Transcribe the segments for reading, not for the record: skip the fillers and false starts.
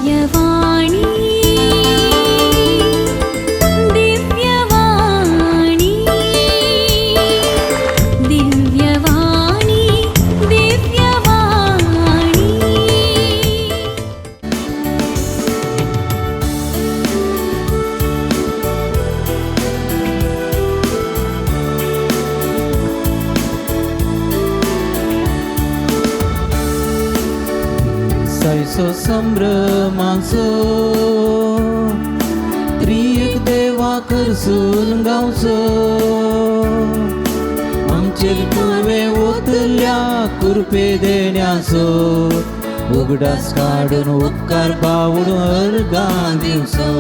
दिव्यवाणी दिव्यवाणी दिव्यवाणी दिव्यवाणी। सायसो संभ्रमाचो त्रियेक देवा करसून गावचो आमचेर तुवें ओतल्या कुरपे देण्याचो उगडास काडून उपकार बावडून अर्गां दिवचो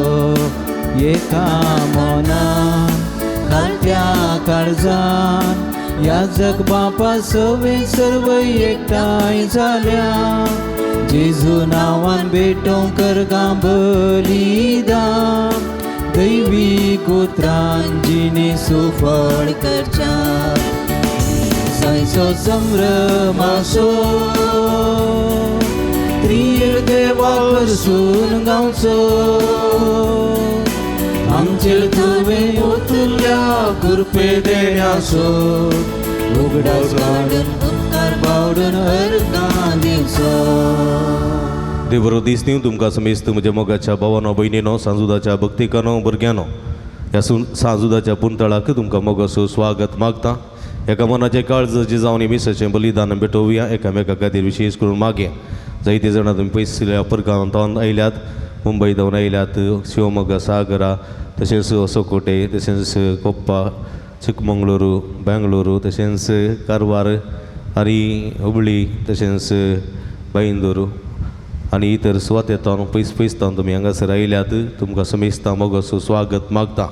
एका मनान खालत्या काळजान ह्या जग बापा सवे सर्व एकठांय जाल्या जेजू नांवान भेटोवंक अर्गां बलिदान दैवी उतरान जिणे सुफळ करच्या सायसो संभ्रमाचो त्रियेक देवा करसून गावचो आमचेर तुवें ओतल्या कुरपे देण्याचो उगडास काडून उपकार बावडून अर्गां दिवचो। देव बरो दीस दिवं तुमकां समेस्त म्हज्या मोगाच्या भावानो भयणीनो, सांजुदाच्या भक्तिकानो भुरग्यानो, ह्या सांजुदाच्या पुंतळाक तुमकां मोगाचो स्वागत मागता। एका मनाचें काळज जें जावन मिसाचें बलिदान भेटोवया एकामेका खातीर विशेश करून मागया। जायते जाणां तुमी पयसुल्ल्या परगांवांत आयल्यात, मुंबय धांवन आयल्यात, शिवमोगा, सागरा, तशेंच होसकोटे, तशेंच कोप्पा, चिकमंगळुरू, बेंगळुरू, तशेंच कारवार आनी हुबळी, तशेंच बैंदूर आनी इतर सुवातेंतल्यान पयस पयस तुमी हांगासर आयल्यात। तुमकां समेस्तां मोगाचो स्वागत मागता।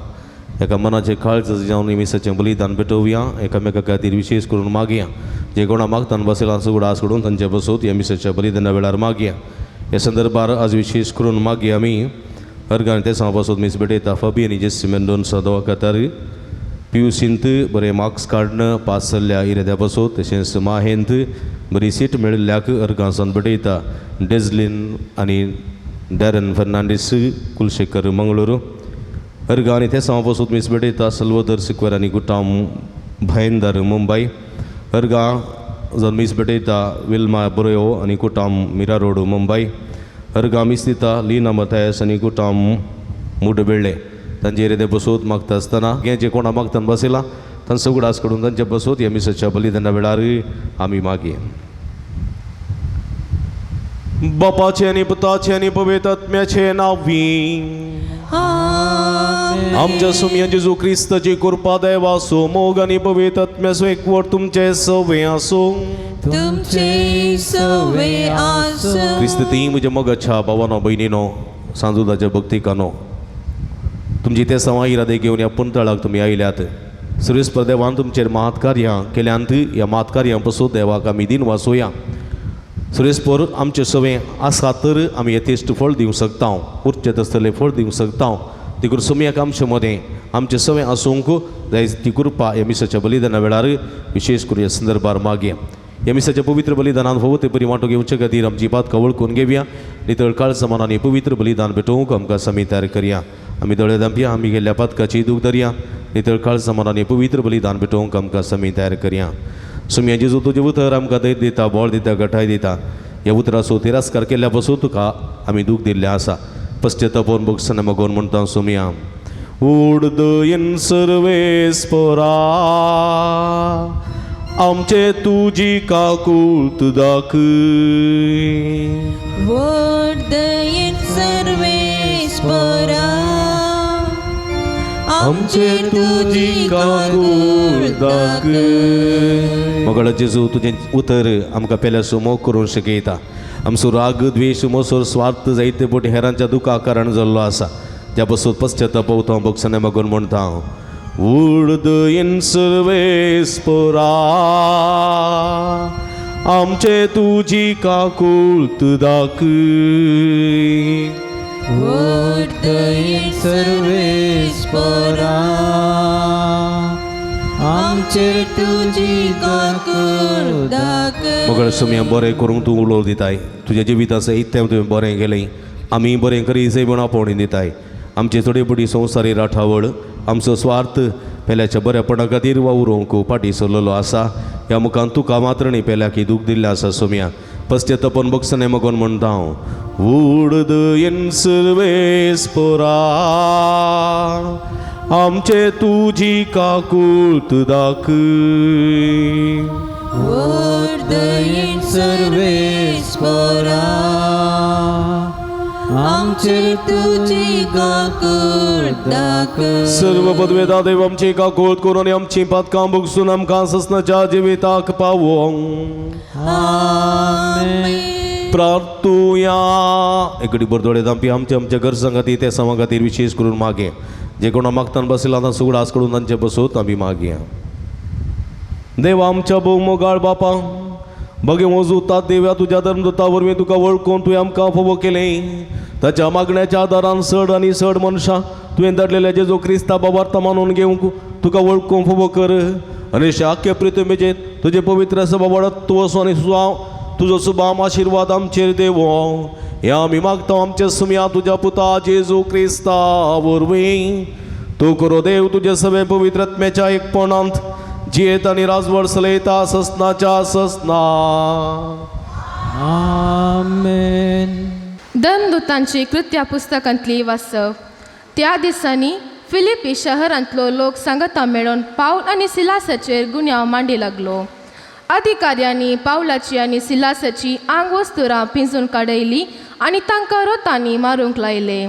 एका मनाचें काळज जावन मिसाचें बलिदान भेटोवया एकामेका खातीर विशेश करून मागया। जे कोणा मागतान बसयलां उगडास करून तांचे बसोत ह्या मिसाच्या बलिदाना वेळार मागया। ह्या संदर्भार आज विशेश करून मागया आमी अर्गान ते सांगपासोत मीस भेटयता फबी आनी जेसी मेंडोन्सा दवाखातार पी यू सींत बरे मार्क्स काडून पास जाल्ल्या इराद्या पासत, तशेंच माहेंत बरी सीट मेळिल्ल्याक अर्गांसान भेटयता डेजलीन आनी डॅरन फर्नांडीस कुलशेखर मंगळुरू। अर्गां आनी ते सांगपासोत मीस भेटयता सल्वदर सिक्वेर आनी गुटाम भायंदर मुंबय। अर्गां जावन मीस भेटयता विल्मा बरोयो आनी कुटाम मिरा रोड मुंबय। अर्गां मीस दिता लीना मथायस आनी कुटाम मुडबेळे। तांचे इरादे बसोत मागता आसतना हें जे कोणा मागतान बसयलां तांचो उगडास करून तांचे बसोत ह्या मिसाच्या बलिदाना वेळार आमी मागया। बापाचे आनी पुताचे आनी पवित्र आत्म्याचे नांवी आमच्या सुमया जेजू क्रिस्ताची कृपा देवाचो मोग आनी पवित्र आत्म्याचो एकवट तुमचे सवे आसूं। तुमचे सवे आसूं। क्रिस्त ती म्हज्या मोगाच्या भावानो भयणीनो, सांजुदाच्या भक्तिकानो, तुमची ते सवां इरादे घेवन ह्या पुंतळाक तुमी आयल्यात। सुरेश देवान तुमचेर महात्कार्यां केल्यांत, ह्या महात्कार्यां पसून देवाक आमी दिन वाचोया। सुरेशपर आमचे सवे आसा तर आमी यथेश्ट फळ दिवंक शकता, उरचें तसलें फळ दिवंक शकता। देखून सुमयाक आमचे मदें आमचे सवे आसूंक जाय ती कृपा ह्या मिसाच्या बलिदाना वेळार विशेष करून ह्या संदर्भार मागया। ह्या मिसाच्या पवित्र बलिदानान फावो ते परी वांटो घेवचे खातीर आमची पातकां वळखून घेवया। नितळ काळजा मनांनी पवित्र बलिदान भेटोवंक आमकां समी तयार करया। आमी दोळे धांपया, आमी गेल्ल्या पातकाची दूख धरया। नितळ काळजा मनांनी पवित्र बलिदान भेटोवंक आमकां समी तयार करया। सुमया जेजू तुजें उतर आमकां धैर्य दिता, बळ दिता, गठाय दिता। ह्या उतराचो तिरस्कार केल्ल्या पासून तुका आमी दूख दिल्लें आसा। पश्चातापोन भोगसना मागून म्हणटा सुमया, उडदयन सर्वेस्परा आमचे तुजी काकूत दाखय। वरदयेन सर्वेस्परा आमचे तुजी काकूत दाखय। मगळ जेजू तुजें उतर आमकां पेल्याचो मोग करूंक शिकयता। आमचो राग द्वेश मोसोर स्वार्थ जायते पटी हेरांच्या दुखा कारण जाल्लो आसा। त्या पासून पश्चाताप हांव भोगसना मागून म्हणटा हांव, उडदयन सर्वेस्परा आमचे तुजी काकूत दाखय। वरदयेन सर्वेस्परा आमचेर तुजी काकूत दाखय। मगळ सुमया बरें करूंक तूं उलोव दिताय। तुज्या जिविताचें इतलें तुवें बरें केलें, आमी बरें करी म्हूण आपोवणी दिताय. आमचे चडे संवसारी राठावळ आमचो स्वार्थ पेल्याच्या बऱ्यापणा खातीर वावरूंक फाटीं सरलेलो आसा. ह्या मुखान तुका मात्र न्ही पेल्याक दूख दिल्लें आसा सोम्या. पश्चेतपन बक्षणे मगोन म्हणटा हांव उडद सर्वेस पोरा आमचे तुजी काकूत दाखय. वरदयेन सर्वेस पोरा आमचेर तुजी काकूत दाखय. सर्व पदवेदा देव आमची काकूत करून आमची पातकां भोगसून आमकां ससनाच्या जिविताक पावोवंक. आमेन. प्रार्थुया. एकडी बरदोडे दामपी आमच्या आमच्या गरजां खातीर ते समा खातीर विशेष करून मागे जे कोणा मागतान बसला आतां सुगडास करून तांचे बसोत आमी मागया. देव आमच्या भोव मोगाळ बापा बगे वजुतात देव्या तुज्या धर्मदूता वरवीं तुका वळखून तुवें आमकां फोवो केलें. ताच्या मागण्याच्या आदारान चड आनी चड मनशां तुवें धाडलेल्या जेजू क्रिस्ता बाबार्थ मानून घेवंक तुका वळखून फोवो कर आनी शाक्य प्रितमेचेर तुजे पवित्र सभा तूं वचून आनी तुजो सुबाम आशिर्वाद आमचेर देवो. ह्या आमी मागता आमच्या सुम्या तुज्या पुता जेजू क्रिस्ता वरवीं. तूं करो देव तुजे सगळे पवित्रत्म्याच्या एकपणांत जियेत आनी राजवड चलयता ससनाच्या ससना. आमेन. धर्मदूतांची कृत्या पुस्तकांतली वाचप. त्या दिसांनी फिलिपी शहरांतलो लोक सांगता मेळून पावल आनी सिलासाचेर गुन्यांव मांडी लागलो. अधिकाऱ्यांनी पावलाची आनी सिलासाची आंगवस्तुरां पिंजून काडयली आनी तांकां रोतांनी मारूंक लायले.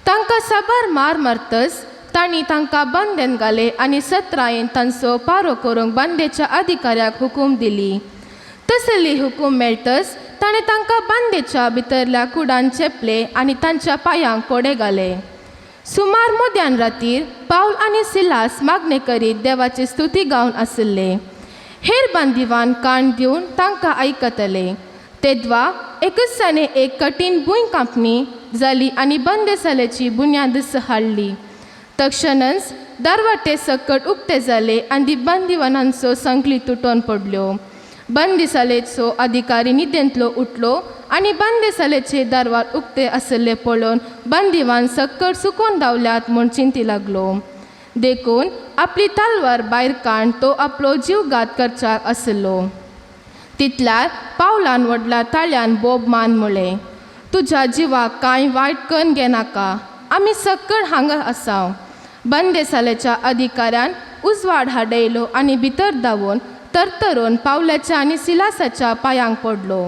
तांकां साबार मार मारतच तांणी तांकां बंदेन घाले आनी सत्रायेन तांचो पारो करूंक बांदेच्या अधिकाऱ्याक हुकूम दिली. तसली हुकूम मेळटच ताणें तांकां बांदेच्या भितरल्या कुडान चेपले आनी तांच्या पांयांक कोडे घाले. सुमार मध्यान रातीर पावल आनी सिलास मागणें करीत देवाची स्तुती गावन आशिल्ले. हेर बांदिवान कान दिवन तांकां आयकतले. तेद्वा एकच एक कठीण भूंय कांपणी जाली आनी बंदेसालेची बुन्याद हाडली. तक्षणच दरवाटे सकट उक्ते जाले आनी बंदिवानांचो संकली तुटोन पडल्यो. बंदिसालेचो अधिकारी न्हिदेंतलो उठलो आनी बंदिसालेचे दरवार उक्ते आशिल्ले पळोवन बंदिवान सक्कड सुकोन धांवल्यात म्हूण चिंती लागलो. देखून आपली तलवार भायर काडून तो आपलो जीवघात करच्याक आशिल्लो. तितल्यार पावलान व्हडल्या ताळ्यान बोब मान म्हळें, तुज्या जिवाक कांय वायट कन्न घेनाका, आमी सक्कड हांगा आसाव. बंदेसालेच्या अधिकाऱ्यान उजवाड हाडयलो आनी भितर धांवून तरतरून पावलाच्या आनी सिलासाच्या पांयांक पडलो.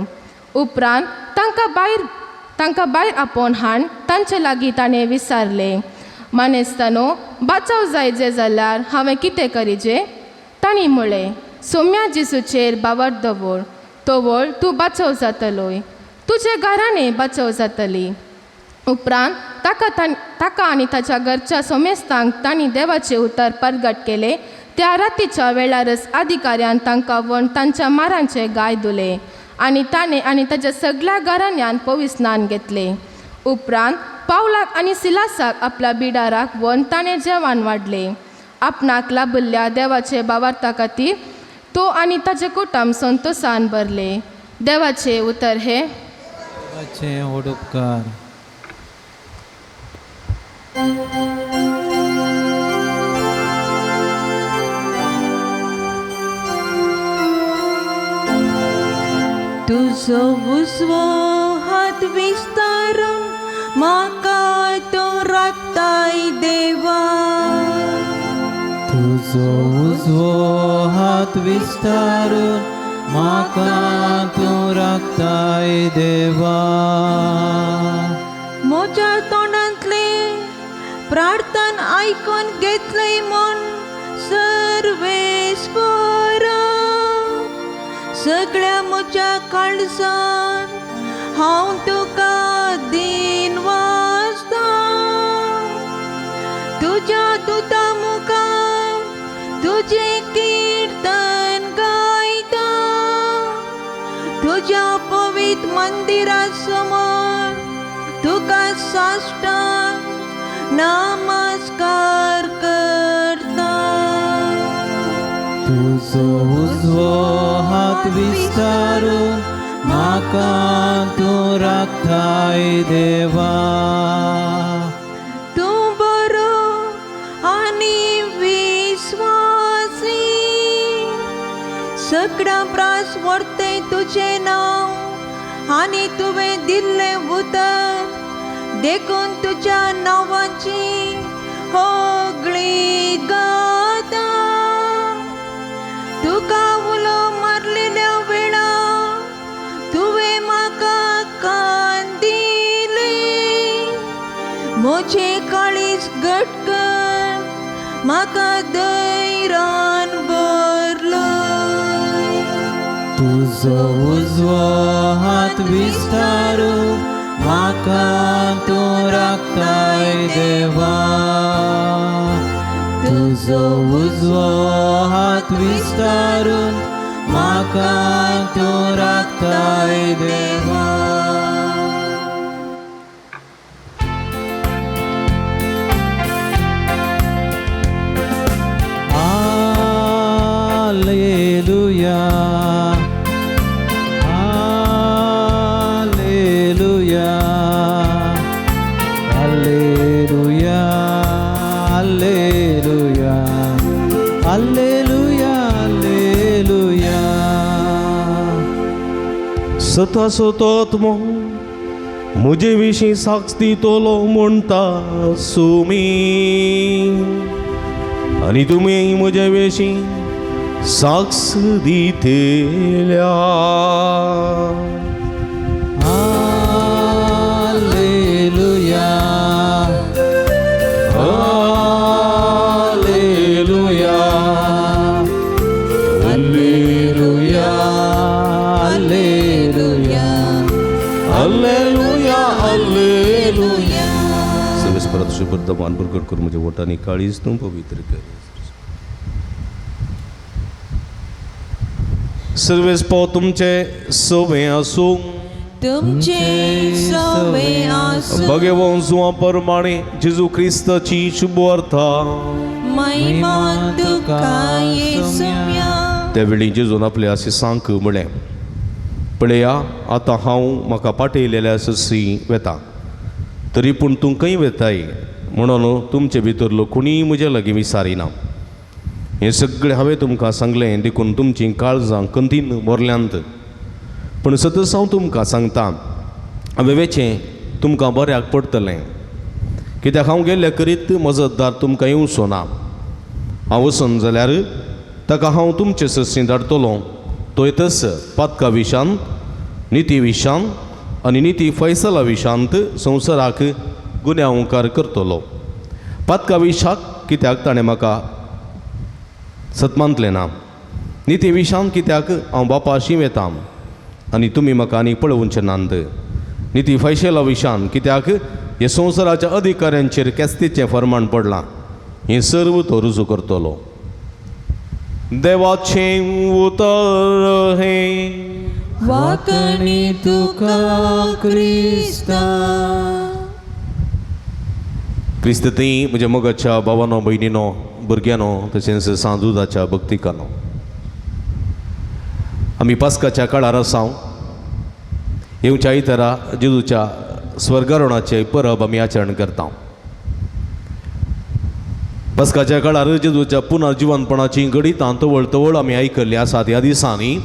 उपरांत तांकां भायर आपोवन हाड तांचे लागीं ताणें विचारलें, मानेस्तानो बाचाव जाय जे जाल्यार हांवें कितें करीजे? तांणी म्हळें, सोम्या जेजूचेर बावर दवर, तवळ तूं बाचव जातलोय, तुजे घराणें बाचव जातली. उपरांत ताका आनी ताच्या घरच्या सोमेस्तांक तांणी देवाचें उतर परगट केलें. त्या रातीच्या वेळारच अधिकाऱ्यान तांकां व्हरून तांच्या मारांचे गाय धुले आनी ताणें आनी ताच्या सगळ्या घराण्यान पवित्र स्नान घेतलें. उपरांत पावलाक आनी सिलासाक आपल्या बिडाराक व्हरून ताणें जेवण वाडलें. आपणाक लाभिल्ल्या देवाचे बावार्था खातीर तो आनी ताचें कुटुंब संतोसान भरलें. देवाचें उतर हें. देवाचे व्हड उपकार. तुजो उजवो हात विस्तारून म्हाका तूं राखताय देवा. तुजो उजवो हात विस्तारून म्हाका तूं राखताय देवा. म्हज्या तोंडांतले प्रार्थन आयकून घेतले म्हूण सर्वेस्परा. सगळ्या म्हज्या काळजान हांव तुका दीन वाजता. तुज्या दुता मुखार तुजें किर्तन गायता. तुज्या पवित्र मंदिरा समोर तुका साश्टांग नमस्कार करता. तुजो उजवो हात विस्तारून म्हाका तूं राखताय राखताय देवा. तूं बरो आनी विस्वासी, सगळ्या प्रास व्हरतय तुजें नांव आनी तुवें दिल्लें उतर, देखून तुज्या नांवाची होगळी गाता. तुका उलो मारलेल्या वेळा तुवें म्हाका कान दिली, म्हजें काळीज घट कर, म्हाका धैर्यान भरलय. तुजो उजवो हात विस्तारून म्हाका तूं राखताय देवा. तुजो उजवो हात विस्तारून म्हाका तूं राखताय देवा. Alleluia, Alleluia, Alleluia, Alleluia, Alleluia, Alleluia. सता सतोत्मो म्हजे विशीं साक्ष दितलो म्हणटा सुमी, आनी तुमी म्हजे विशीं साक्ष दितल्या. Alleluia, Alleluia, Alleluia, Alleluia, Alleluia, Alleluia. सर्वेस्परात शुभ्र मान प्रकट करून म्हज्या वटांनी काळीज तूं पवित्र कर. सर्वेस्पो तुमचे सवे आसूं. तुमचे सवे आसूं. भगवान जुआ परमाणे जेजू क्रिस्ताची शुभवार्ता. महिमा तुका येसुम्या. त्यावेळी जेजून आपले अशें सांक म्हळें, पळया आतां हांव म्हाका पाठयलेल्या ससी वेता, तरी पूण तूं खंय वेताय म्हणून तुमचे भितरलो कोणीय म्हजे लागीं विसारिना. हें सगळें हांवें तुमकां सांगलें देखून तुमचीं काळजां कंतीन भरल्यांत. पूण सतत हांव तुमकां सांगता, हांवें वेचें तुमकां बऱ्याक पडटलें, कित्याक हांव गेल्ल्या करीत मजतदार तुमकां येवचो ना. हांव वचून जाल्यार ताका हांव तुमचे सस्सी धाडटलो, तो येतच पातका विशांत, निती विशांत आनी निती फैसला विशांत संवसाराक गुन्यांवकार करतलो. पातका विशाक कित्याक ताणें म्हाका सतमानतलें ना, निती विशांत कित्याक हांव बापाशी वेता आनी तुमी म्हाका आनी पळोवचें नात. निती फैशेला विशांत कित्याक हे संवसाराच्या अधिकाऱ्यांचेर केस्तीचें फर्माण पडलां, हें सर्व तो रुजू करतलो. देवाचें उतर हें. वाकणी तुका क्रिस्ता. क्रिस्त ती म्हज्या मोगाच्या भावानो, भयणीनो, भुरग्यांनो, तशेंच सांजुदाच्या भक्तिकानो, आमी पास्काच्या काळार आसा. येवच्या आयतारा जेजूच्या स्वर्गारोणाचे परब आमी आचरण करता. पास्काच्या काळार जेजूच्या पुनर्जिवनपणाची घडितां तवळ तवळ आमी आयकल्लीं आसात ह्या दिसांनी.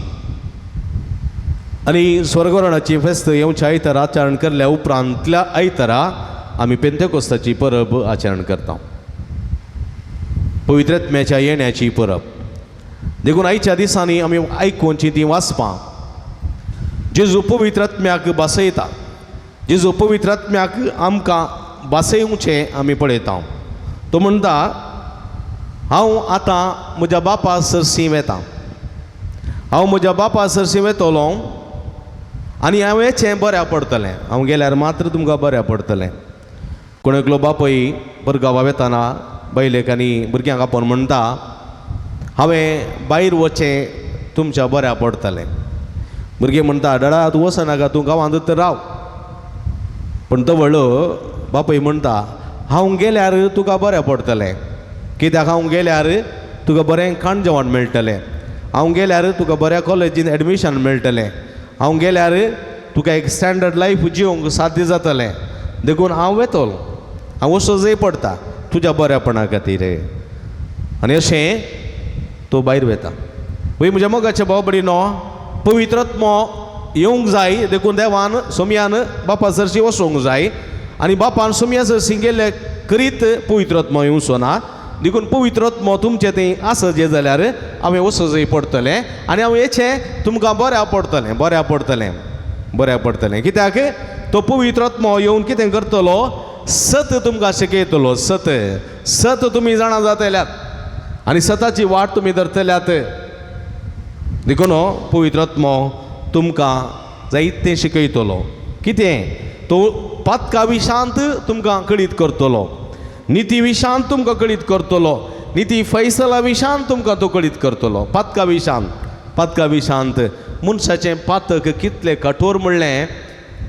आनी स्वर्गारोणाची फेस्त येवच्या आयतारा आचरण केल्ल्या उपरांतल्या आयतारा आमी पेंतेकोस्ताची परब आचरण करता, पवित्र आत्म्याच्या येण्याची परब. देखून आयच्या दिसांनी आमी आयकुची ती वाचपां. जेजू पवित्र आत्म्याक भासयता, जेजू पवित्र आत्म्याक आमकां भासयवचें आमी पळयता. तो म्हणटा, हांव आतां म्हज्या बापा सरशी वेता, हांव म्हज्या बापा सरशी वेतलो आनी हांव वेचें बऱ्या पडटलें, हांव गेल्यार मात्र तुमकां बऱ्या पडटलें. कोण एकलो बापूय परगांवा वेताना बायलेक आनी भुरग्यांक आपोवन म्हणटा, हांवें भायर वचचें तुमच्या बऱ्या पडटलें. भुरगें म्हणटा, डाडा तूं वचनाका, तूं गांवांत तर राव. पूण तो व्हडलो बापूय म्हणटा, हांव गेल्यार तुका बरें पडटलें, कित्याक हांव गेल्यार तुका बरें खाण जेवण मेळटलें, हांव गेल्यार तुका बऱ्या कॉलेजीन एडमिशन मेळटलें, हांव गेल्यार तुका एक स्टँडर्ड लायफ जिवंक साध्य जातलें. देखून हांव वेतलो, हांव वचूं पडटा तुज्या बऱ्यापणा खातीर. आनी अशें तो भायर वेता. वय म्हज्या मोगाच्या भाव भयणीनो, पवित्र आत्मो येवंक जाय, देखून देवान सोमयान बापा सरशी वचोंक जाय आनी बापान सोमया सरशी गेल्ले करीत पवित्र आत्मो येवचो ना. देखून पवित्र आत्मो तुमचें थंय आसत जे जाल्यार हांवें वचूं पडटलें आनी हांव येचें तुमकां बऱ्या पडटलें, बऱ्या पडटलें, बऱ्या पडटलें. कित्याक तो पवित्र आत्मो येवन कितें करतलो, सत तुमकां शिकयतलो. सत सत तुमी जाणा जातल्यात आनी सताची वाट तुमी धरतल्यात. देखून पवित्र आत्मो तुमकां जायतें शिकयतलो. कितें तो पातका विशांत तुमकां कळीत करतलो, निती विशांत तुमकां कळीत करतलो, निती फैसला विशांत तुमकां तो कळीत करतलो. पातका विशांत, पातका विशांत मनशाचें पातक कितलें कठोर म्हणलें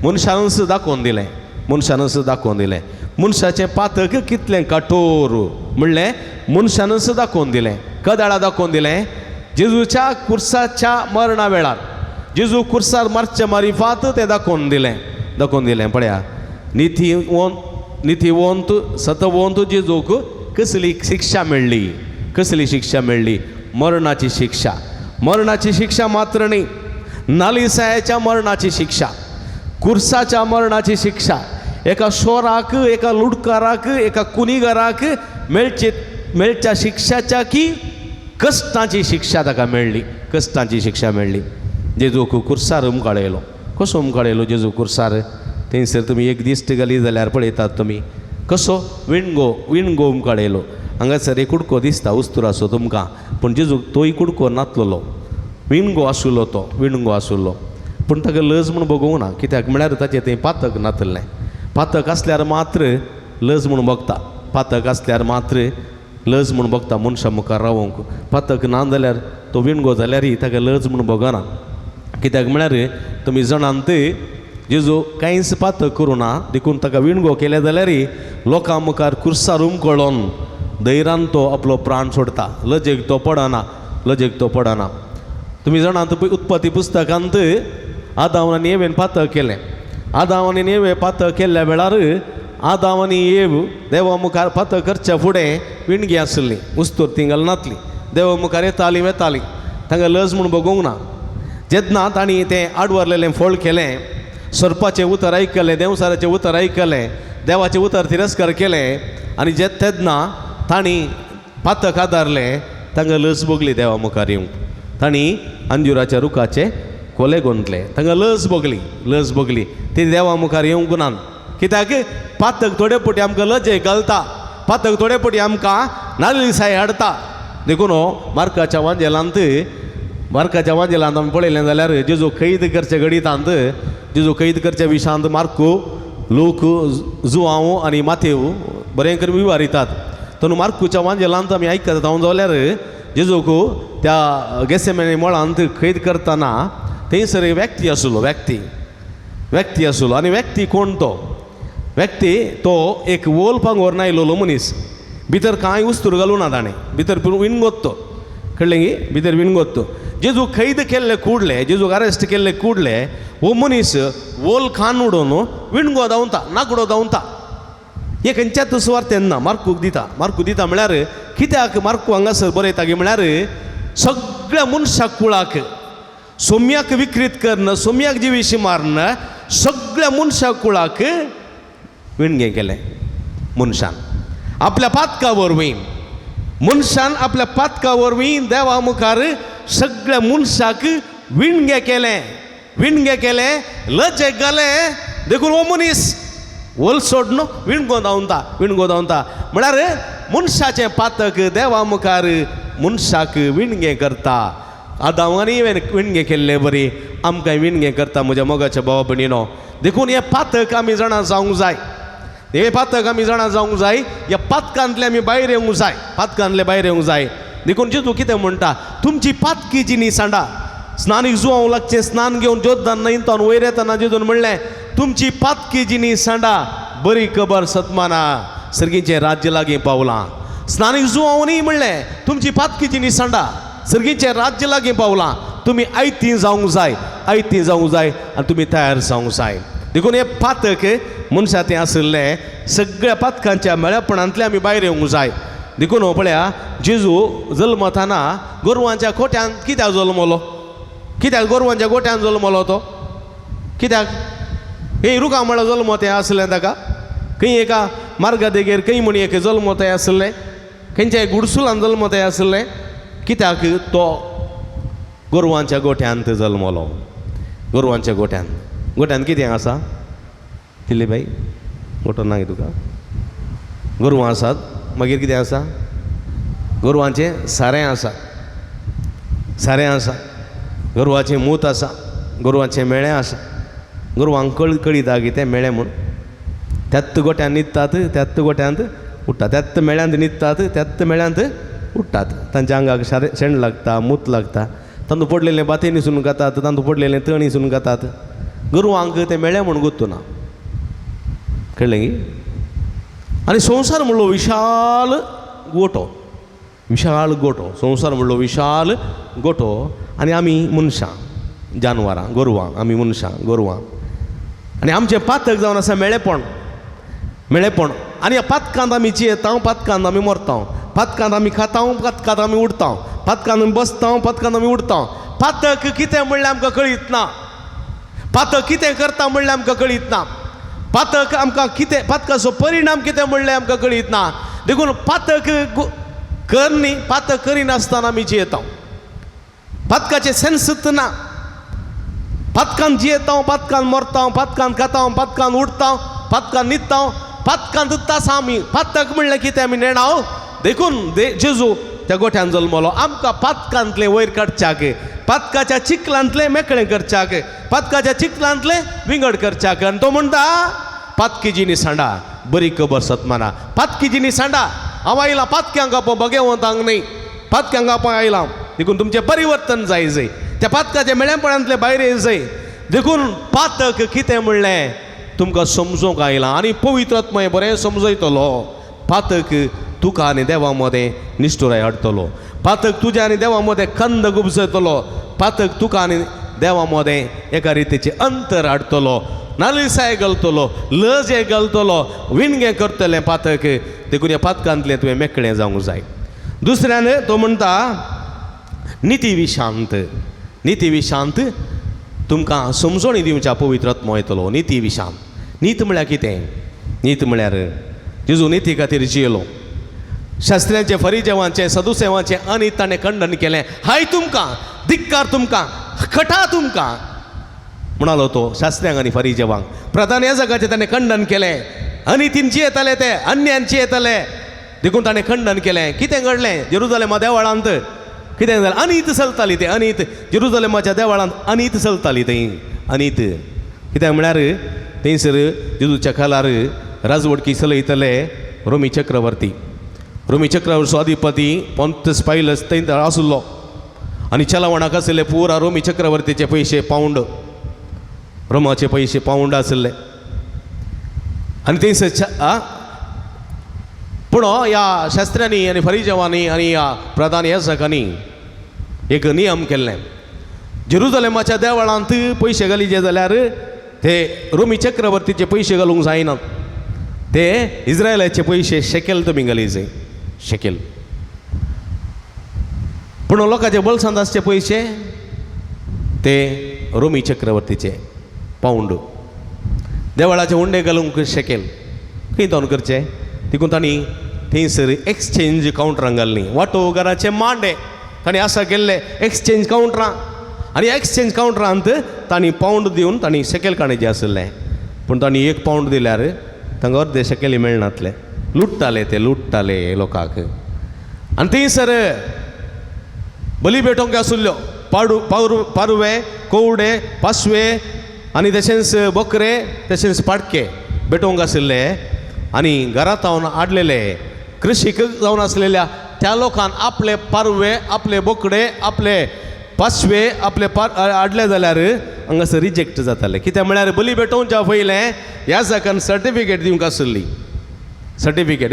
मनशानूच दाखोवन दिलें, मनशानूच दाखोवन दिलें. मनशाचें पातक कितलें कठोर म्हणलें मनशानूच दाखोवन दिलें. कदाळा दाखोवन दिलें जेजूच्या कुर्साच्या मरणा वेळार. जेजू कुर्सार मारचे मारिफात तें दाखोवन दिलें, दाखोवन दिलें. पळया नितीवंत सतवंत जेजूक कसली शिक्षा मेळ्ळी, कसली शिक्षा मेळ्ळी? मरणाची शिक्षा. मरणाची शिक्षा मात्र न्ही, नालिसायाच्या मरणाची शिक्षा, कुर्साच्या मरणाची शिक्षा, एका शोराक, एका लुडकाराक, एका कुनिगराक मेळचे मेळच्या शिक्षाच्या की कश्टांची शिक्षा ताका मेळ्ळी, कश्टांची शिक्षा मेळ्ळी. जेजूक कुर्सार उमकाळयलो. कसो उमकाळयलो जेजू कुर्सार? थंयसर तुमी एक दिश्ट घाली जाल्यार पळयतात तुमी कसो विणगो, विणगो उमकाळयलो. हांगासर एक कुडको दिसता उस्तुराचो तुमकां, पूण जेजूक तोय कुडको नातलेलो, विणगो आशिल्लो, तो विणगो आशिल्लो. पूण ताका लज म्हूण भोगोवंक ना, कित्याक म्हळ्यार ताचें तें पातक नातलें. पातक आसल्यार मात्र लज म्हूण भोगता, पातक आसल्यार मात्र लज म्हूण भोगता मनशां मुखार रावोंक. पातक ना जाल्यार तो विणगो जाल्यारय ताका लज म्हूण भोगना, कित्याक म्हळ्यार तुमी जाणात जेजू कांयच पातक करूं ना, देखून ताका विणगो केले जाल्यारय लोकां मुखार कुर्सार उमकळोन धैर्यान तो आपलो प्राण सोडता, लजेक तो पडना, लजेक तो पडना. तुमी जाणात उत्पत्ती पुस्तकांत आदांव आनी एवेन पातक केलें. आदांव आनी एवे पातक केल्ल्या वेळार आदांव आनी एव देवा मुखार पातक करच्या फुडें विणगी आसली, उस्तूर ती घालनातली, देवा मुखार येताली वेताली, तांकां लज म्हूण भोगोवंक ना. जेन्ना तांणी तें आडवरलेलें फळ केलें, सोरपाचें उतर आयकलें, देंवचाराचें उतर आयकलें, देवाचें उतर तिरस्कार केलें आनी जे तेन्ना तांणी पातक आदारलें, तांकां लज भोगली देवा मुखार येवंक. तांणी अंजुराच्या रुखाचे कोले गोंतले, तांकां लज भोगली, लज भोगली. ती देवा मुखार येवंक ना, कित्याक पातक थोडे फावटी आमकां लजे घालता, पातक थोडे फावटी आमकां नाल्लिसाय हाडटा. देखून मार्काच्या वांजेलांत, मार्काच्या वांजेलांत आमी पळयलें जाल्यार जेजू कैद करचे घडितांत, जेजू कैद करच्या विशांत मार्कू, लूक, जुआंव आनी मातेव बरें करून विवारितात. तर मार्कूच्या वांजेलांत आमी आयकतात हांव जाल्यार जेजूक त्या गेसेमेनी मळांत कैद करतना थंयसर एक व्यक्ती आशिल्लो, व्यक्ती, व्यक्ती आशिल्लो. आनी व्यक्ती कोण तो? व्यक्ती तो एक वोल पांगोर आयलोलो मनीस, भितर कांय उस्तूर घालूं ना ताणें, भितर पूण विणगोत तो, कळ्ळें गी? भितर विणगोत तो. जेजू कैद केल्ले कुडले, जेजूक अरेस्ट केल्ले कुडले, हो मनीस वोल खान उडोवन विणगो धांवता, नागडो धांवता. हे खंयच्याच सुवार्थेन ना मार्कूक दिता. मार्कू दिता म्हळ्यार कित्याक मार्कू हांगासर बरयता की म्हळ्यार सगळ्या मनशाक कुळाक सोम्याक विकृत करून, सोम्याक जिविशी मारून सगळ्या मनशा कुळाक विणगें केलें मनशान आपल्या पातका वरवीं. मनशान आपल्या पातका वरवीं देवा मुखार सगळ्या मनशाक विणगें केलें, विणगें केलें, लजेक घालें. देखून हो मनीस वल सोडून विणगो धांवता, विणगो धांवता. म्हळ्यार मनशाचें पातक देवा मुखार मनशाक विणगें करता. आदांव आनी विणगें केल्ले बरी आमकां विणगें करता म्हज्या मोगाच्या भावा भयणीनो. देखून हें पातक आमी जाणा जावंक जाय, हें पातक आमी जाणा जावंक जाय, ह्या पातकांतले आमी भायर येवंक जाय, पातकांतले भायर येवंक जाय. देखून जेजू कितें म्हणटा, तुमची पातकी जिनी सांडा. स्नानीक जुवांव लागचें स्नान घेवन जोद्दान न्हंयतान वयर येतना जेजून म्हणलें, तुमची पातकी जिनी सांडा, बरी खबर सतमाना सर्गीचें राज्य लागीं पावलां. स्नानीक जुवांवनी म्हणलें, तुमची पातकी जिनी सांडा, सर्गीचें राज्य लागीं पावलां. तुमी आयतीं जावंक जाय, आयतीं जावंक जाय आनी तुमी तयार जावंक जाय. देखून हें पातक मनशा तें आशिल्लें सगळ्या पातकांच्या मेळपणांतलें आमी भायर येवंक जाय. देखून पळया जेजू जल्मताना गोरवांच्या गोट्यांत कित्याक जल्मलो? कित्याक गोरवांच्या गोट्यांत जल्मलो तो? कित्याक हे रुखा म्हळ्यार जल्म तें आसलें ताका? खंय एका मार्गा देगेर खंय म्हण एक जल्म तें आसलें, खंयच्याय गुडसुलान जल्म तें आसलें, कित्याक तो गोरवांच्या गोठ्यांत जल्मलो? गोरवांच्या गोठ्यांत. गोठ्यांत कितें आसा तिल्ली बाई? गोठो ना तुका? गोरवां आसात, मागीर कितें आसा? गोरवांचें सारें आसा, सारें आसा, गोरवाचें मूत आसा, गोरवांचें मेळें आसा. गोरवांक कळिता कितें मेळें म्हूण? त्याच गोठ्यांत न्हिदतात, त्याच गोठ्यांत उठ्ठात, त्याच मेळ्यांत न्हिदतात, त्याच मेळ्यांत उठ्ठात. तांच्या आंगाक शेण लागता, मूत लागता, तांतूं पडलेलें भातें निसून खातात, तांतूं पडलेलें तण निसून खातात. गोरवांक तें मेळें म्हूण गुत्तू ना, कळ्ळें की? आनी संवसार म्हणलो विशाल गोठो, विशाल गोठो, संवसार म्हणलो विशाल गोठो. आनी आमी मनशां, जानवरां, गोरवां, आमी मनशां गोरवां. आनी आमचें पातक जावन आसा मेळेपण, मेळेपण. आनी ह्या पातकांत आमी जियेता, पातकांत आमी मरता, पातकांत आमी खाता, पातकांत आमी उडता, पातकांत आमी बसता, पातकांत आमी उडता. पातक कितें म्हणल्यार आमकां कळीत ना, पातक कितें करता म्हणल्यार आमकां कळीत ना, पातक आमकां कितें, पातकाचो परिणाम कितें म्हणल्यार आमकां कळीत ना. देखून पातक करनी, पातक करिनासतना आमी जियेता, पातकाचें सेन्सच ना. पातकान जियेता, पातकान मरता, पातकान खाता, पातकान उठता, पातकान न्हिदता, पातकान आसा आमी. पातक म्हणल्यार कितें आमी नेणाव. देखून जेजू त्या गोठ्यान जल्मलो आमकां पातकांतलें वयर काडच्याक, पातकाच्या चिखलांतलें मेकळें करच्याक, पातकाच्या चिखलांतलें विंगड करच्याक. आनी तो म्हणटा पातकी जिनी सांडा, बरी खबर सतमाना, पातकी जिनी सांडा. हांव आयलां पातक्यांक आपोवंक, बगेवंतांक न्हय, पातक्यांक आपोवंक आयलां. देखून तुमचें परिवर्तन जाय जाय, त्या पातकाच्या मेळेपणांतलें भायर येय जाय. देखून पातक कितें म्हणलें तुमकां समजूंक आयलां आनी पवित्र आत्मा हें बरें समजयतलो. पातक तुका आनी देवा मदें निश्ठुराय हाडटलो, पातक तुज्या आनी देवा मदें कंद गुबजयतलो, पातक तुका आनी देवा मदें एका रितीचें अंतर हाडटलो, नालिसाय घालतलो, लज घालतलो, विणगें करतलें पातक. देखून ह्या पातकांतलें तुवें मेकळें जावंक जाय. दुसऱ्यान तो म्हणटा निती विशांत, निती विशांत तुमकां समजोणी दिवच्या पवित्र आत्मो येतलो. निती विशांत, नीत म्हळ्यार कितें? नीत म्हळ्यार जेजू निती खातीर जियेलो. शास्त्र्यांचें, फरिजेवांचें, सदुसेवांचें अनीत ताणें खंडन केलें. हाय तुमकां, धिक्कार तुमकां, खटा तुमकां म्हणालो तो शास्त्र्यांक आनी फरिजेवांक. प्रधान याजकाचें ताणें खंडन केलें. अनितीन जियेताले ते, अन्यान जियेताले, देखून ताणें खंडन केलें. कितें घडलें जेरुजलेमा देवळांत? कितें जालें? अनीत चलताली ते, अनीत जेरुजलेमाच्या देवळांत अनीत चलताली थंय, अनीत. कित्याक म्हळ्यार थंयसर जेजूच्या खालार राजवटकी चलयतले रोमी चक्रवर्ती, रोमी चक्रवर्तीचो अधिपती पोंतस पायलस थंय आसलो आनी चलावणाक आशिल्ले पुरा रोमी चक्रवर्तीचे पयशे पावंड, रोमाचे पयशे पावंड आशिल्ले. आनी थंयसर पूण ह्या शास्त्र्यांनी आनी फरिजेवांनी आनी ह्या प्रधान याजकांनी एक नियम केल्लें, जेरुजलेमाच्या देवळांत पयशे घालीचे जाल्यार ते रोमी चक्रवर्तीचे पयशे घालूंक जायना, ते इस्रायलाचे पयशे शेकेल तुमी घालीचे, शेकेल. पूण लोकांचे बोल्सांत आसचे पयशे ते रोमी चक्रवर्तीचे पावंड. देवळाचे हुंडे घालूंक शेकेल खंय जावन करचे? देखून तांणी थंयसर एक्सचेंज कावंटरां घाल्लीं, वाटो घराचे मांडे तांणी आसा केल्ले एक्सचेंज कावंटरां. आनी एक्सचेंज कावंटरांत तांणी पावंड दिवन तांणी शेकेल काडचे आशिल्लें. पूण तांणी एक पावंड दिल्यार तांकां अर्दे शेकेली मेळनातले, लुट्टाले ते, लुट्टाले लोकांक. आनी थंयसर बली भेटोवंक आशिल्ल्यो पाडू पारू पारुवे, कोवडे, पासवे आनी तशेंच बोकरे, तशेंच पाडके भेटोवंक आशिल्ले. आनी घरांत हांव हाडलेले कृशीक जावन आसलेल्या त्या लोकान आपले पारवे, आपले बोकडे, आपले पासवे, आपले पार हाडले जाल्यार हांगासर रिजेक्ट जाताले. कित्याक म्हळ्यार बली भेटोवच्या पयलें ह्या जाकान सर्टिफिकेट दिवंक आशिल्ली, सर्टिफिकेट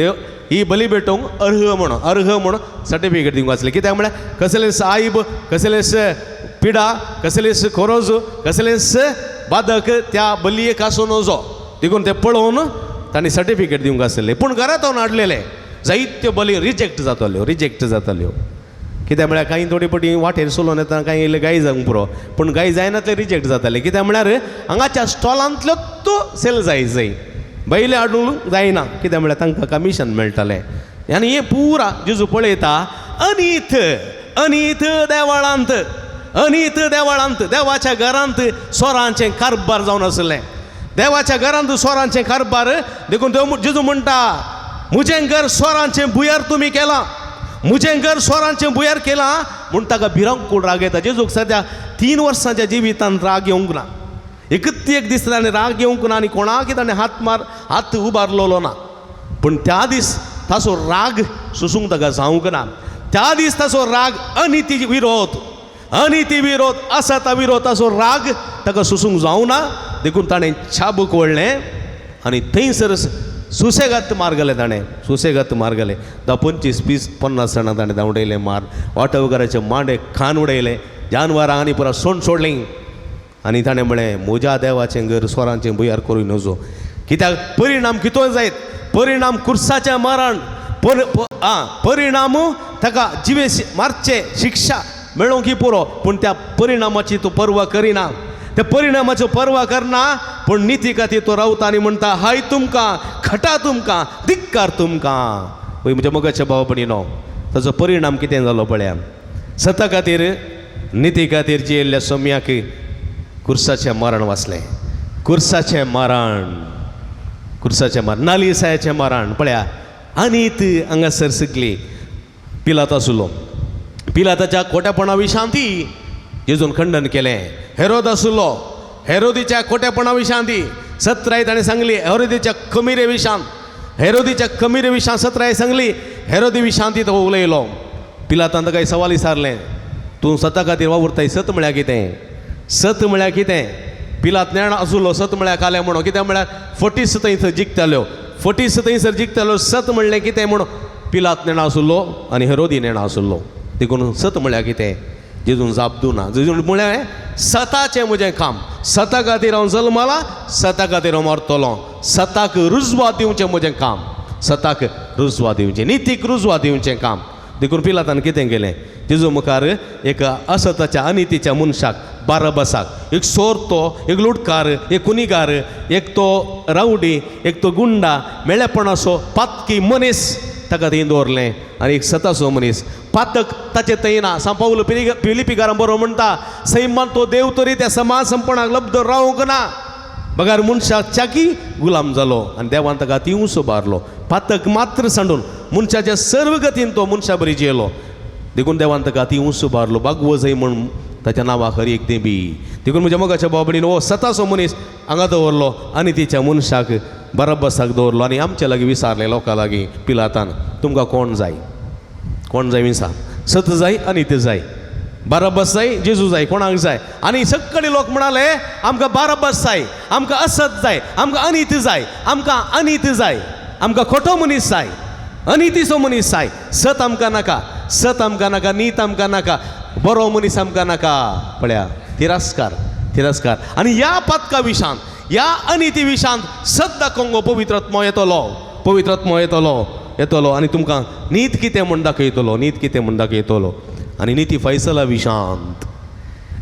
ही बली भेटोवंक अर्ह म्हणून, अर्ह म्हणून सर्टिफिकेट दिवंक आसलें. कित्याक म्हळ्यार कसलेंच आयब, कसलेंच पिडा, कसलेंच खोरोज, कसलेंच बादक त्या बलयेक आसूं नजो, देखून तें पळोवन तांणी सर्टिफिकेट दिवंक आसलें. पूण घरांत हाडलेलें जायत्यो बली रिजेक्ट जाताल्यो, रिजेक्ट जाताल्यो. कित्याक म्हळ्यार कांय थोडी पटी वाटेर चलोवन येता, कांय येयले गाय जावंक पुरो, पूण गाय जायनातले रिजेक्ट जाताले. कित्याक म्हळ्यार हांगाच्या स्टॉलांतल्यो तूं सेल जाय जाय, बैले हाडूंक जायना, कित्याक म्हळ्यार तांकां कमिशन मेळटालें. आनी हें पुरा जेजू पळयता अनीत, अनीत देवळांत, अनीत देवळांत, देवाच्या घरांत सोरांचें कारबार जावन आसलें, देवाच्या घरांत सोरांचें कारबार. देखून देव जेजू म्हणटा म्हजें घर सोरांचें भुंयार तुमी केलां, म्हजें घर सोरांचें भुंयार केलां म्हूण ताका भिरांकूळ राग येता. जेजूक सद्या 3 वर्सांच्या जिवितांत राग येवंक ना, एकच एक दीस ताणें राग येवंक ना आनी कोणाक ताणें हात उबारलेलो ना. पूण त्या दीस ताचो राग सोसूंक ताका जावंक ना. त्या दीस ताचो राग अनिती विरोध, अनिती विरोध आसा ता विरोध, ताचो राग ताका सोसूंक जावना. देखून ताणें चाबूक वळ्ळें आनी थंयसर सुसेगात मार घालें ताणें, सुसेगात मार घालें. 10, 25, 20, 50 जाणां ताणें धांवडयलें मार, वाटवकाराचे मांडे खान उडयले, जानवरां आनी पुरा सोंड सोडलीं. आनी ताणें म्हळें म्हज्या देवाचें घर स्वरांचें भुंयार करूं नजो. कित्याक परिणाम कितोय जायत, परिणाम कुर्साचें मरण, परिणाम ताका जिवे मारचें शिक्षा मेळोवंक पुरो, पूण त्या परिणामाची तूं पर्वा करिना, त्या परिणामाचो पर्वा करना, पूण निती खातीर तो रावता आनी म्हणटा हाय तुमकां, खटा तुमकां, धिक्कार तुमकां. वय म्हज्या मोगाच्या भाव भयणीनो, ताचो परिणाम कितें जालो पळया. सता खातीर निती खातीर जियेल्ल्या सोम्याक कुर्साचें मरण वाचलें, कुर्साचें मरण, कुर्साचें मरण, नालिसायाचें मरण पळया. आनी हांगासर सगली पिलात आसलो, पिलाताच्या खोट्यापणा विशांती जेजून खंडन केलें. हेरोद आसलो, हेरोदीच्या खोट्यापणा विशांती सत्राय ताणें सांगली, हेरोदीच्या कमिरे विशांत, हेरोदीच्या कमिरे विशांत सत्राय सांगली, हेरोदी विशांती तो उलयलो. पिलातान ताका सवाल विचारलें, तूं सता खातीर वावुरताय, सत म्हळ्यार कितें, सत म्हळ्यार कितें? पिलात नेणा आसलो सत म्हळ्यार कालें म्हणून, कितें म्हळ्यार फटीस थंयसर जिखताल्यो, फटीस थंयसर जिखताल्यो, सत म्हणलें कितें म्हणून पिलात नेणा आसलो आनी हेरोदी नेणा आसलो. देखून सत म्हळ्यार कितें जेजून जाप दिवना. जेजून म्हळ्यार सताचें म्हजें काम, सता खातीर हांव जल्मला, सता खातीर हांव मरतलो, सताक रुजवा दिवचें म्हजें काम, सताक रुजवा दिवचें, नितीक रुजवा दिवचें काम. देखून पिलातान कितें केलें, जेजू मुखार एक असताच्या अनितीच्या मनशाक बाराबसाक, एक सोरतो, एक लुटकार, एक कुनिगार, एक तो रावडी, एक तो गुंडा, मेळेपणाचो पातकी मनीस ताका थंय दवरलें आनी एक सताचो मनीस पातक ताचे थंय ना. सांपावलो फिलिपीकारां बरो म्हणटा सैमान तो देव तरी त्या समाज संपणाक लब्ध रावंक ना, बगार मनशाक चाकी गुलाम जालो आनी देवान ताका तिवसो बारलो. पातक मात्र सांडून मनशाच्या सर्व गतीन तो मनशा बरी जियेलो, देखून देवान ताका तिवसो बारलो. बागवो जय म्हूण ताच्या नांवाक हर एक देबी. देखून म्हज्या मोगाच्या भाव भयणीन हो सताचो मनीस हांगा दवरलो आनी तिच्या मनशाक बराबसाक दवरलो आनी आमच्या लागीं विचारलें लोकां लागीं पिलातान, तुमकां कोण जाय, कोण जाय विसा, सत जाय आनी ते जाय, बाराबस जाय, जेजू जाय, कोणाक जाय? आनी सगळे लोक म्हणाले आमकां बाराबस जाय, आमकां असत जाय, आमकां अनीत जाय, आमकां अनीत जाय, आमकां खोटो मनीस जाय, अनितीचो मनीस जाय, सत आमकां नाका, सत आमकां नाका, नीत आमकां नाका, बरो मनीस आमकां नाका. पळया तिरस्कार, तिरस्कार. आनी ह्या पातका विशांत, ह्या अनिती विशांत सत दाखोवंक पवित्र आत्मो येतलो, पवित्र आत्मो येतलो, येतलो आनी तुमकां नीत कितें म्हूण दाखयतलो, नीत कितें म्हूण दाखयतलो. आनी निती फैसला विशांत,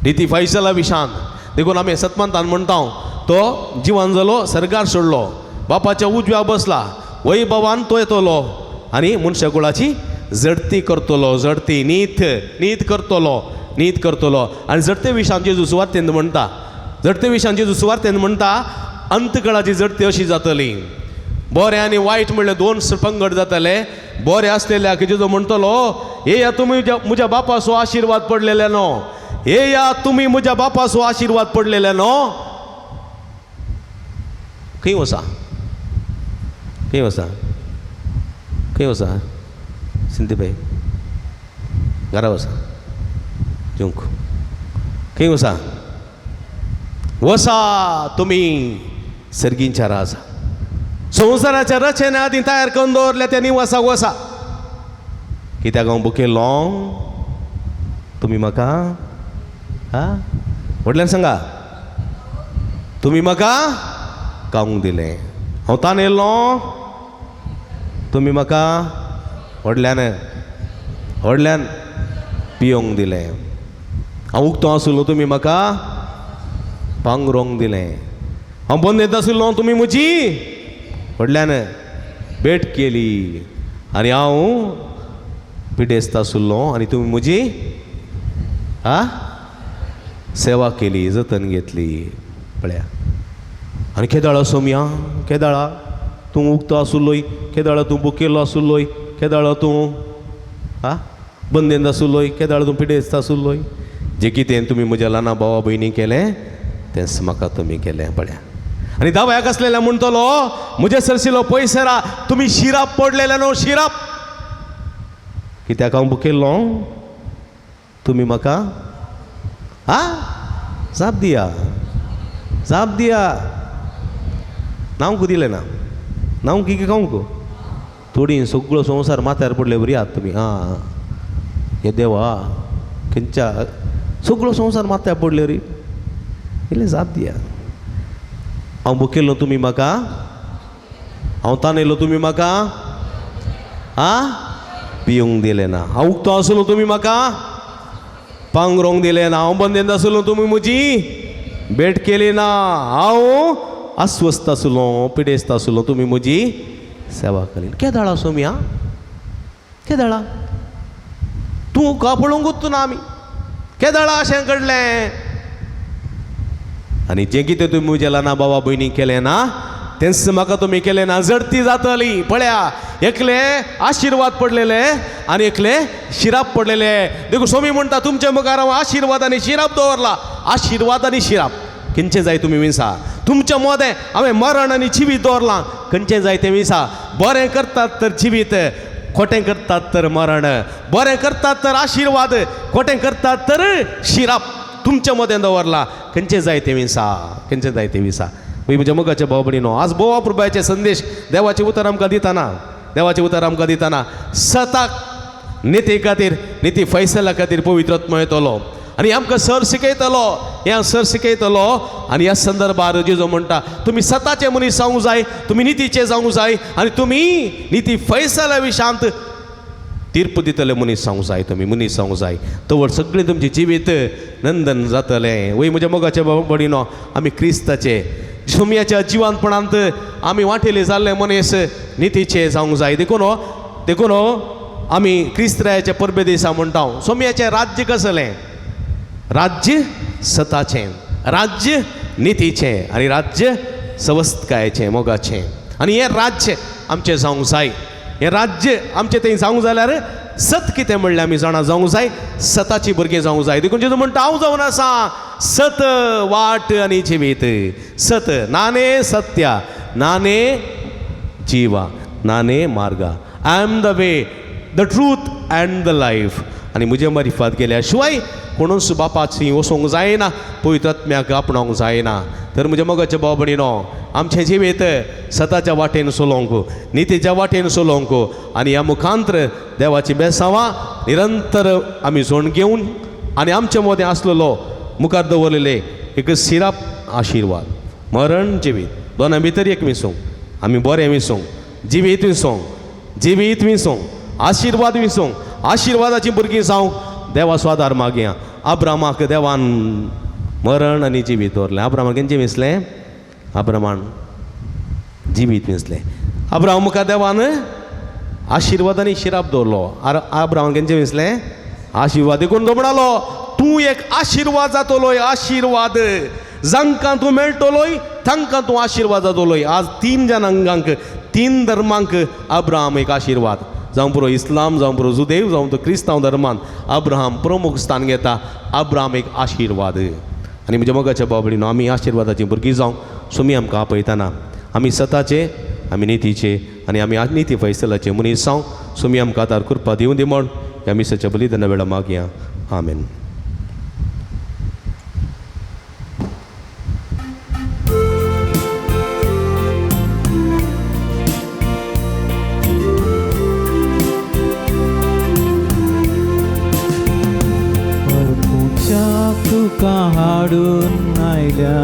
निती फैसला विशांत. देखून आमी सतमंतान म्हणटा तो जिवान जालो, सर्गार सोडलो, बापाच्या उजव्या बसला, वैभवान तो येतलो आनी मनशाकुळाची जडती करतलो, जडती नीत, नीत करतलो, नीत करतलो. आनी जडते विशांत जेजू सुवार्तेन म्हणटा, जडते विशांत जेजू सुवार्तेन म्हणटा अंतकळाची जडती अशी जातली, बरें आनी वायट म्हणल्यार दोन पंगड जातले. बरें आसलेल्याक जेजू म्हणटलो येया तुमी म्हज्या बापाचो आशिर्वाद पडलेले न्हू, येया तुमी म्हज्या बापाचो आशिर्वाद पडलेले न्हू. खंय वसा, खंय वसा, खंय वसा सिंधीबाई, घरा वसा जेवंक, खंय वसा, वसा तुमी सर्गींच्या राजा, संवसाराच्या रचने आदीं तयार करून दवरल्या त्या निवासाक वसा. कित्याक हांव भुकेल्लो तुमी म्हाका, हा व्हडल्यान सांगा, तुमी म्हाका खावंक दिलें. हांव तानेल्लो तुमी म्हाका व्हडल्यान व्हडल्यान पियोंक दिलें. हांव उक्तो आसलो तुमी म्हाका पांगरोंक दिलें. हांव बंदेंत आशिल्लो तुमी म्हजी व्हडल्यान भेट केली. आनी हांव पिडेस्त आशिल्लो आनी तुमी म्हजी आ सेवा केली, जतन घेतली. पळया आनी केदाळा सोमया, केदाळा तूं उक्तो आसुल्लोय, केदाळा तूं भुकेल्लो आसुल्लोय, केदाळा तूं आ बंदेंत आसुल्लोय, केदाळा तूं पिडेस्त आसुल्लोय. जें कितें तुमी म्हज्या ल्हाना भावा भयणी केलें तेंच म्हाका तुमी केलें. पळया आनी दाव्याक आसलेल्या म्हणटलो म्हजे सरशिलो पयसरा तुमी शिराप पडलेले न्हू, शिराप. कित्याक हांव भुकेल्लो तुमी म्हाका आ जाप दिया, जाप दिया. नांवकू दिलें ना, नांव की खावंक थोडी सगळो संवसार माथ्यार पडले बरी आहात तुमी. आं हे देवा खंयच्या सगळो संवसार माथ्यार पडले री, इल्लें जाप दिया. हांव भुकेल्लो तुमी म्हाका, हांव तानेल्लो तुमी म्हाका आ पिवंक दिलें ना. हांव उक्तो आसलो तुमी म्हाका पांगरोंक दिलें ना. हांव बंदेंत आसलो तुमी म्हजी भेट केली ना. हांव अस्वस्थ आसलो, पिडेस्त आसलो, तुमी म्हजी सेवा केली. केदाळा सोमया, केदाळा तूं का पळोवंकूच ना आमी, केदाळा अशें घडलें. आनी जें कितें तुमी म्हज्या ल्हाना बाबा भयणी केलें ना तेंच म्हाका तुमी केलें ना. जडती जातली. पळया एकले आशिर्वाद पडलेले आनी एकले शिराप पडलेले. देखून सोमी म्हणटा तुमच्या मुखार हांव आशिर्वाद आनी शिराप दवरला. आशिर्वाद आनी शिराप खंयचें जाय तुमी विसा. तुमच्या मोदें हांवें मरण आनी जिवीत दवरलां, खंयचें जाय तें विसा. बरें करतात तर जिवीत, खोटें करतात तर मरण. बरें करतात तर आशिर्वाद, खोटें करतात तर शिराप. तुमच्या मदें दवरला, खंयचें जाय तें विसा, खंयचें जाय तें विसा. म्हज्या मोगाच्या भाव भयणीनो, आज भोव अपुरबायेचे संदेश देवाचें उतर आमकां दितना, देवाचें उतर आमकां दितना सताक निती खातीर, निती फैसला खातीर पवित्र आत्मो येतलो आनी आमकां सर शिकयतलो, ह्या सर शिकयतलो. आनी ह्या संदर्भार जेजू म्हणटा तुमी सताचे मनीस जावंक जाय, तुमी नितीचे जावंक जाय आनी तुमी निती फैसला विशांत तीर्प दितले मनीस जावंक जाय, तुमी मनीस जावंक जाय. तवर सगळें तुमचें जिवीत नंदन जातलें. वय म्हज्या मोगाचे भयणीनो, आमी क्रिस्ताचे सोमयाच्या जिवानपणांत आमी वांटेले जाल्ले मनीस नितीचे जावंक जाय. देखून देखून आमी क्रिस्तरायाच्या परबे दिसा म्हणटा सोमयाचें राज्य कसलें? राज्य सताचें, राज्य नितीचें आनी राज्य सवस्तकायेचें, मोगाचें. आनी हें राज्य आमचें जावंक जाय. हें राज्य आमचें थंय जावंक जाल्यार सत कितें म्हणलें आमी जाणा जावंक जाय, सताची भुरगीं जावंक जाय. देखून जेजू म्हणटा हांव जावन आसा सत, वाट आनी जिवीत. सत नाने सत्या, नाने जिवा, नाने मार्गा. I am the way, the truth and the life. आनी म्हजे मारिफात गेल्या शिवाय कोणूच बापाची वचोंक जायना, पवित्र आत्म्याक आपणावंक जायना. तर म्हज्या मोगाच्या भाव भयणीनो, आमचें जिवीत सताच्या वाटेन चलोवंक, नितीच्या वाटेन चलोवंक आनी ह्या मुखांतर देवाची बेसांवां निरंतर आमी जोण घेवन आनी आमचे मदें आसलेलो मुखार दवरलेले एक सिराप आशिर्वाद, मरण जिवीत दोनां भितर एक विसूंक, आमी बरें विसूंक, जिवीत विसूंक, जिवीत विसूंक, आशिर्वाद विसूंक, आशिर्वादाची भुरगीं जावंक देवाचो आदार मागया. अब्रामाक देवान मरण आनी जिवीत दवरलें. अब्रामाक खंयचें विसलें? अब्रामान जिवीत विसलें. अब्राम मुखार देवान आशिर्वाद आनी शिराप दवरलो. अब्रामान खंयचें विसलें? आशिर्वाद. देखून तो म्हणालो तूं एक आशिर्वाद जातलोय, आशिर्वाद जांकां तूं मेळटलोय तांकां तूं आशिर्वाद जातलोय. आज तीन जनांगांक, तीन धर्मांक अब्राहम एक आशिर्वाद. जावं पुरो इस्लाम, जावं पुरो जुदेव, जावं तो क्रिस्तांव धर्मान अब्राहम प्रमुख स्थान घेता. अब्राहम एक आशिर्वाद. आनी म्हज्या मोगाच्या भाव भयणीनो, आमी आशिर्वादाची भुरगीं जावंक सुमी आमकां आपयतना आमी सताचे, आमी नितीचे आनी आमी निती फैसलाचे मनीस जावंक सुमी आमकां आदार कृपा दिवं दी म्हण ह्या मिसाच्या बलिदाना वेळार मागया. आमेन. हाडून आयल्या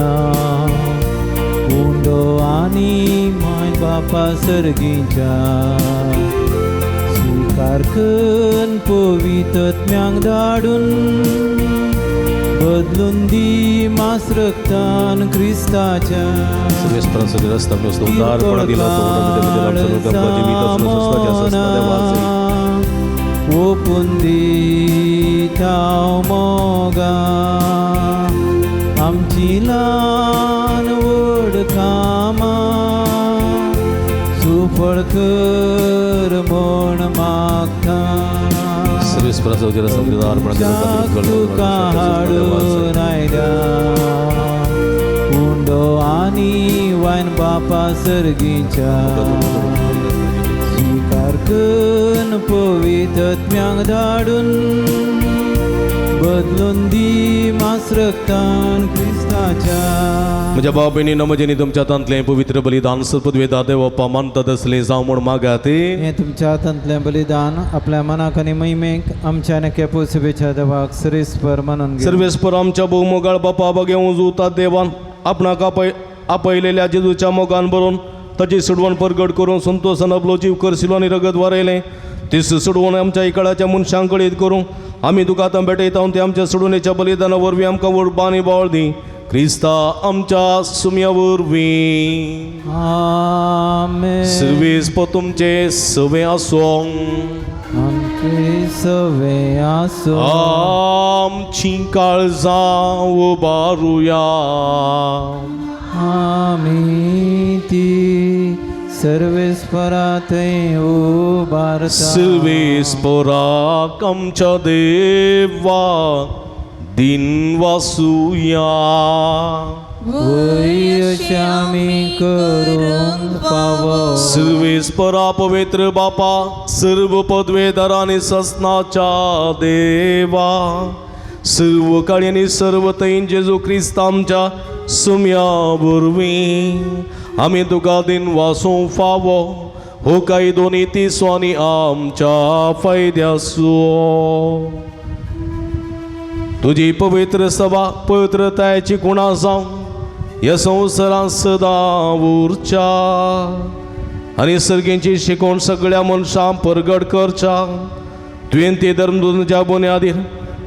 उंडो आनी माय बापा सर्गीच्या स्विकार करून पवित्रत्म्यांक धाडून बदलून दी मास रक्तान क्रिस्ताच्या सर्वेस्परांचो रस्ता उदारपणा दिला तो ओपून दिता मोगा आमची ल्हान व्हड कामां सुफळ कर म्हण मागता तुका हाडून आयल्या उंडो आनी वायन बापा सर्गीच्या स्विकार करून पवित्रत्म्यांक धाडून बदलून दी मास रक्तान क्रिस्ताच्या. म्हज्या भाव भयणीनो म्हजेनी तुमच्या हातांतलें पवित्र बलिदान सदपदवेदा देवप्पा मानतात असलें जावं म्हूण मागात. हें तुमच्या हातांतलें बलिदान आपल्या मनाक आनी महिमेक आमच्या आनी केपोसभेच्या देवाक सरेस्पर मानून घेवं. सर्वेस्पर आमच्या भोवमोगाळ बापा बगेवूं जुता देवान आपणाक आपयलेल्या जेजूच्या मोगान बरोवन ताची सोडवण परगट करून संतोसान आपलो जीव करसिलो आनी रगत वारयलें तीच सोडवण आमच्या इकळाच्या मनशांक कळीत करूं आमी तुका आतां भेटयता ते आमच्या सोडवणेच्या बलिदाना वरवीं आमकां व्हड आनी बावळ दी क्रिस्ता आमच्या सुम्या वरवीं. आमेन. सर्वेस्पर तुमचे सवे आसूं. आमचे सवे आसूं. आमची काळजां उबारुया. आमी ती सर्वेस्परा थंय उबारता. सर्वेस्पराक आमच्या देवा दिन वासुया. वय अशें आमी करूंक फावो. सर्वेस्परा पवित्र बापा सर्व पदवेदार आनी ससनाच्या देवा सर्व काळी आनी सर्व थंय जेजू क्रिस्त आमच्या सुम्या वरवीं आमी तुका दिन वासूं फावो हो कांय दोनी तिसो आनी आमच्या फायद्यासो. तुजी पवित्र सभा पवित्रतायेची गुणां जावं ह्या संवसारांत सदां उरच्या आनी सर्गेंची शिकवण सगळ्या मनशांक परगट करच्या. तुवें ते धर्मदुच्या बुन्यादीर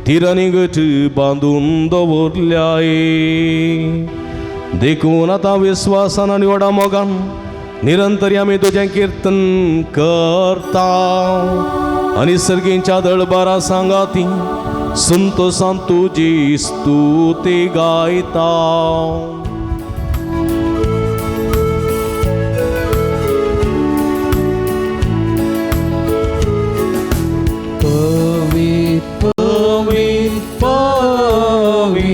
तीर आनी गट बांदून दवरल्याय. देखून आतां विस्वासान आनी व्हडा मोगान निरंतर आमी तुजें किर्तन करता आनी सर्गेंच्या दळबारा सांगाती संतोसान तुजी स्तुती गायता. पवित्र पवित्र पवित्र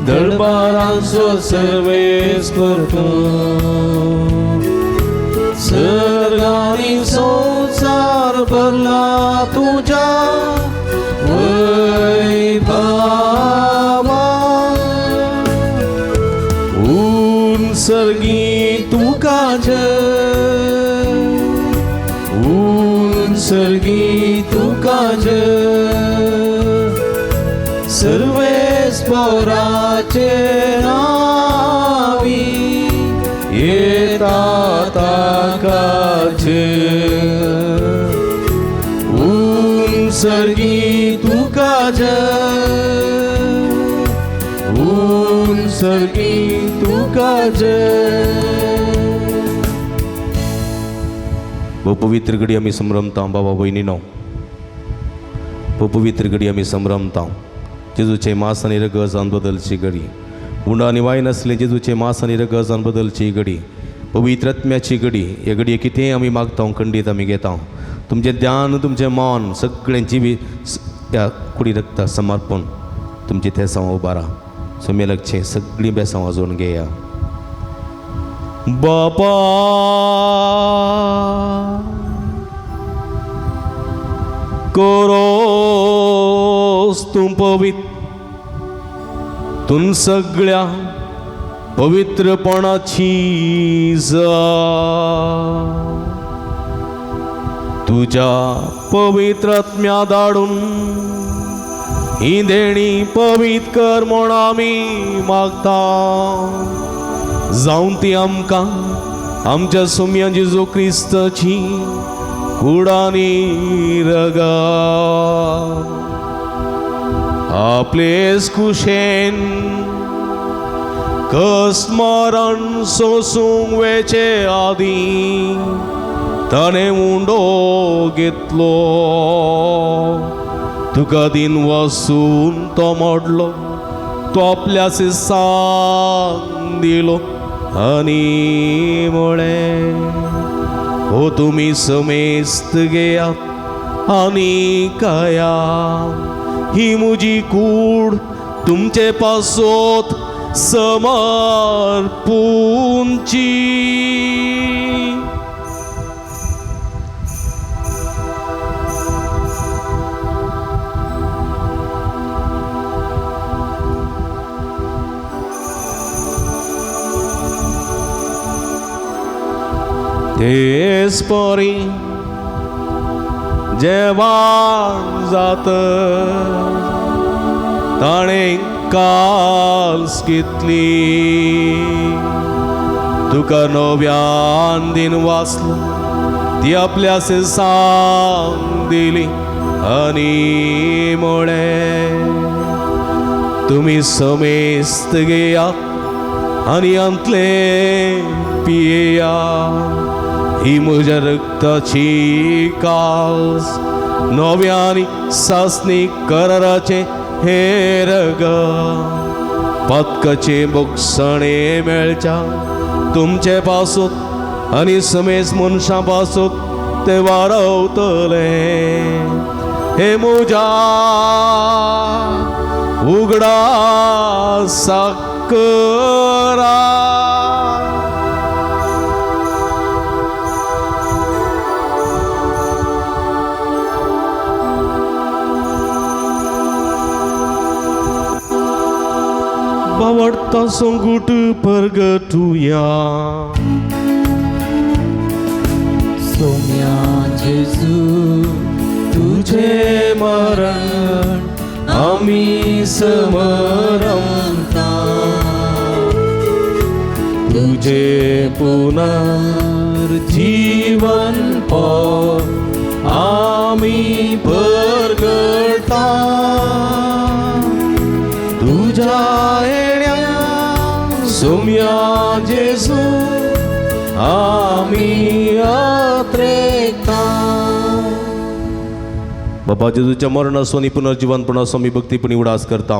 दरबारांचो सर्वेस्पर तूं सर्गांनी संवसार भरला तुज्या वैभवान. ऊन सर्गी तुका जय ऊन सर्गी तुका जय सर्वेस्पराचे नावी येता ताकाचे. ऊन सर्गी तुका जय ऊन सर्गी तुका जय. पवित्र घडी आमी संभ्रमता बाबा भयणीनो पवित्र घडी आमी संभ्रमता जेजूचे मास आनी रगत बदलची घडी उंडो आनी वायन आसलें जेजूचे मास आनी रगत बदलची घडी पवित्र आत्म्याची घडी. हे घडये कितेंय आमी मागता खंडीत आमी घेता. तुमचें ध्यान तुमचें मन सगळें जिवीत ह्या कुडी रक्ता समर्पण तुमचें तेसांव उबारा सुमे लागचें सगळीं बेसांव वाजोवन घेया. बापा कोरोस तूं पवित्र तूं सगळ्या पवित्रपणाची जा तुज्या पवित्र आत्म्या धाडून ही देणी पवित्र कर म्हूण आमी मागता. जावन ती आमकां आमच्या सुम्या जेजू क्रिस्ताची कुडानी रगा आपलेच कुशेन कस्मरण सोसूंक वेचे आदीं ताणें उंडो घेतलो. तुका दिन वसून तो मोडलो, तो आपल्या सिसांक दिलो आनी म्हळें, हो तुमी समेस्त घेयात आनी खाया, ही म्हजी कूड तुमचे पासत समर्पूंची. तेच परी जेवण जात ताणें काल्स घेतली, तुका नव्यान दिन वाचलो, ती आपल्या सांग दिली आनी म्हळें, तुमी समेस्त घेयात आनी अंतले पियेया, ही म्हज्या रक्ताची कास नव्यानी सासणी कराराचें हे रग पदकाचे बोगसणे मेळच्या तुमचे पासून आनी समेज मनशां पासून ते वारवतले. हे म्हज्या उगडा साकरा. बावडता संगूट परगटुया. सोम्या जेजू तुझे मरण आमी समरमता, तुझे पुनर्जीवन आमी परगटा, तुझ्या येण्या सोम्या जेजू आमी अत्रेकता. बाबा जेजूच्या मरणाचो आनी पुनर्जीवनपणाचो आमी भक्तीपणी उडास करता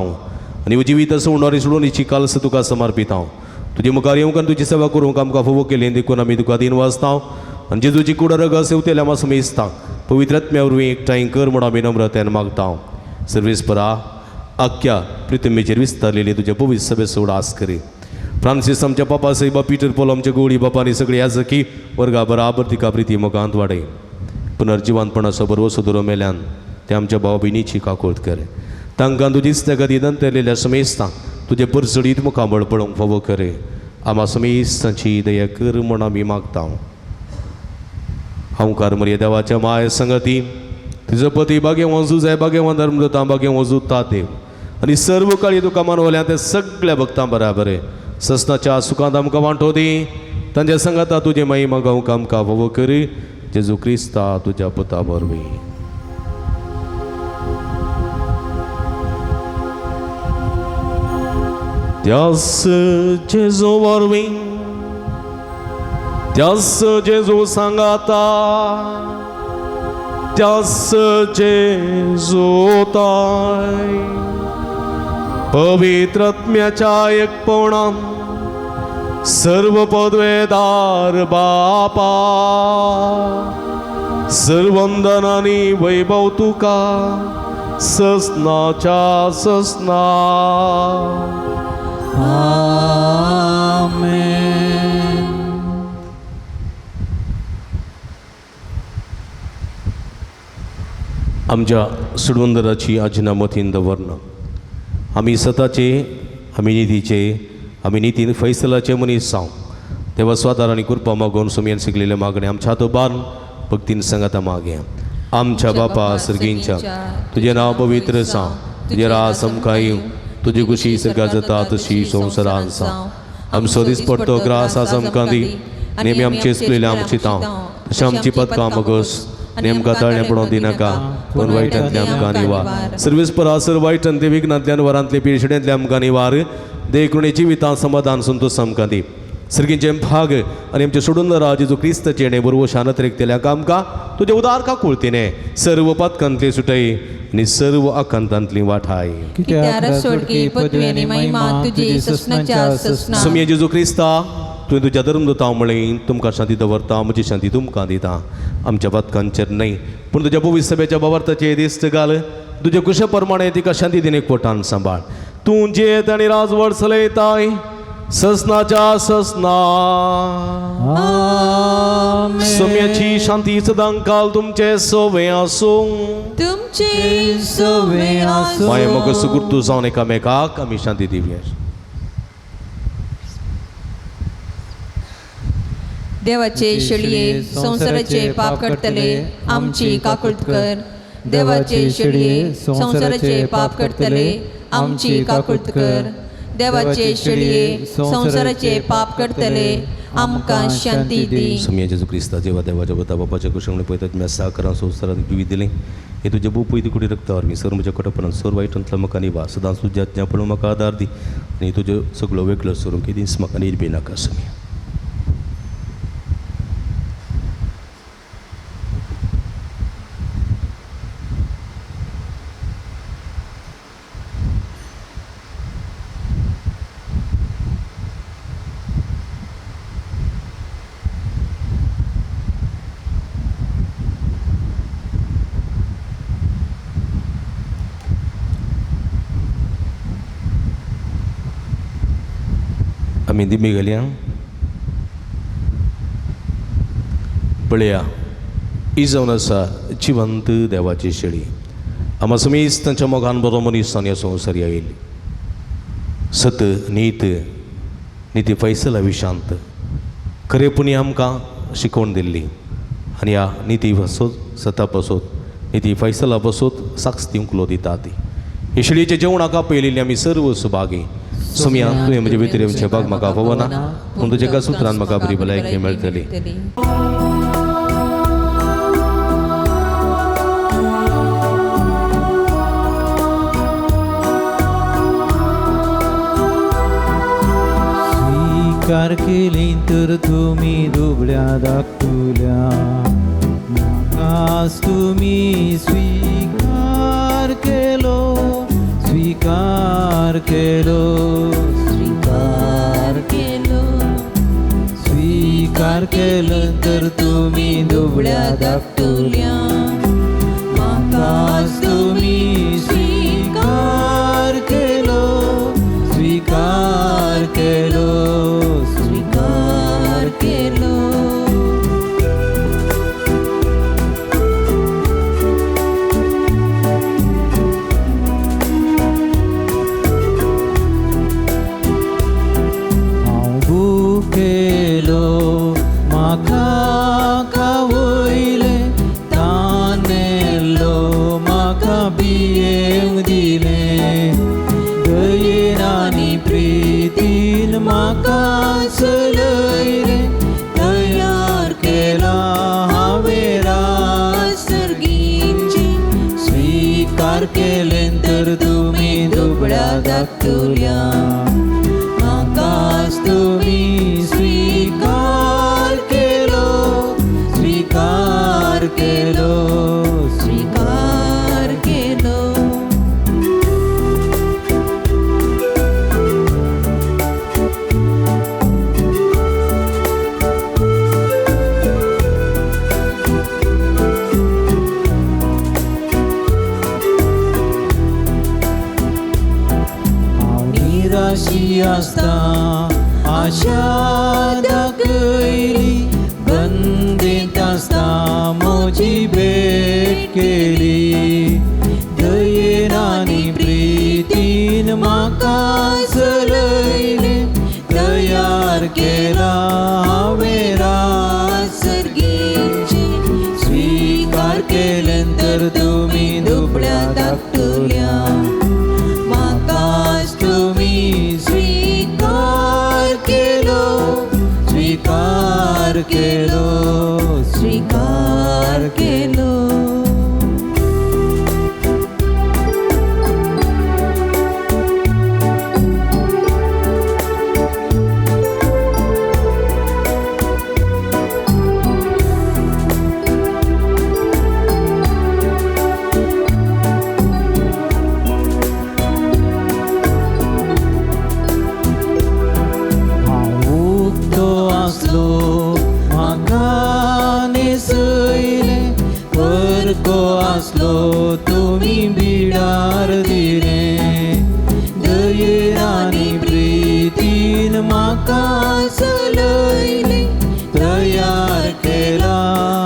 आनी जिवीत सोडून सोडून कालस तुका समर्पिता. तुजे मुखार येवंक आनी तुजी सेवा करूंक आमकां फावो केली देखून आमी तुका दिन वाचता आनी जेजूची कूड रग सेवतेल्या आमा समेस्तांक पवित्र आत्म्या वरवीं एकठांय कर म्हूण आमी नम्रतेन मागता. सर्वेस्परा आख्या पृथ्वीचेर विस्तारलेली तुज्या पवित्र सभेचो उडास करी. फ्रांसीस आमच्या पापा साहेबा, पीटर पोल आमच्या गोळी बापा आनी सगळी याजकी वर्गा बराबर तिका प्रिती मुखांत वाडय. पुनर्जिवनपणाचो बरवसो दुरो मेल्यान ते आमच्या भाव भयणीची काकूळत करे. तांकां तुजीच त्या गती दंतरलेल्या समेस्तांक तुजे परसडीत मुखामळ पळोवंक फावो करे. आमा समेस्तांची दया कर म्हूण आमी मागता. हांवकार मरिया देवाच्या माय संगती तुजो पती भाग्यवान जुजाय, भाग्यवान धर्मदूतां, भाग्यवान जुता देव आनी सर्व काळी तुका मानवल्या त्या सगळ्या भक्तां बराबर ससनाच्या सुखांत आमकां वांटो दी. तांच्या संगाता तुजे महिमा गावंक आमकां फावो करी. जेजू क्रिस्ता तुज्या पुता वरवीं. त्यास जेजू वरवीं, त्यास जेजू सांगाता, त्यास जेजू ताय पवित्र आत्म्याच्या एकपणान सर्व पदवेदार बापा सर्वंदनानी वैभव तुका ससनाच्या ससना. आमेन. आमच्या सुडवंदराची आजना मतीन दवरना. आमी सताचे, आमी नितीचे, आमी नितीन फैसलाचे मनीस जावं. तेव्हा स्वादार आनी कृपा मागून सुमयन शिकलेले मागणे आमच्या हातोबार भक्तीन सांगाता मागे. आमच्या बापा सर्गींच्या तुजें नांव पवित्र जावं, तुजें रास आमकां येवं, तुजी खुशी सगळ्या जाता तशी संवसारान जावं. आमचो दिसपडतो ग्रास आज आमकां दी, नेमी आमचे चुकलेले आमची तांव तशें आमची पदकां मगोस नेमकां तळणें पडोवंक दिनाका, पूण वायटांतले आमकां निवार. सर्वीस परासर वायटांतले विघ्नांतल्यान वरांतले पिरशेंतले आमकां निवार. देखून जिवितां समाधान संतोष आमकां दी. सर्गींचे भाग आनी आमचे सोडून राव जेजू क्रिस्ताचें आनी बरोबर शानत रेखतल्या आमकां तुजें उदार काकुळतीने सर्व पातकांतली सुटय आनी सर्व आकांतांतली वाठाय. कित्याक सोडकी पदवी आनी महिमा तुजी ससनाच्या ससना. समिया जेजू क्रिस्ता, तुवें तुज्या धर्म दिता म्हळें, तुमकां शांती दवरता, म्हजी शांती तुमकां दिता. आमच्या पातकांचेर न्हय पूण तुज्या पवित्र सभेच्या बाबार्थाचेर दिश्ट घाल. तुज्या कुशे प्रमाणे तिका शांती दिने पोटान सांबाळ. तूं जेत आनी राजवट चलयताय ससनाच्या ससना. सम्याची शांती सदांकाल तुमचे सोवे आसूं. तुमचे सोवे आसूं. माय मग सुगुर्तू जावन एकामेकाक आमी शांती दिवया. देवाचे शेळये संवसाराचे पाप करतले आमची काकुळट कर. देवाचे शेळये संवसाराचे पाप करतले आमची काकुळट कर. देवाचे शेळये संवसाराचे पाप करतले आमकां शांती दी. समिया जेजू क्रिस्ता जेवा देवाच्या वता बापाच्या कुशमणे पळयतात म्या साकरां संवसारात जिवीत दिलें हे तुज्या भोव पयली कुडी रक्ता वरवीं सर म्हज्या कटपणान सर वायटांतलो म्हाका निवा. सदांच तुज्या आज्ञा पळोवन म्हाका आदार दी आनी तुज्यो सगळो वेगळो सरूंक दीस म्हाका निर्बी नाका. समिया आमी दिमी घालया. पळया ही जावन आसा जिवंत देवाची शेळी. आमा समीस तांच्या मोगान बरो मनीस ह्या संवसारी आयिल्ली सत नीत निती फैसला विशांत खरेपणी आमकां शिकोवन दिल्ली आनी ह्या निती पासत सता पासत निती फैसला पासत साक्ष दिवंक लो दिता ती. हे शेळयेच्या जेवणाक आपयलेली आमी सर्व सुभागी. समिया तुवें म्हजे भितर येवचें भाग म्हाका फावना, पूण तुज्या एका सुत्रान म्हाका बरी भलायकी मेळटली. स्वीकार केली तर तुमी दुबळ्या धाकटुल्या म्हाकाच तुमी स्वीकार केलो, स्वीकार केलो, स्वीकार केलो. स्वीकार केलो तर तुमी दुबळ्या धाकटुल्या म्हाकाच तुमी स्वीकार केलो, स्वीकार केलो, स्वीकार केलो. हांव भुकेलो म्हाका खावयलें, तानेल्लो म्हाका पियेवंक दिलें, दयेन आनी प्रितीन म्हाका चलयलें, तयार केला हांवें राज सर्गींची. स्वीकार केलें तर तुमी दुबळ्या धाकटुल्या म्हाकाच तुमी स्वीकार केलो, स्वीकार केलो, स्वीकार केलो. हांव निराशी आसता आशा दाखयली, बंदीत आसता म्हजी भेट केली, दयेन आनी प्रितीन म्हाका चलयलें, तयार केला हांवें राज सर्गींची. स्वीकार केलें तर तुमी दुबळ्या धाकटुल्या स्वीकार केलो. हांव उक्तो आसलो म्हाका न्हेसयलें, परको आसलो तुमी बिडार दिलें, दयेन आनी प्रितीन म्हाका चलयलें, तयार केला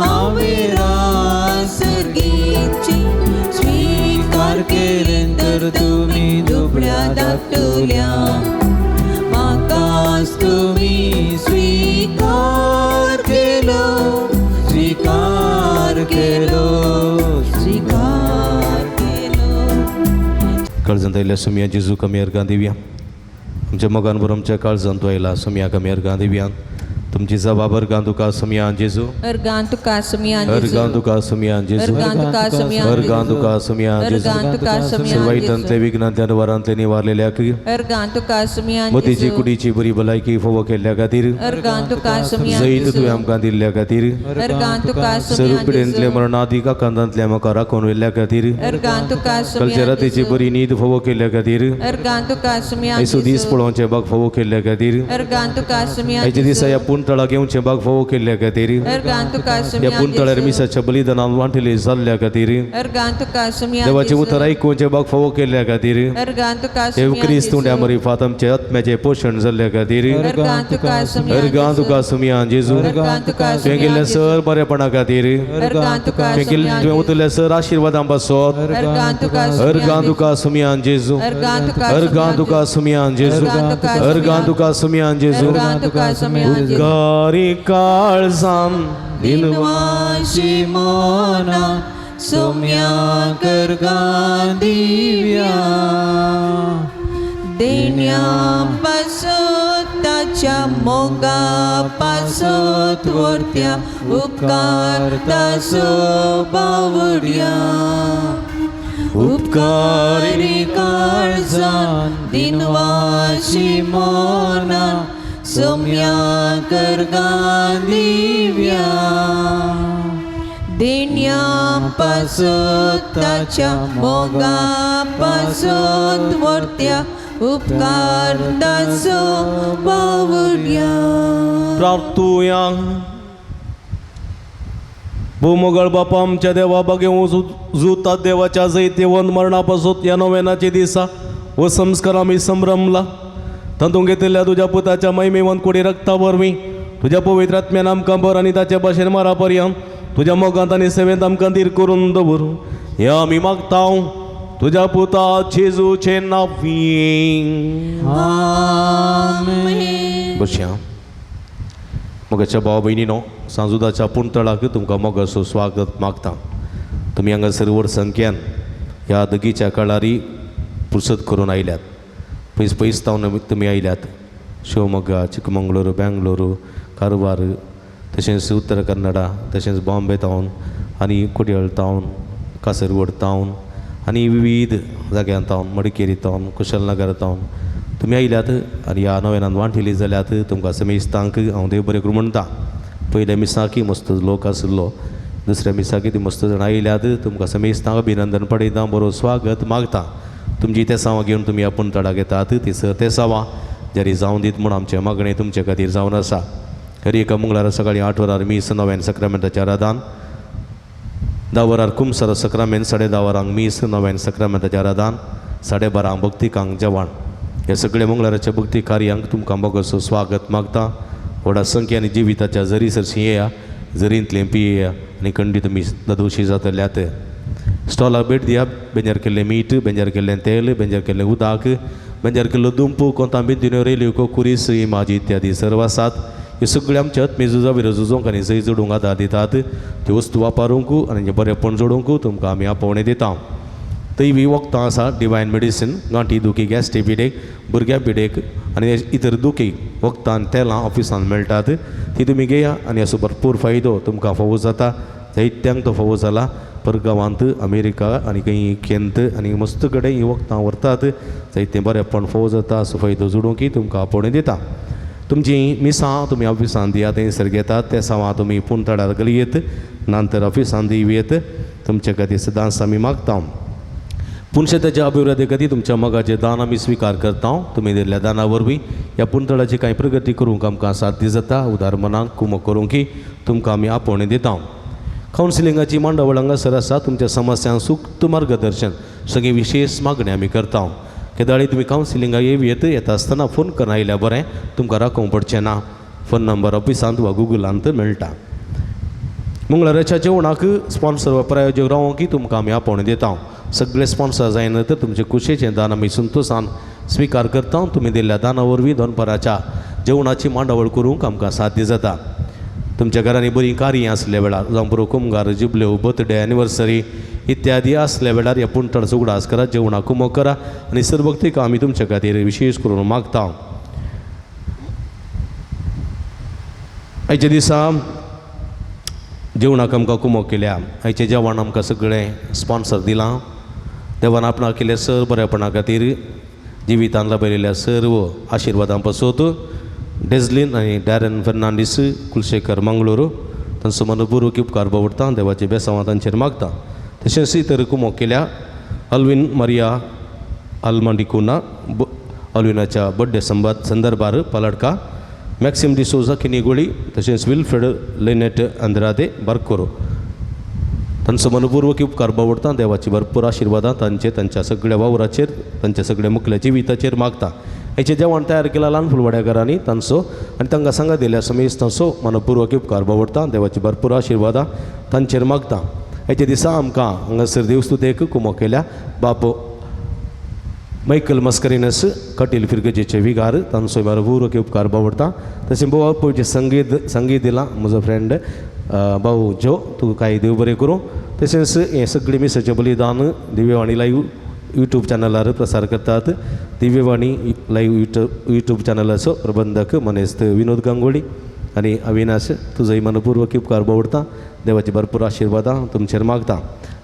हांवें रास सर्गीचे स्वीकार केलें तर तुमी दुबळ्या धाकटुल्या म्हाकाच तुमी स्वीकार केलो, स्वीकार केलो, स्वीकार केलो. काळजांत आयिल्ल्या सुमया जेजू कमी अर्गां दिवया. आमच्या मोगान बरो आमच्या काळजांत तूं आयला सुमया कमी अर्गां दिवया. तुमची जबाब अर्गां तुका सुमया जेजू, अर्गां तुका सुमया जेजू, अर्गां तुका सुमया जेजू, अर्गां तुका सुमया अर्गां तुका सुमया जेजू. अर्गां तुका सुमया सर्वायतांतले विघ्नांतल्यान वरांतले निवारलेल्याक, अर्गां तुका सुमया मतीची कुडीची बरी भलायकी फावो केल्ल्या खातीर, अर्गां तुका सुमया जैत तुवें आमकां दिल्ल्या खातीर, अर्गां तुका सुमया सरुपिडेंतले मरणादीक कांदांतले आमकां राखून व्हेल्ल्या खातीर, अर्गां तुका कालच्या सुमया रातीची बरी न्हीद फावो केल्ल्या खातीर, अर्गां तुका सुमया आयचो दीस पळोवचें बाग फावो केल्ल्या खातीर, अर्गां तुका सुमया आयच्या दिसा ह्या पुणतळाक येवचें बाग फावो केल्ल्या खातीर, अर्गां तुका ह्या सुमया पुणतळार मिसाच्या बलिदानान वांटेली जाल्ल्या खातीर, अर्गां तुका सुमया देवाचें उतर आयकुवचें बाग फावो केल्ल्या खातीर, अर्गां तुका देव सुमया क्रिस्त उंड्या मरिफात आमच्या आत्म्याचें पोशण जाल्ल्या खातीर, अर्गां तुका सुमया अर्गां तुका सुमया जेजू. अर्गां तुका तुवें केल्ल्या सर बरेपणा खातीर, अर्गां तुका तुवें केल्ल्या तुवें उतरल्या सर आशिर्वादां पासत, अर्गां तुका अर्गां तुका सुमया जेजू, अर्गां तुका अर्गां तुका सुमया जेजू, अर्गां तुका सुमया जेजू. अर्गां तुका सुमया जेजू. उपकारी काळजान दिनवाशी मोना सोम्या करगा दिव्या, देण्या पासत ताच्या मोगा पासत वर्त्या उपकार तासो बावड्या. उपकारी काळजान दिनवाशी मोना सोम्या करगा दिव्या, देण्या पासत ताच्या मोगा पासत वर्त्या उपकार ताचो बावड्या. प्रार्थुया. भूमगळ बापा आमच्या देवा बागेवूं जुता देवाच्या जैतेवंत मरणापासून ह्या नव्यानाचे दिसा हो संस्कार आमी संभ्रमला. तातूंत घेतिल्ल्या तुज्या पुताच्या महिमेवंत कुडी रक्ता वरवीं तुज्या पवित्र आत्म्यान आमकां बर आनी ताचे भाशेन मारा पर्यंत तुज्या मोगांत आनी सेवेंत आमकां धीर करून दवर हें आमी मागता तुज्या पुता जेजूचे नांवी. आमेन. बसया. मोगाच्या भाव भयणीनो, सांजुदाच्या पुणतळाक तुमकां मोगाचो स्वागत मागता. तुमी हांगासर व्हड संख्यान ह्या दगीच्या काळारी पुरसत करून आयल्यात. पयस पयस तावन तुमी आयल्यात. शिवमोग्गा, चिकमंगळूर, बेंगलोर, कारवार, तशेंच उत्तर कन्नडा, तशेंच बॉम्बे तावन आनी कोडयाळ तावन, कासरगोड तावन आनी विविध जाग्यान तावन, मडिकेरी तावन, कुशलनगर तावन तुमी आयल्यात आनी ह्या नव्यान वांटेली जाल्यात. तुमकां समेस्तांक हांव देव बरें करूं म्हणटा. पयल्या मिसाकी मस्त लोक आशिल्लो, दुसऱ्या मिसाकी ती मस्त जाणां आयल्यात. तुमकां समेस्तांक अभिनंदन पडयता, बरो स्वागत मागता. तुमची तेसांवां घेवन तुमी आपूण तडाक येतात ती सर तेसांवां जरी जावन दीत म्हूण आमचें मागणें तुमचे खातीर जावन आसा. हर एका मंगळारा सकाळीं 8 वरार मीस नव्यान सक्रामेंताच्या राधान, 10 वरार कुमसर सक्रामेंत, 10:30 वरांक मीस नव्यान सक्रामेंताच्या राधान, 12:30 भक्तिकांक जेवण. ह्या सगळ्या मंगळाराच्या भक्ती कार्यांक तुमकां मोगाचो स्वागत मागता. व्हडा संख्यान जिविताच्या जरी सरशी येया, जरींतलें पियेया आनी खंडीत तुमी ददोशी जातल्यात. स्टॉलाक भेट दिया. बेंजार केल्लें मीठ, बेंजार केल्लें तेल, बेंजार केल्लें उदक, बेंजार केल्लो दुंपू, कोंतां बिंदिन्यो, रेल्यो, कुरीस, इमाजी इत्यादी सर्व आसात. ह्यो सगळ्यो आमच्या आत्मी झुजा विरोध झुजोंक आनी जैत जोडूंक आदार दितात. त्यो वस्तू वापरूंक आनी बरेपण जोडूंक तुमकां आमी आपोवणें दिता. थंय बी वखदां आसा, डिवायन मेडिसीन, गांठी दुखी, गॅस्ट्री पिडेक, भुरग्यां पिडेक आनी इतर दुखी वखदां तेलां ऑफिसान मेळटात ती तुमी घेया आनी हाचो भरपूर फायदो तुमकां फावो जाता. जायत्यांक तो फावो जाला. परगांवांत अमेरिका आनी खंय केंत आनी मस्त कडेन हीं वखदां व्हरतात. जायतें बरेंपण फावो जाता. असो फायदो जोडूंक तुमकां आपोवणें दिता. तुमची मिसां तुमी ऑफिसान दिया थंयसर घेतात ते सावां तुमी पुणतडार गलयेत नंतर ऑफिसान दिवयेत. तुमचे खातीर सदांच आमी मागता. पुनशेताच्या अभिवृद्धी खातीर तुमच्या मोगाचें दान आमी स्विकार करता. तुमी दिल्ल्या दाना वरवीं ह्या पुणतडाची कांय प्रगती करूंक आमकां साध्य जाता. उदार मनाक कुमक करूंक तुमकां आमी आपोवणें दिता. कावन्सिलिंगाची मांडावळ हांगासर आसा. तुमच्या समस्यांक सुक्त मार्गदर्शन सगळीं विशेश मागणी आमी करता. केदाळी तुमी कावन्सिलिंगाक येत येता आसतना फोन करून आयल्यार बरें, तुमकां राखोवंक पडचें ना. फोन नंबर ऑफिसांत वा गुगलांत मेळटा. मंगळाराच्या जेवणाक स्पॉन्सर वा प्रायोजक रावोंक तुमकां आमी आपोवणें दिता. सगळे स्पॉन्सर जायना तर तुमचे कुशेचें दान आमी संतोशान स्विकार करता. तुमी दिल्ल्या दाना वरवीं दनपाराच्या जेवणाची मांडावळ करूंक आमकां साध्य जाता. तुमच्या घरांनी बरीं कार्यां आसल्या वेळार जावं बरो कुमगार जुबल्यो बर्थडे एनिवर्सरी इत्यादी आसल्या वेळार ह्या पुणतडाचो उगडास करा, जेवणाक कुमक करा आनी सर्वक्तीक आमी तुमच्या खातीर विशेश करून मागता. आयच्या दिसा जेवणाक आमकां कुमक केल्या. आयचें जेवण आमकां सगळें स्पॉन्सर दिलां. देवान आपणाक केल्ल्या सर बरेपणा खातीर जिवितान लाभयलेल्या सर्व आशिर्वादां पासत डेझलीन आनी डॅरन फेर्नांडीस कुलशेखर मंगळूर तांचो मनपूर्वक उपकार बावडटा. देवाचे बेसांवां तांचेर मागता. तशेंच इतर कुमक केल्या अल्विन मारिया आल्मांडिकुना अल्विनाच्या बड्डे संदर्भार पालडका मॅक्सिम डिसोजा किनीगोळी तशेंच विल्फ्रेड लेनेट आंद्रादे बारकोरो तांचो मनपूर्वक उपकार बावडटा. देवाची भरपूर आशिर्वादां तांचे तांच्या सगळ्या वावराचेर तांच्या सगळ्या मुखल्या जिविताचेर मागता. हाचें जेवण तयार केलां ल्हान फुलवाड्याकारांनी तांचो आनी तांकां सांगा दिल्या समेज तांचो मनपूर्वक उपकार बावडटा. देवाची भरपूर आशिर्वादां तांचेर मागता. हाचे दिसा आमकां हांगासर देवस्तुतेक कुमक केल्या बाप मायकल मस्करिनस कटील फिरगजेचे विगार तांचो मनपूर्वक उपकार बावडटा. तशें भाऊ पयचें संगीत दिलां म्हजो फ्रेंड भाऊ जो तुका कांय देव बरें करूं. तशेंच हें सगळें मिसाचें बलिदान दिव्यवाणी लायव्ह यूट्यूब चॅनलार प्रसार करतात. दिव्यवाणी लायव्ह यूट्यूब चॅनलाचो प्रबंधक मनेस्त विनोद गांगोळी आनी अविनाश तुजोय मनपूर्वक उपकार बावडटा. देवाची भरपूर आशिर्वादां तुमचेर मागता.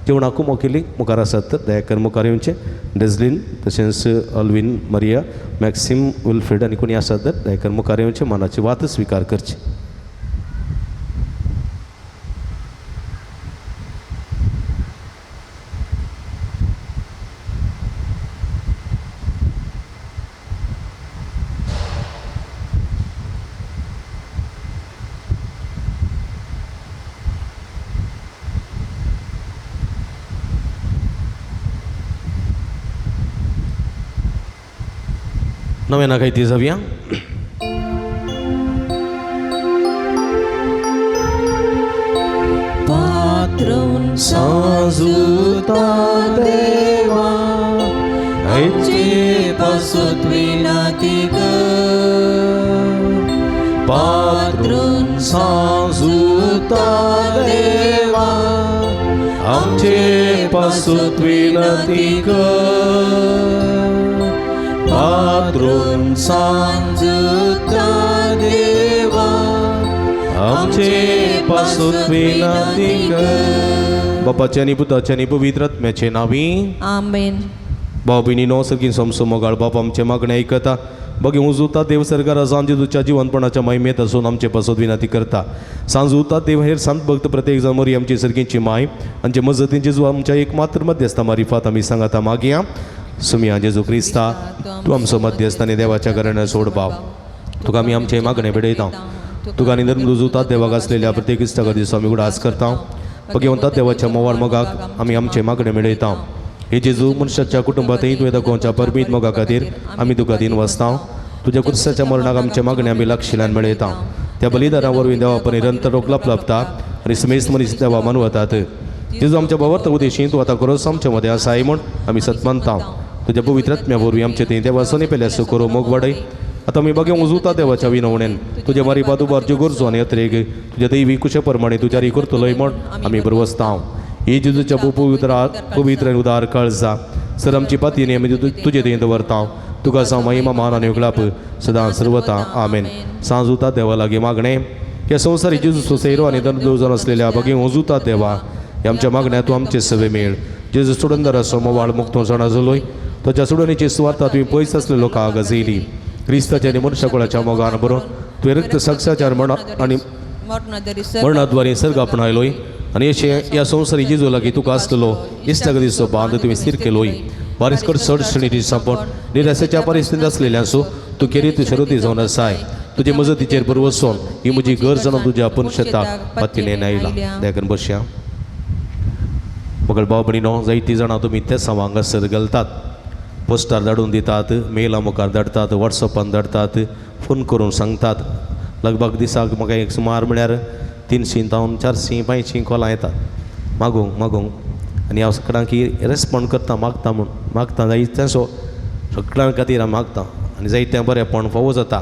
जेवणाक कुमक केली मुखार आसात तर दयाकर मुखार येवचें. डेझलीन तशेंच अल्विन मारिया मॅक्सिम विल्फ्रेड आनी कोणी आसात तर दयाकर मुखार येवचें. मनाची वात स्विकार करची. नव्याना काही जाऊया. पात्रून साजुता देवा आमचे पासत विनंती कर. पात्रून साजुता देवा आमचे पासत विनंती कर. पात्रून सांजुता देवा आमचे पासत विनंती कर. बापाचे आनी पुताचे आनी पवित्र आत्म्याचे नांवी आमेन. भाव भयणीनो सगळीं समसो मोगाळ बाप आमचे मागणें आयकता. बगे उजुता देव सरकार सांजेच्या जिवनपणाच्या महिमेत असून आमचे पासत विनंती करता. सांजुता देव हेर संत भक्त प्रत्येक जाण मोरी आमची सर्गींची माय आमचे मजतीन जेजू आमच्या एक मात्र मध्यस्था मारिफात आमी सांगाता मागया. सुमिया जेजू क्रिस्ता तूं आमचो मध्यस्थ आनी देवाच्या घराण्या सोड बाप. तुका आमी आमचे मागणें भेटयता. तुका आनी धर्म रुजुता देवाक आसलेल्या प्रत्येक इश्टा खातीर आमी उगडास करता. भगवंता देवाच्या मोवाळ मोगाक आमी आमचे मागणें मेळयता. हे जेजू मनशाच्या कुटुंबांतय तुवें दाखोवच्या परमीत मोगा खातीर आमी तुका दिन वसता. तुज्या कुर्साच्या मरणाक आमचे मागणें आमी लागशिल्ल्यान मेळयता. त्या बलिदाना वरवीं देवा पर निरंतर रोखलाप लाभता आनी समेस्त मनीस देवा मानवतात. जेजू आमच्या भावार्थ उदेशी तूं आतां खरोच आमच्या मदें आसाय म्हूण आमी सतमानता. तुज्या पवित्र आत्म्या वरवीं आमचे थंय देवासनी पेल्यासो करूं मोग वाडय. आतां आमी बगे उजुता देवाच्या विनवणेन तुज्या मारी बादुबारच्यो गरजो आनी अत्रेग तुज्या दैवी कुशे प्रमाणे तुज्या री करतलोय म्हूण आमी बरवसता. हे जेजूच्या पवित्र पवित्र आनी उदार कळजा सर आमची पाती आमी तुजे थंय दवरता. तुका जावं महिमा मान आनी उगडाप सदां सर्वता. आमेन. सांजुता देवा लागीं मागणें. ह्या संवसारी जेजू सोसैरो आनी दंड जावन आसलेल्या बागी ओजुता देवा, ह्या आमच्या मागण्या तूं आमचे सवे मेळ. जेजू सोडंदर मोवाळ मुक्त जाणा जालोय, ताच्या सोडणीची सुवार्ता तुवें पयस आसले लोकांक गाजयली. क्रिस्ताच्या आनी मनशाकुळाच्या मोगान बरोवन तुवें रक्त साक्षाचार मरण आनी मरणाद्वारे सर्ग आपणायलोय आनी अशें ह्या संवसारी जेजू लागीं तुका आसलेलो इश्टागतीचो बांद तुवें स्थीर केलोय. बारीसकट चड श्रेणीची सांपोण निराशेच्या परिस्थितींत आसलेल्यांसो तूं केरीत शरुती जावन आसाय. तुजे मजतीचेर बरवसून ही म्हजी गरज जावन तुज्या पुनशताक पत्तीने आयला. देखून बसया. मगळ भाव भयणीनो, जायतीं जाणां तुमी तेसांव हांगासर घालतात, पोस्टार धाडून दितात, मेला मुखार धाडटात, वॉट्सॅपान धाडटात, फोन करून सांगतात. लगभग दिसाक म्हाका एक सुमार म्हळ्यार 300 जावन 400 500 कॉलां येतात मागूंक मागूंक. आनी हांव सगळ्यांक रेस्पोंड करता, मागता म्हूण मागता जायतेसो सगळ्यां खातीर हांव मागता आनी जायतें बरेंपण फावो जाता.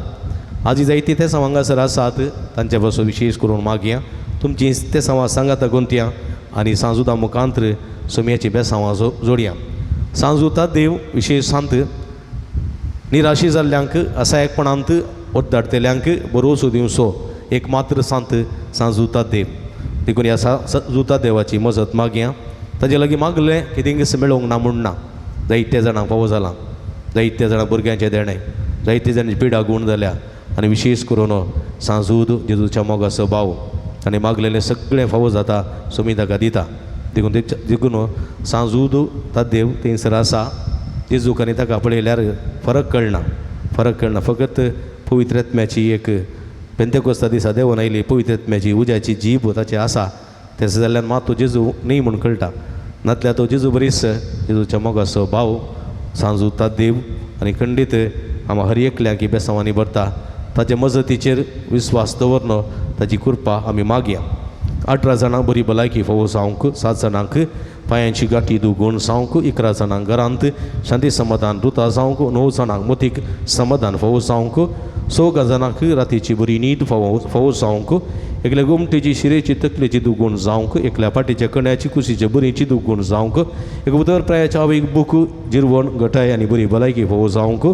आजी जायतीं तेसांव हांगासर आसात, तांचे पासून विशेश करून मागया. तुमची तेसांवां सांगाता गुंतया आनी सांजुता मुखांत्र सोमयाची बेसांवां जोडया. सांजुता देव विशेश सांत निराशी जाल्ल्यांक असायकपणांत ओद्दाडटेल्यांक बरोसो दिवचो एक मात्र सांत सांजुता देव. देखून ह्या सांजुता देवाची मजत मागया. ताजे लागीं मागलें कितें मेळोवंक ना म्हूण ना. जायते जाणांक फावो जालां, जायते जाणां भुरग्यांचें देणें, जायते जाणांची पिडा गूण जाल्या आनी विशेश करून सांजूद जेजूच्या मोगाचो भाव आनी मागलेलें सगळें फावो जाता, सोमी ताका दिता. देखून देखून सांजूद ता देव थंयसर आसा. जेजूक आनी ताका पळयल्यार फरक कळना, फरक कळना. फकत पवित्र आत्म्याची एक पेंतेकोस्ता दिसा देंवन आयली पवित्र आत्म्याची उज्याची जीब ताची आसा, तशें जाल्यार मात तो जेजू न्ही म्हूण कळटा. नातल्यार तो जेजू बरीच जेजूच्या मोगाचो भाव सांजूता देव आनी खंडीत आमी हर एकल्याक ही बेसांवांनी भरता. ताचे मजतीचेर विस्वास दवरनो ताची कृपा आमी मागया. 18 जाणांक बरी भलायकी फावो जावंक, 7 जाणांक पांयांची गांठी दुगूण जावंक, 11 जाणांक घरांत शांती समाधान रुता जावंक, 9 जाणांक मोतीक समाधान फावो जावंक, 4 जाणांक रातीची बरी न्हीद फावो फावो जावंक, एकल्या गोमटेची शिरेची तकलेची दुगूण जावंक, एकल्या पाटीच्या कण्याची कुशीचे बरीची दुगूण जावंक, एका उदर प्रायाच्या आवयक बूक जिरवण गटाय आनी बरी भलायकी फावो जावंक,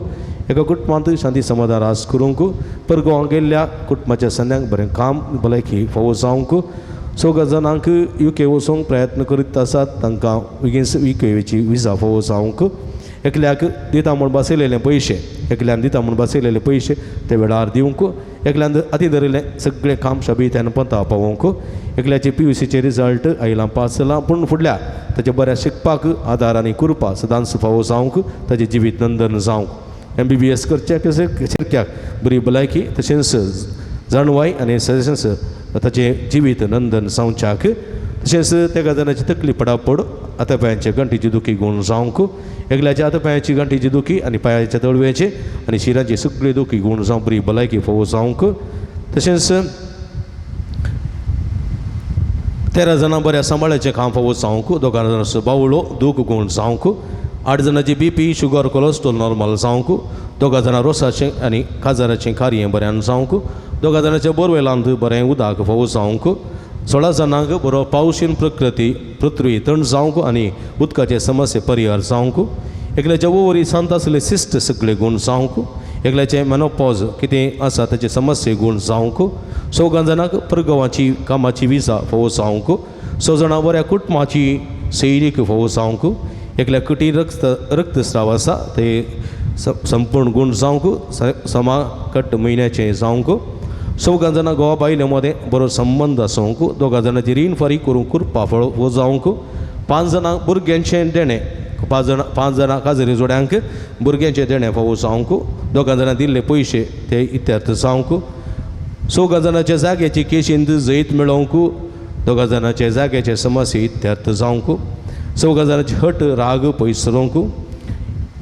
एका कुटुंबांत शांती समाधान रास करूंक, परगोवांक गेल्ल्या कुटुंबाच्या संद्यांक बरें काम भलायकी फावो जावंक, 4 जाणांक युके वचूंक प्रयत्न करीत आसात तांकां बेगीन युकेची विजा फावो जावंक, एकल्याक दिता म्हूण बसयलेले पयशे, एकल्यान दिता म्हूण बसयलेले पयशे ते वेळार दिवंक, एकल्यान हाती धरिल्लें सगळें काम शबीत्यान पंता पावोवंक, एकल्याचे PUCचे रिजल्ट आयलां पास जालां पूण फुडल्या ताच्या बऱ्या शिकपाक आदार आनी कृपा सदांच फावो जावंक, ताचें जिवीत नंदन जावंक, MBBS करच्या शिरक्याक बरी भलायकी तशेंच जाणवाय आनी तशेंच ताचें जिवीत नंदन जावच्याक, तशेंच तेगा जाणाची तकली पडापड आतां पांयाचे गांठीची दुखी गूण जावंक, एकल्याच्या आतां पांयाची गांठीची दुखी आनी पांयाच्या तळव्याचे आनी शिरांची सगळी दुखी गूण जावंक बरी भलायकी फावो जावंक, तशेंच 13 जाणां बऱ्या सांबाळाचें काम फावो जावंक, 2 जाणांचो बावळो दूख गूण जावंक, 8 जाणांची BP sugar cholesterol normal जावंक, 2 जाणां रोसाचें आनी काजाराचें कार्य बऱ्यान जावंक, 2 जाणांच्या बोरवेलांत बरें उदक फावो जावंक, 16 जाणांक बरो पावशीन प्रकृती पृथ्वी थंड जावंक आनी उदकाचे समस्ये परिहार जावंक, एकल्याच्या ओवरी सांत आसले सिस्ट सगळे गूण जावंक, एकल्याचे मेनोपॉज कितें आसा ताचे समस्ये गूण जावंक, 4 जाणांक परगवाची कामाची विजा फावो जावंक, 6 जाणां बऱ्या कुटुंबाची सैरीक फावो जावंक, एकल्या कठीण रक्तस्राव आसा ते संपूर्ण गूण जावंक, समा कट म्हयन्याचें जावंक, 4 जाणां घोवा बायले मदें बरो संबंद आसूंक, 2 जाणांची रीण फारीक करूंक कृपा फावो जावंक, 5 जाणां भुरग्यांचें देणें, 5 जाणां काजरी जोड्यांक भुरग्यांचें देणें फावो जावंक, 2 जाणां दिल्ले पयशे ते इत्यर्थ जावंक, 4 जाणांच्या जाग्याची केशींत जैत मेळोवंक, 2 जाणांच्या जाग्याचे समस्ये इत्यर्थ जावंक, 4 जाणांची हट राग पयस सरोवंक,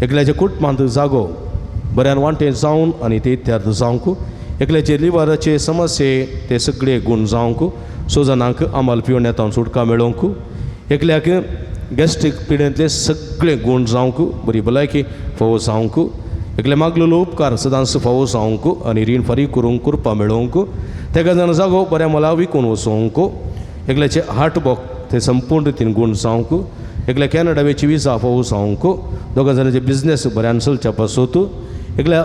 एकल्याच्या कुटुंबांत जागो बऱ्यान वांटे जावन आनी ते इत्यर्थ जावंक, एकल्याचे लिवराचे समस्ये ते सगळे गूण जावंक, 6 जाणांक आमाल पिवण्यातावन सुटका मेळोवंक, एकल्याक गॅस्ट्रीक पिडेंतले सगळे गूण जावंक बरी भलायकी फावो जावंक, एकले मागलेलो उपकार सदांच फावो जावंक आनी रीण फारीक करूंक कृपा मेळोवंक, तेका जाण जागो बऱ्या मोला विकून वचोवंक, एकल्याचे हार्ट ते संपूर्ण रितीन गूण जावंक एकल्या कॅनडा वेची विजा फावो जावंक दोगां जाणांचे बिजनेस बऱ्यान चलच्या पासूत एकल्या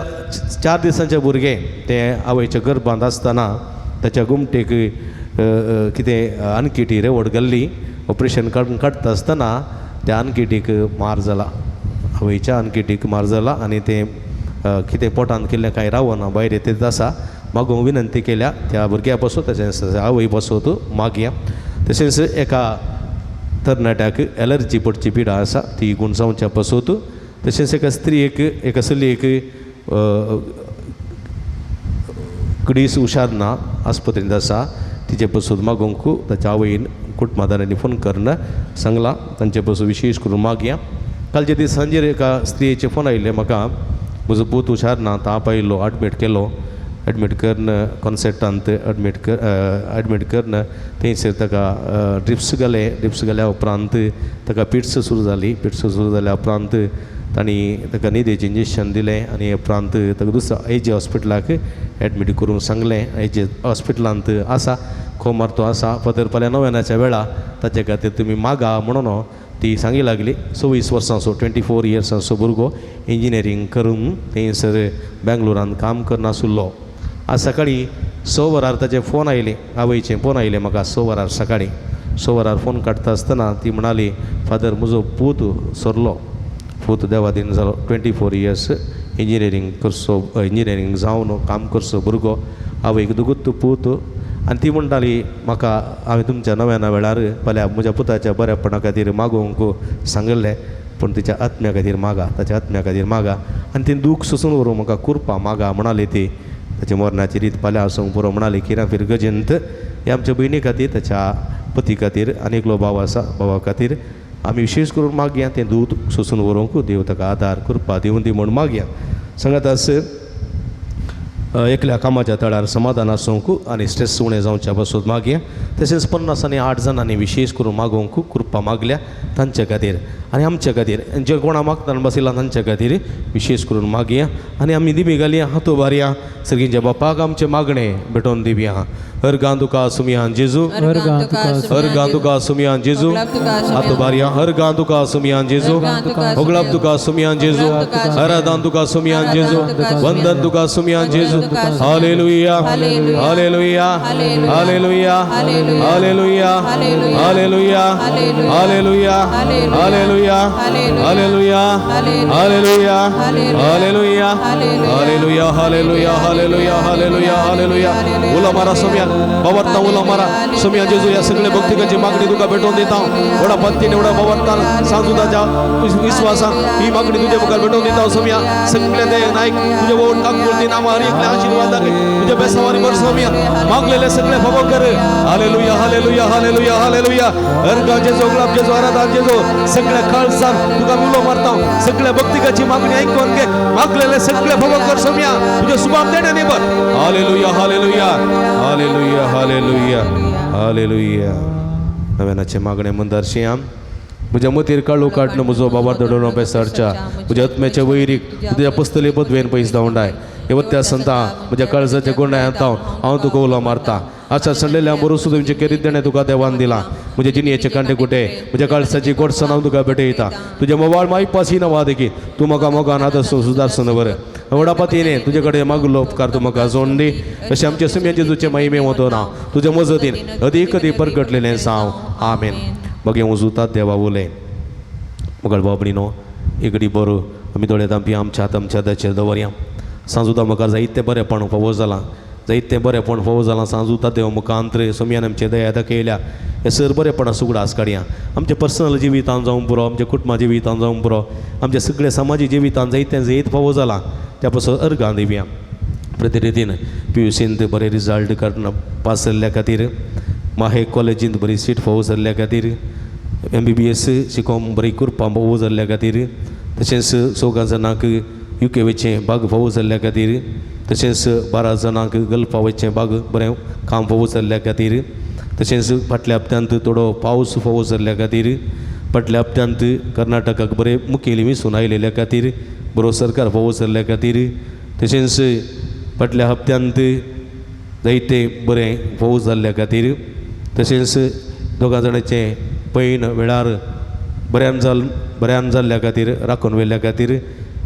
4 दिसांचे भुरगें तें आवयच्या गर्भांत आसतना ताच्या गुमटेक कितें आनकिटी रेवड घाल्ली ऑपरेशन काडून काडटा आसतना त्या आनकिटीक मार जाला आवयच्या आनकिटीक मार जाला आनी तें कितें पोटांत केल्लें कांय रावना भायर येतेच आसा मागूंक विनंती केल्या त्या भुरग्या पासून तशेंच आवय पासून मागया. तशेंच एका तरणाट्याक एलर्जी पडची पिडा आसा ती गूण जावच्या पासून तशेंच एका स्त्रियेक एका चलयेक कडीस हुशार ना आस्पत्रेंत आसा तिचे पासून मागूंक ताच्या आवयन कुटुंबादारांनी फोन करून सांगलां तांचे पासून विशेश करून मागया. कालच्या दीस सांजेर एका स्त्रियेचे फोन आयिल्ले म्हाका म्हजो पूत हुशार ना ताप आयलो एडमीट केलो एडमीट करून कॉन्सेप्टांत एडमीट करून थंयसर ताका ड्रिप्स घाले ड्रिप्स घाल्या उपरांत ताका पिट्स सुरू जाली पिट्स सुरू जाल्या उपरांत तांणी ताका न्हिदेचें इंजेक्शन दिलें आनी उपरांत ताका दुसऱ्या एजे हॉस्पिटलाक एडमीट करूंक सांगलें. एजे हॉस्पिटलांत आसा कोमार तो आसा फादर फाल्यां नव्यानाच्या वेळा ताचे खातीर तुमी मागा म्हणून ती सांगी लागली. 26 वर्सांचो 24 इयर्सांचो भुरगो इंजिनियरींग करून थंयसर बेंगलोरांत काम करनासलो. आज सकाळीं 6 वरार ताचे फोन आयले आवयचे फोन आयले म्हाका 6 वरार सकाळीं 6 वरार फोन काडटा आसतना ती म्हणाली फादर म्हजो पूत सरलो पूत देवादीन जालो 24 इयर्स इंजिनियरींग करचो इंजिनियरींग जावन काम करचो भुरगो आवयक दुगूत पूत आनी ती म्हणटाली म्हाका हांवें तुमच्या नव्याना वेळार फाल्यां म्हज्या पुताच्या बऱ्यापणा खातीर मागोवंक सांगिल्लें पूण तिच्या आत्म्या खातीर मागा ताच्या आत्म्या खातीर मागा आनी ती दूख सोसून व्हरूं म्हाका कुरपा मागा म्हणाली ती. ताची मरणाची रीत फाल्यां आसूंक पुरो म्हणाली किरां फिरगजेंत हे आमच्या भयणी खातीर ताच्या पती खातीर आनी एकलो भाव आसा भावा खातीर आमी विशेश करून मागया तें दूद सोसून व्हरूंक देव ताका आदार कृपा दिवूं दी म्हूण मागया. सांगात आस एकल्या कामाच्या तळार समाधान आसूंक आनी स्ट्रेस उणें जावच्या पासून मागया. तशेंच 50 आनी 8 जाणांनी विशेश करून मागोवंक कृपा मागल्या तांचे खातीर आनी आमच्या खातीर जे कोणा मागतना बशिल्ला तांचे खातीर विशेश करून मागया आनी आमी दिमी घालया हातो बारया सर्गींच्या बापाक आमचें मागणें भेटोवन दिवया. हर तुका सुमयान जेजू हर तुका सुमयान जेजू हातो बारया. हर तुका सुमयान जेजू होगलाप तुका सुमयान जेजू हरादान तुका सुमयान जेजू वंदन तुका सुमयान जेजू. Hallelujah hallelujah hallelujah hallelujah hallelujah hallelujah hallelujah hallelujah hallelujah hallelujah hallelujah hallelujah hallelujah hallelujah hallelujah. उलो मारा सोम्या बाबरता उलो मारा सोम्या जेजू या सगळे भक्तिकाची मागणी तुका भेटोवन दिता. व्हडा पत्तीने व्हडा बाबरतान सांजुदाच्या विश्वासान ही मागणी तुझ्या मुखार भेटोवन दिता. सोम्या सगळे ते नायक तुझ्या वोट काकुळती नामा हर एकल्या आशीर्वाद तुझ्या बेसावानी भर सोम्या मागलेले सगळे फावो कर. Hallelujah hallelujah hallelujah hallelujah. हर जेजो गुलाब जेजो आराधान जेजो सगळ्या काळसान तुका उलो मारता. सगळ्या भक्तिकाची मागणी ऐकून घे मागलेले सगळे फावो कर सोम्या तुझ्या सुभाव देण्याने भर. Hallelujah hallelujah hallelujah hallelujah hallelujah. नव्यानाचे मागणे मंदारशी आम म्हज्या मतीर काळू काडणं म्हजो बाबा दडोवन बेसारच्या म्हज्या आत्म्याच्या वैरीक तुज्या पस्तले पदवेन पयस धांवडाय. हे संता म्हज्या काळजाच्या गोंडायांत हांव तुका उलो मारता. आसा सडलेल्या बरोसो तुमचे केरीत देणें तुका देवान दिलां. म्हज्या जिणयेचे कांटे कुटे म्हज्या काळसाची गोडसाण हांव तुका भेटयता. तुज्या मोबायल मायपासी नवा देखी तूं म्हाका मोगान आदर्श सुदारसन बरें व्हडा पतीने तुजे कडेन मागलो उपकार तूं म्हाका जोड दी. अशें आमचे सुम्याचे तुजे महिमे वतो ना तुज्या मजतीन अदीक अदीक परगटलेलें जावं. आमेन. बगे उजुतात देवा उलय मुगळ बाबणीनो एकडी बरो आमी दोळे दामपी आमच्या हात आमच्या हाताचेर दवरया. सांजुता म्हाका जायतें बरेंपण फावो जालां जायतें बरेंपण फावो जालां. सांजुता देव मुखांत्र सोमयान आमचे दया दाखयल्या हे सर बरेंपणां सुगडास काडया. आमच्या पर्सनल जिवितान जावं पुरो आमच्या कुटुंबा जिवितान जावं पुरो आमच्या सगळ्या समाजी जिवितान जायतें जैत फावो जालां त्या पासून अर्गां दिवया. प्रतिरितीन पी यू सींत बरे रिजल्ट काडून पास जाल्ल्या खातीर माहे कॉलेजींत बरी सीट फावो जाल्ल्या खातीर MBBS शिकोवंक बरी कुरपां फावो जाल्ल्या खातीर तशेंच 4 जाणांक UK वयचें बाग फावो जाल्ल्या खातीर तशेंच 12 जाणांक गल्फा वयचें बाग बरें काम फावो जाल्ल्या खातीर तशेंच फाटल्या हप्त्यांत थोडो पावस फावो जाल्ल्या खातीर फाटल्या हप्त्यांत कर्नाटकाक बरें मुखेली विसून आयलेल्या खातीर बरो सरकार फावो जाल्ल्या खातीर तशेंच फाटल्या हप्त्यांत जायते बरें फावो जाल्ल्या खातीर तशेंच 2 जाणांचें पैण वेळार बऱ्यान जाल्ल्या खातीर राखून व्हेल्ल्या खातीर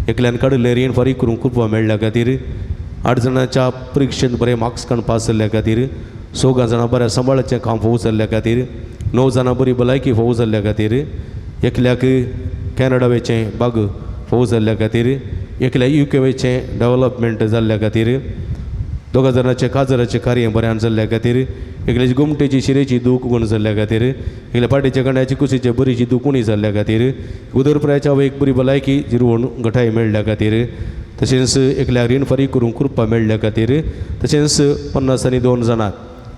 एकल्यान काडिल्लें रीण फारीक करूंक कृपा मेळ्ळ्या खातीर 8 जाणांच्या परिक्षेंत बरें मार्क्स काडून पास जाल्ल्या खातीर 6 जाणां बऱ्या सांबाळाचें काम फावो जाल्ल्या खातीर 9 जाणां बरी भलायकी फावो जाल्ल्या खातीर एकल्याक कॅनडा वयचें बाग फावो जाल्ल्या खातीर एकल्या युके वयचें डेवलपमेंट जाल्ल्या खातीर 2 जाणांचें काजराचें कार्य बऱ्यान जाल्ल्या खातीर एकल्याची गोमटेची शिरेची दूख गुण जाल्ल्या खातीर एकल्या पाटेच्या कण्याची कुशीचे बरीची दूख उणी जाल्ल्या खातीर उदरप्रायाच्या एक बरी भलायकी जिरवण घटाय मेळ्ळ्या खातीर तशेंच एकल्या रीण फारीक करूंक कृपा मेळ्ळ्या खातीर तशेंच 52 जाणांक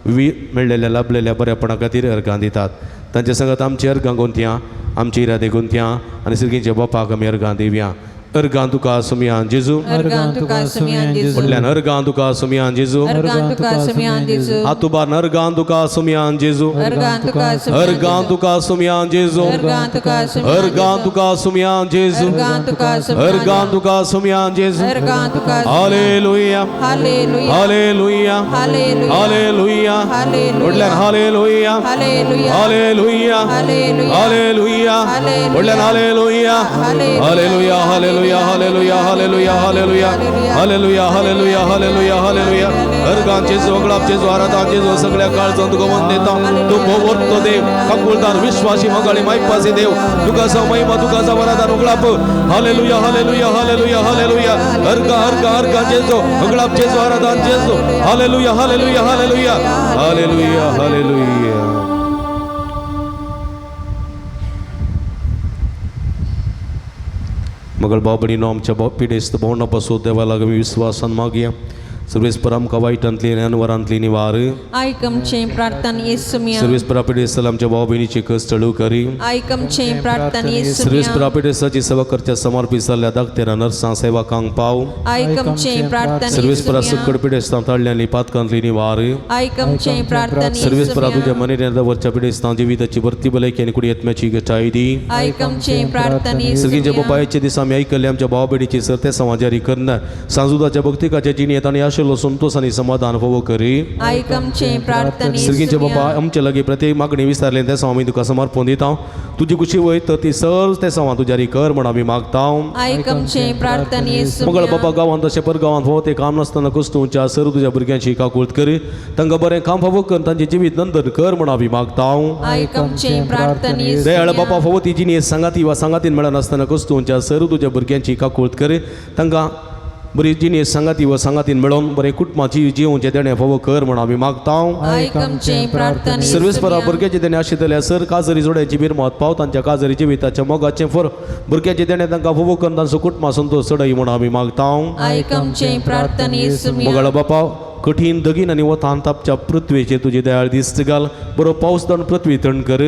मेळ्ळेल्या लाभलेल्या बऱ्यापणा खातीर अर्गां दितात. तांचे सांगात आमची अर्गां गुंतया, आमची इरादे गुंतया आनी सिरगींच्या बापाक आमी अर्गां दिवया. अर्गां तुका सुमयान जेजू, अर्गां तुका सुमयान जेजू, व्हडल्यान अर्गां तुका सुमयान जेजू, अर्गां तुका सुमयान जेजू, हातुबार अर्गां तुका सुमयान जेजू, अर्गां तुका अर्गां तुका सुमयान जेजू, अर्गां तुका अर्गां तुका सुमयान जेजू, अर्गां तुका अर्गां तुका सुमयान जेजू. अर्गां तुका. Hallelujah, hallelujah, hallelujah, hallelujah, hallelujah, hallelujah, व्हडल्यान hallelujah, hallelujah, hallelujah, hallelujah, hallelujah, व्हडल्यान hallelujah, hallelujah, hallelujah, hallelujah, hallelujah, hallelujah, hallelujah, hallelujah, hallelujah, hallelujah. अर्गां जेजू, अगळाप जेजू, आराधान जेजू, सगळ्या काळजान तुका वंदेता. तूं भोवतो देव, काकुळदार विश्वासी मगाळी मायपासी देव, तुका जाव महिमा, तुका जाव आराधान उगळाप. Hallelujah, hallelujah, hallelujah, hallelujah. अर्गां, अर्गां, अर्गां जेजू, अगळाप जेजू, आराधान जेजू. Hallelujah, hallelujah, hallelujah, hallelujah, hallelujah. मगळ बाबडीनो आमच्या पिडेस्त भोवना पासून देवा लागीं विस्वासान मागया. सर्वेस्पर आमकां वायटांतली आनी अनवरांतली निवार. आयक आमचें प्रार्थना येसुम्या. सर्वेस्परा पिडेस्ताल आमच्या भाव भयणीची कस चळू करी. आयक आमचें प्रार्थना येसुम्या. सर्वेस्परा पिडेस्ताची सेवा करच्या समर्पीत जाल्ल्या दाखतेरा नर्सां सेवकांक पाव. आयक आमचें प्रार्थना सर्वेस्परा येसुम्या. सकड पिडेस्तां ताळ्यांनी पातकांतली निवार. आयक आमचें प्रार्थना सर्वेस्परा तुज्या येसुम्या. मनेर वरच्या पिडेस्तां जिविताची भरती भलायकी आनी कुडी आत्म्याची गटाय दी. आयक आमचें प्रार्थना सगळींच्या येसुम्या. बापायचे दिसा आमी आयकल्ले आमच्या भाव भयणीची सर ते समाजारी करना सांजुदाच्या भक्तिकाच्या जिणेंत आनी आशिल्लो संतोष आनी समाधान फावो करी. आयक आमचें प्रार्थना सर्गींचे बापा येसुम्या. आमचे लागीं प्रत्येक मागणी विचारलें तें आमी तुका समर्पण दिता. तुजी खुशी वय तर ती सर तें हांव तुज्या कर म्हण आमी मागता. आयक आमचें प्रार्थना मंगळ येसुम्या. बापा गांवांत तशें पर गांवांत फावो तें काम नासतना कुस्तुंच्या सर तुज्या भुरग्यांची काकूळत करी तांकां बरें काम फावो कर तांचें जिवीत नंदन कर म्हण आमी मागता. आयक आमचें प्रार्थना दयाळ येसुम्या. बापा फावो ती जिणी सांगाती वा सांगातीन मेळनासतना कुस्तुंच्या सर तुज्या भुरग्यांची काकूळत करी तांकां बरी जिणी सांगाती वा सांगातीन मेळोवन बरें कुटुंबाची जिवनचें देणें फावो कर म्हण आमी मागता. आयक आमचें प्रार्थना सर्वेस्परा येसुम्या. भुरग्याचे देणें आशिल्ल्या सर काजरी जोड्याची बिरमत पाव तांच्या काजरी जिविताच्या मोगाचें फर भुरग्याचें देणें तांकां फावो करून तांचो कुटुंबा संतोष चडय म्हण आमी मागता. आयक आमचें प्रार्थना येसुम्या. मगळ बापा कठीण दगीन आनी वतान तापच्या पृथ्वेचेर तुजी दयाळ दिस्त घाल बरो पावस दण पृथ्वी तण कर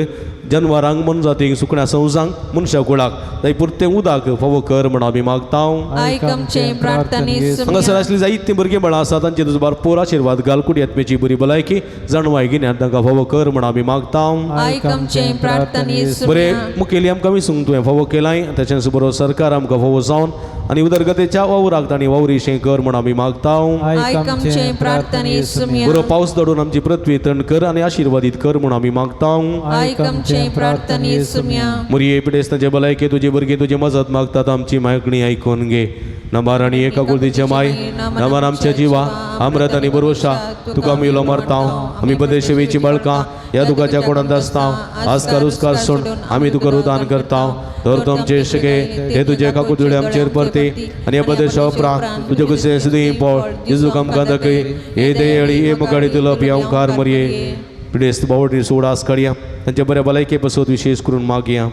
जनवरांक मनजातींक सुकण्या संवसांक मनशा कुळाक जाय पुरतें उदक फावो कर म्हण आमी मागता. आयक आमचें प्रार्थना हांगासर येसुम्या. आसली जायतीं भुरगीं बाळां आसा तांचे तुजो भरपूर आशिर्वाद घाल कुडी आत्म्याची बरी भलायकी जाणवाय गिन्यान तांकां फावो कर म्हण आमी मागता. आयक आमचें प्रार्थना बरें येसुम्या. मुखेली आमकां विसूंक तुवें फावो केलाय तशेंच बरो सरकार आमकां फावो जावन आनी उदरगतेच्या वावराक तांणी वावरीशें कर म्हण आमी मागता. आयक आमचें प्रार्थना येसुम्या. बरो पावस दडून आमची पृथ्वी तण कर आनी आशिर्वादीत कर म्हूण आमी मागता. आयक आमचें प्रार्थना येसुम्या. मुरये पिडेस्तांचे भलायके तुजी भुरगीं तुजी मजत मागतात आमची मागणी आयकून घे. नमार आनी एका कुर्दीचे माय नमार आमच्या जिवा आमरत आनी बरोशा तुका आमी उलो मारता. आमी बदेशेवेची बाळकां ह्या दुखाच्या कोणांत आसता आस्कार उस्कार सोड आमी तुका रुदान करता. तर तूं आमचे शके हे तुजे काकुजुळे आमचेर परते आनी ह्या बदेशा उपरांत तुजे कुसे सुदी पळ जेजूक आमकां दाखय. हे दयेळी हे मुखाडी तुला पियांवकार मरये पिडेस्त बावटी सोड आस काडया तांच्या बऱ्या भलायके पसत विशेष करून मागया.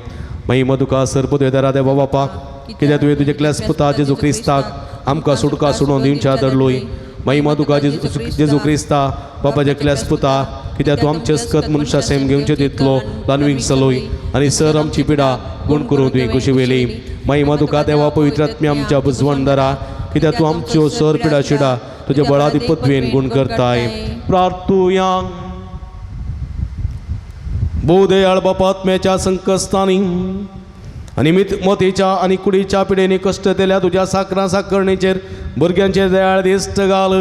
मागीर मदुका सरपत वेदारा देवा बापाक कित्याक तुवें तुजे क्लास पुता जेजू क्रिस्ताक आमकां सुटका सोडून दिवच्या दडलोय. मागीर मदुका जेजू क्रिस्ता बापाचे क्लास पुता कित्याक तूं आमचे स्कत मनशा सेम घेवचे दितलो ल्हानवींक चलोय आनी सर आमची पिडा गुण करूं तुवें खुशी वेली. मागीर मदुका देवा पवित्र आत्म्या आमच्या बुजवणदारा कित्याक तूं आमच्यो सर पिडा शिडा तुज्या बळादी पदवेन गुण करताय. प्रार्थुया. बोदयाळ बापात्म्याच्या संकस्तानी आनी मोतीच्या आनी कुडीच्या पिडेनी कश्ट दिल्या तुज्या साकरां साकरणीचेर भुरग्यांचेर दयाळ दिश्ट घाल.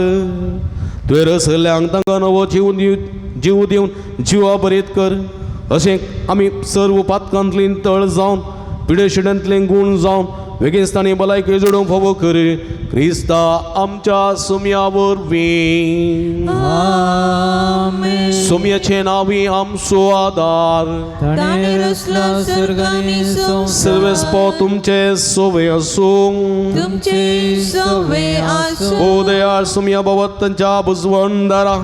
तुवें रसल्ल्यांक तांकां नवो जीव दिवन जिवा बरीत कर. अशें आमी सर्व पातकांतली तळ जावन पिडेशिड्यांतले गूण जावन वेगेस्तानी भलायकी जोडूंक फावो कर क्रिस्ता आमच्या सुम्या वरवीं. आमेन. सुम्याचे नांवी आमचो आदार. ताणें रचला सर्ग आनी संवसार. सर्वेस्पो तुमचे सोवे आसूं. तुमचे सवे आसूं. ओ दयाळ सुम्या बाबत तांच्या बुजवणदारा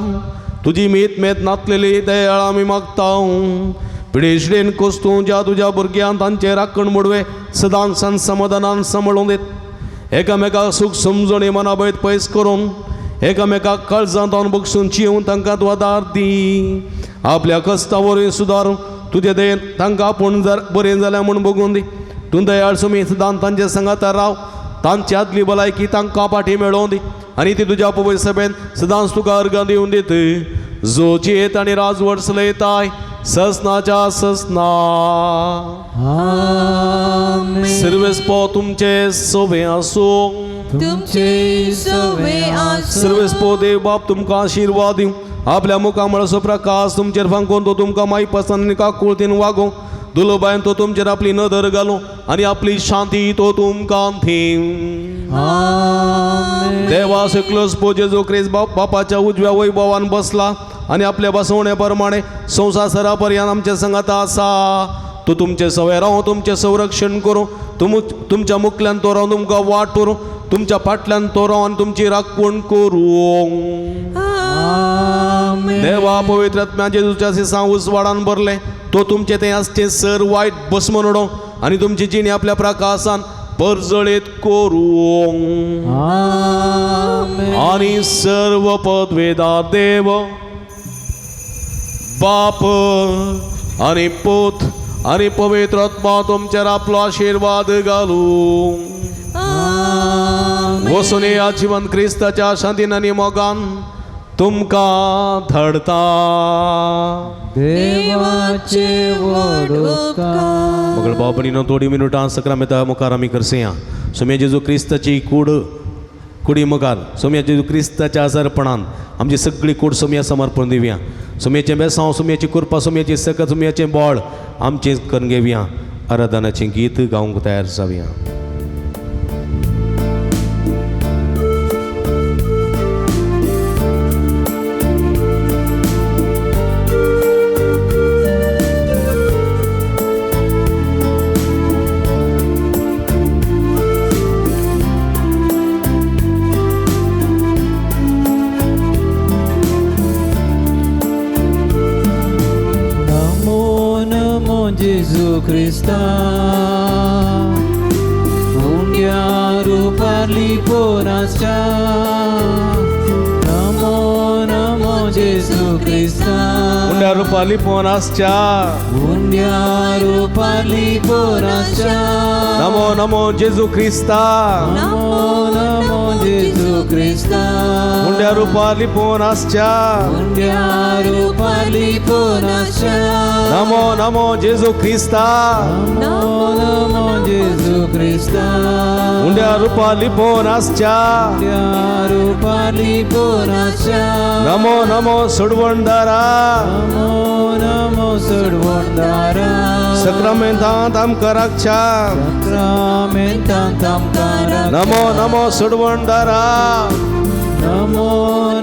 तुजी मेत मेत नातलेली दयाळ आमी मागता. पिडेशडेन कोस्तू ज्या तुज्या भुरग्यान तांचे राखण मोडवे सदांच सन समाधानान सांबाळून देत एकामेकाक सूख समजणी मनाभयत पयस करून एकामेकाक काळजांत हांव बगसून चिवून तांकां तूं आदार दी. आपल्या कस्ता वरवीं सुदारून तुजे दयेन तांकां आपूण जर बरें जाल्यार म्हूण बगून दी. तूं दयाळ सुमी सदां तांचे सांगाता राव तांची आदली भलायकी तांकां पाठी मेळोवन दी आनी ती तुज्या पवय सभेन सदांच तुका अर्गां दिवन दित जो जियेत आनी राजवट चलयताय ससनाच्या ससना. आमेन. सर्वेस्पो तुमचे सोवे आसूं. तुमचे सवे आसूं. सर्वेस्पो देव बाप तुमकां आशिर्वाद दिवं आपल्या मुखामळाचो प्रकाश तुमचेर फांकोवन तो तुमकां मायपासान आनी काकुळतीन वागोवं दुलोबायन तो तुमचेर आपली नदर घालूं आनी आपली शांती तो तुमकां दिवं. आमेन. देवा सकलोस पो जेजू क्रिस्त बापाच्या उजव्या वैभवान बसला आनी आपल्या बसवणे प्रमाणे संवसार सरापर्यंत आमच्या संगात आसा. तो तुमचे सवय रावूं तुमचें संरक्षण करूं तुमच्या मुखल्यान तो रावून तुमकां वाट करूं तुमच्या फाटल्यान तो रावून आनी तुमची राखण करूं. आमेन. देवा पवित्र आत्म्या जेजूच्या सिसां उजवाडान भरलें तो तुमचें तें आसचें सर वायट भस्म उडोवं आनी तुमची जिणी आपल्या प्रकाशान परजळीत करूं. आमेन. आनी सर्व पदवेदार देव बाप आनी पूत आनी पवित्र आत्मा तुमचेर आपलो आशिर्वाद घालूं. वसून या जिवन क्रिस्ताच्या शांतीन आनी मोगान तुमकां धाडता. देवाचे व्हड उपकार. मगळ भाव भयणीनो थोडी मिनुटां सक्रामेंता मुखार आमी करसया सोम्या जेजू क्रिस्ताची कूड कुडी मुखार सोम्या जेजू क्रिस्ताच्या आजारपणान आमची सगळी कूड सोम्या समर्पण दिवया. सोम्याचें बेसांव सोम्याची कृपा सोम्याची सकत सोम्याचें बळ आमचें करून घेवया. आराधनाचें गीत गावंक तयार जावया. नमो नमो जेजू क्रिस्ता उंड्या रुपार लिपोवन आसच्या. नमो नमो जेजू क्रिस्ता उंड्या रुपा लिपोवन आसच्या. उंड्या रुपार लिपोवन आसच्या. नमो नमो जेजू क्रिस्ता नमो नमो जेजू क्रिस्ता उंड्या रुपा लिपोवन आसच्या. उंड्या रुपार लिपोवन आसच्या. नमो नमो जेजू क्रिस्ता नमो नमो जेजू क्रिस्ता उंड्या रुपा लिपोवन आसच्या. उंड्या रुपार लिपोवन आसच्या. नमो नमो सोडवणदारा नमो नमो सोडवणदारा सक्रामेंतांत आमकां राखच्या. सक्रामेंतांत आमकां राखच्या. नमो नमो सोडवणदारा नमो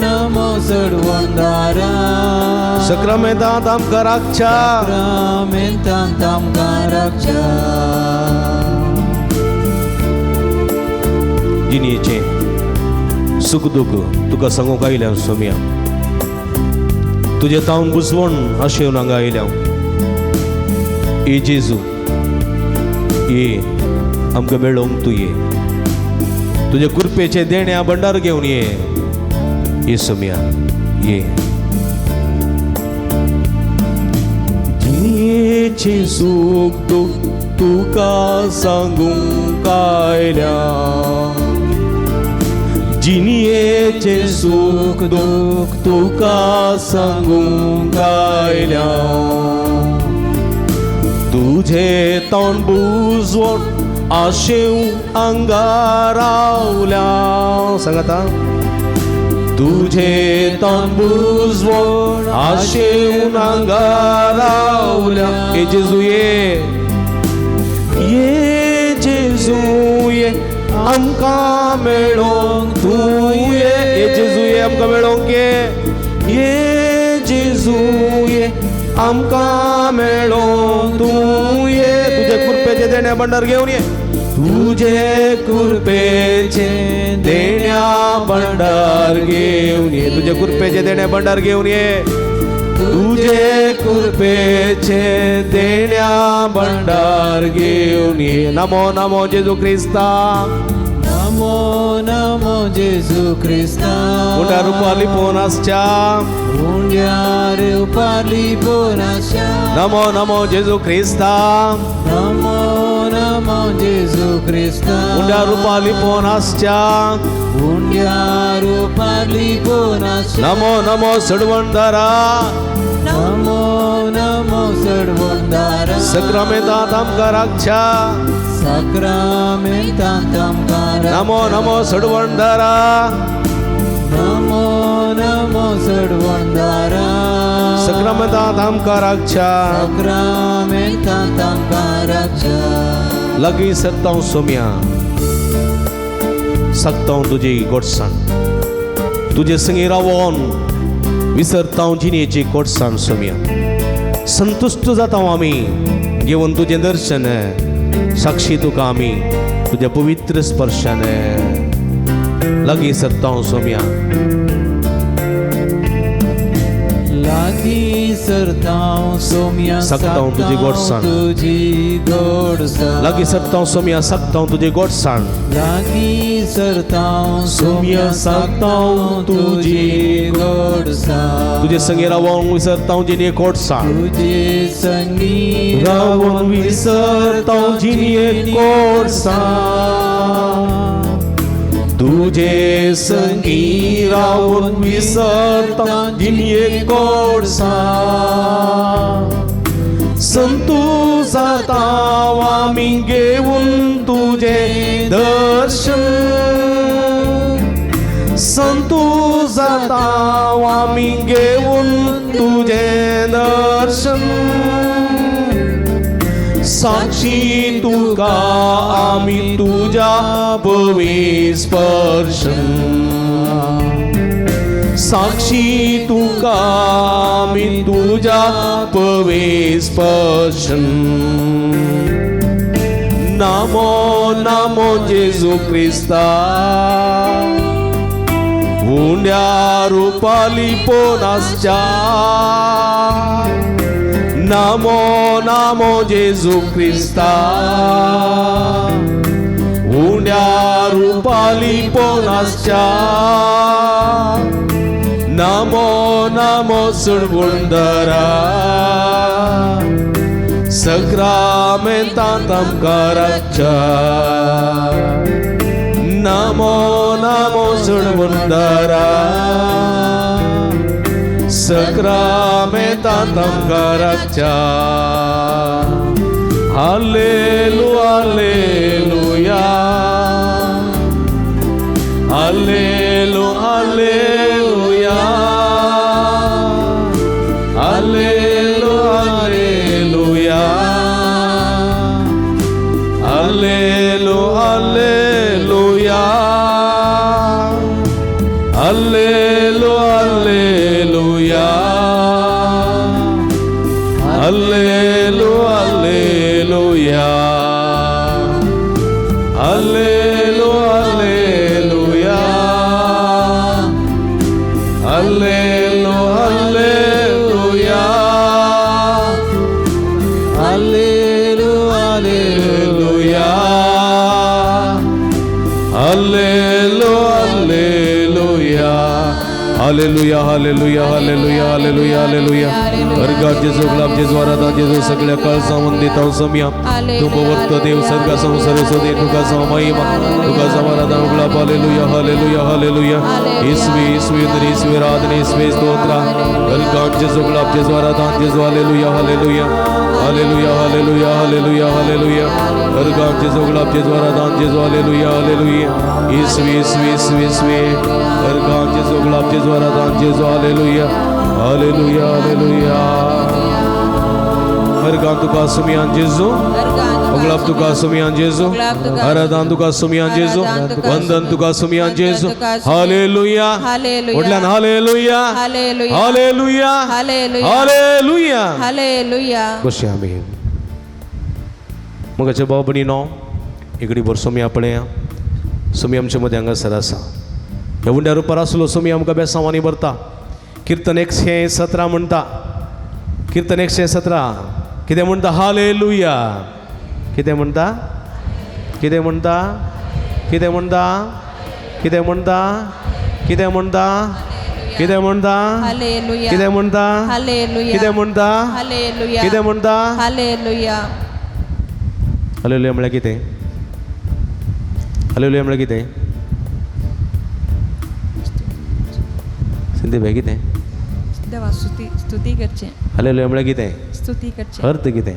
नमो सोडवणदारा सक्रामेंतांत आमकां राखच्या. सक्रामेंतांत आमकां राखच्या. जिणेचें सुख दुख तुका सांगूंक आयल्या सोम्या तुजें तावन बुजवण अशें येवन हांगा आयल्या. ए जेजू ये आमकां मेळोवंक तूं ये तुजे कृपेचें देण्या भंडार घेवन ये. ये सोम्या ये. जिणेचें सूख दुख तुका सांगूंक आयल्या जिणेचें सूख दुख तुका सांगूंक आयल्या तुझे तोंड बुजवण आशेव आंगा रावल्या. सांगाता तुझे तांबूजवण आशेवन हांगा रावल्या. ये जेजू ये, ये जेजू ये आमकां मेळोंक तूं ये. ये जेजू ये आमकां मेळोंक ये. ये जेजू ये आमकां मेळोंक तूं ये. तुजे कृपेचे देण्या भंडार घेवन ये. तुजे कृपेचे देण्या भंडार घेवन ये. तुजे कृपेचे देण्या भंडार घेवन ये. तुजे कृपेचे देण्या भंडार घेवन ये. नमो नमो जेजू क्रिस्ता. नमो नमो जेजू क्रिस्ता. उंड्या रुपार लिपोवन आसच्या. उंड्यार रुपार लिपोवन आसच्या. नमो नमो जेजू क्रिस्ता. नमो नमो जेजू क्रिस्ता. उंड्या रुपार लिपोवन आसच्या. उंड्या रुपार लिपोवन आसच्या. नमो नमो सडवणदारा. नमो नमो सडवणदारा. सक्रामेंतांत आमकां राखच्या. साक्रामेंतांत आमकां राखच्या. नमो नमो सडवणदारा. नमो नमो सडवणदारा. सक्रामेंतांत आमकां राखच्या. साक्रामेंतांत आमकां राखच्या. लागीं सरता सोम्या, सकता तुजी गोडसाण. तुजे संगी रावोन विसरता जिणेची गोडसाण सोम्या. संतुश्ट जाता आमी घेवन तुजें दर्शन. साक्षी तुका आमी तुज्या पवित्र स्पर्शान. लागीं सरता सोम्या. लागीं सरता सोम्या. सकता तुजी गोडसाण. तुजी गोडसाण. लागीं सरता सोम्या, सकता तुजी गोडसाण. लागीं सरता सोम्या, सकता तुजी गोडसाण. तुजे संगी रावोन विसरता जिणे गोडसाण. तुजे संगी रावोन विसरता जिणे गोडसाण. तुजे संगी रावून विसरता जिणे गोडसाण. संतू जाता आमी घेवन तुजें दर्शन. संतू जाता आमी घेवन तुजें दर्शन. साक्षी तुका आमी तुज्या पवी स्पर्शन. साक्षी तुका आमी तुज्या पवी स्पर्शन. नमो नमो जेजू क्रिस्ता. उंड्या रुपार लिपोवन आसच्या. नमो नमो जेजू क्रिस्ता. उंड्या रुपार लिपोवन आसच्या. नमो नमो सुडवुंदरा. सक्रामेंतांत आमकां राखच्या. नमो नमो सुडवुंदरा. सक्रामेंतांत आमकां राखच्या. Hallelu hallelujah. Hallelu hallelujah. Hallelu hallelujah. Hallelu hallelujah. Hallelu hallelujah. Hallelu hallelujah. Hallelu hallelujah. Hallelu hallelujah. Hallelu hallelujah. Hallelu hallelujah. Hallelujah hallelujah hallelujah hallelujah hallelujah. अर्गात जेजू गुलाब जेजू आराधना जेजू सगळ्या काळजा वंदित हांव समिया तूं पवत्त देव सर्गा संवसार सोदे तुका जावं महिमा तुका जावं आराधना गुलाब हालेलुया हालेलुया हालेलुया. इसवी इसवी इसवी आराधना इसवी स्तोत्रा. अर्गात जेजू गुलाब जेजू आराधना जेजू hallelujah hallelujah hallelujah hallelujah hallelujah hallelujah. अर्गात जेजू गुलाब जेजू आराधना जेजू हालेलुया हालेलुया. इसवी इसवी इसवी इसवी अर्गात जेजू गुलाब जेजू आराधना जेजू हालेलुया हालेलुया हालेलुया. अर्गान तुका सुमियान जेजू गुलाब तुका सुमियान जेजू आराधना तुका सुमियान जेजू वंदन तुका सुमियान जेजू. हालेलुया म्हटल्यान हालेलुया हालेलुया हालेलुया हालेलुया. बसया आमी मगाचे भाव भयणीनो इकडे भर सोमी आपणे सोमी आमचे मदें हांगासर आसा. ह्या उंड्या रुपार आसलो सोमी आमकां बेसांवांनी भरता. किर्तन 117 म्हणटा. किर्तन 117 कितें म्हणटा? हालेलुया. कितें म्हणटा? कितें म्हणटा? कितें म्हणटा? कितें म्हणटा? कितें म्हणटा? कितें म्हणटा? कितें म्हणटा? कितें म्हणटा? कितें म्हणटा? हालेलुया. हालेलुया म्हळ्यार कितें? हालेलुया म्हळ्यार कितें? संदीप भाई कितें? देवा स्तुती स्तुती करचें. हालेलुया म्हळ्यार कितें? स्तुती करचें. अर्थ कितें?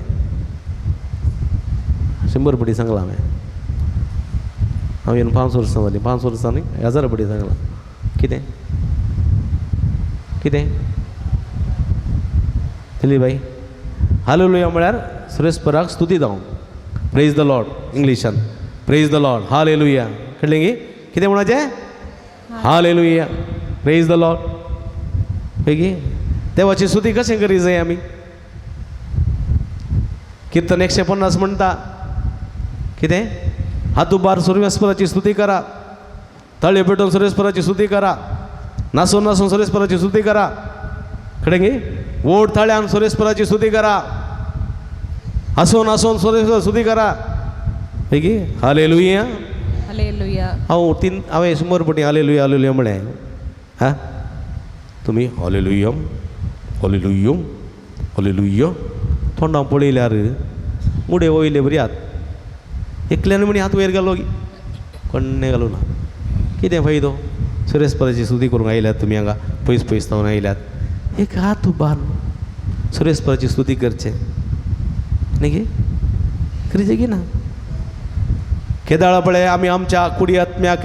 100 पटी सांगलां हांवें. हांव येवन 5 वर्सां जालीं. 5 वर्सां न्ही 1000 पटी सांगलां. कितें कितें दिलीप भाई? हालेलुया म्हळ्यार सुरेशपराक स्तुती जावं. प्रेज the Lord इंग्लिशान प्रेज the Lord hallelujah. कळ्ळें गी कितें म्हणपाचें? हालेलुया प्रेज the Lord. पळय देवाची स्तुती कशें करी जाय आमी? किर्तन 150 म्हणटा कितें? हात उबार सुर्वेस्पराची स्तुती करा, तळे पेटोवन सुरेस्पराची स्तुती करा, नासून नासून सुरेस्पराची स्तुती करा, कळ्ळें गी? वोट ताळ्यान सुरेस्पराची स्तुती करा, हसून हसून सुरेस्पर स्तुती करा. पळय हालेलुया हालेलुया. हांव तीन हांवें 100 पटी हालेलुया हालेलुया म्हळें. हा तुमी हालेलुया हालेलुया हालेलुया तोंडां पळयल्यार मुडे वयले बरी हात एकल्यान म्हणी हात वयर घालो कोण्णें घालूं ना. कितें फायदो? सुरेशपराची स्तुती करूंक आयल्यात तुमी हांगा पयस पयस जावन आयल्यात. एक हात उबार सुरेशपराची स्तुती करचें न्ही गे? करीचें की ना? केदाळा पळय आमी आमच्या कुडी आत्म्याक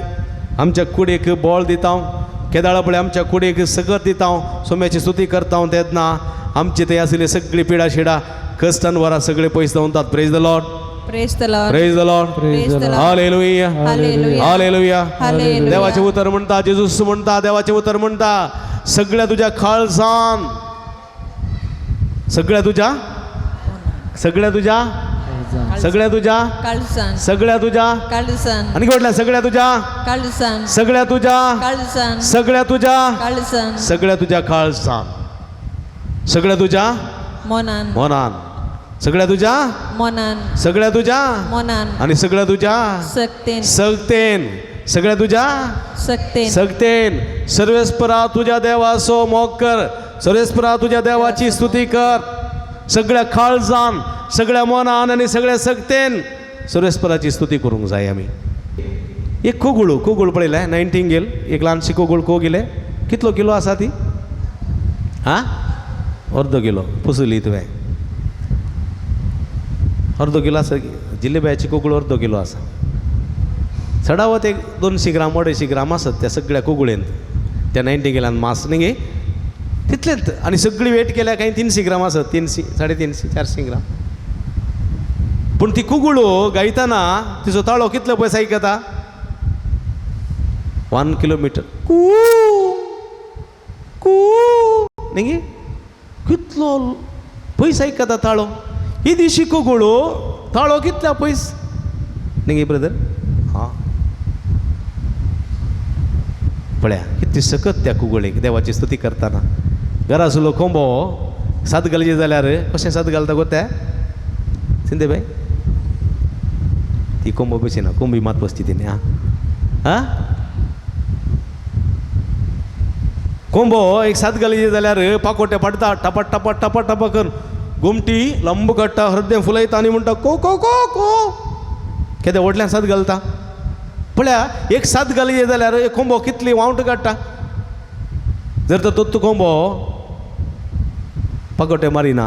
आमच्या कुडीक बळ दिता, केदाळा पळय आमच्या कुडीक सगत दिता, सोम्याची स्तुती करता तेन्ना आमची थंय आशिल्ली सगळी पिडा शिडा कश्टान वरां सगळे पयस जावन. Praise the Lord praise the Lord praise the Lord praise the Lord. Hallelujah hallelujah hallelujah. Hallelujah. देवाचें उतर म्हणटा, जेजूस म्हणटा, देवाचें उतर म्हणटा सगळ्या तुज्या काळजान, सगळ्या तुज्या, सगळ्या तुज्या, सगळ्या तुज्या, काळजान सगळ्या तुज्या, काळजान आनी म्हटल्यार सगळ्या तुज्या, काळजान सगळ्या तुज्या, काळजान सगळ्या तुज्या, काळजान सगळ्या तुज्या काळजान, सगळ्या तुज्या मनान मनान, सगळ्या तुज्या, मनान सगळ्या तुज्या मनान आनी सगळ्या तुज्या सक्तेन सगतेन, सगळ्या तुज्या सक्तेन सगतेन. सर्वेस्परा तुज्या देवाचो मोग कर, सर्वेस्परा तुज्या देवाची स्तुती कर, सगळ्या काळजान, सगळ्या मनान आनी सगळ्या सगतेन सर्वेस्पराची स्तुती करूंक जाय आमी. एक कोगुळ कोगुळ पळयलें नायटिंगेल एक ल्हानशी कोगुळ कोगिले कितलो किलो आसा ती? आं अर्दो किलो पुसली तुवें. अर्दो किलो आसा जिलेब्याची कोगुळ अर्दो किलो आसा. चडावत एक 200 ग्राम 250 ग्राम आसत त्या सगळ्या कोगुळेंत, त्या नायटिंगेलान मास न्ही गे तितलेंच. आनी सगळी वेट केल्यार कांय 300 ग्राम आसत, 300 350 400 ग्राम. पूण ती कुगुळो गायतना तिचो ताळो कितलो पयस आयकता? 1 किलोमिटर. कू कू न्ही गे? कितलो पयस आयकता ताळो. ही दिशी कोगुळो ताळो कितल्या पयस न्ही गे ब्रदर? हां पळया कितली सकत त्या कुगुळेक देवाची स्तुती करतना. घरासलो कोंबो सात घालचे जाल्यार कशें सात घालता गो ते सिंदे बाय? ती कोंबो बशी ना, कोंबी मात बसची तिने. आं आं कोंबो एक सात घाली जाल्यार पाकोटे पडटा टपा टपा टपा टपा करून गोमटी लंब काडटा, हृदय फुलयता आनी म्हणटा को को को को. केदें व्हडल्यान सात घालता पळया. एक सात घाली जाल्यार एक कोंबो कितली वावट काडटा. जर तर तोत्तू कोंबो पाकोटे मारिना,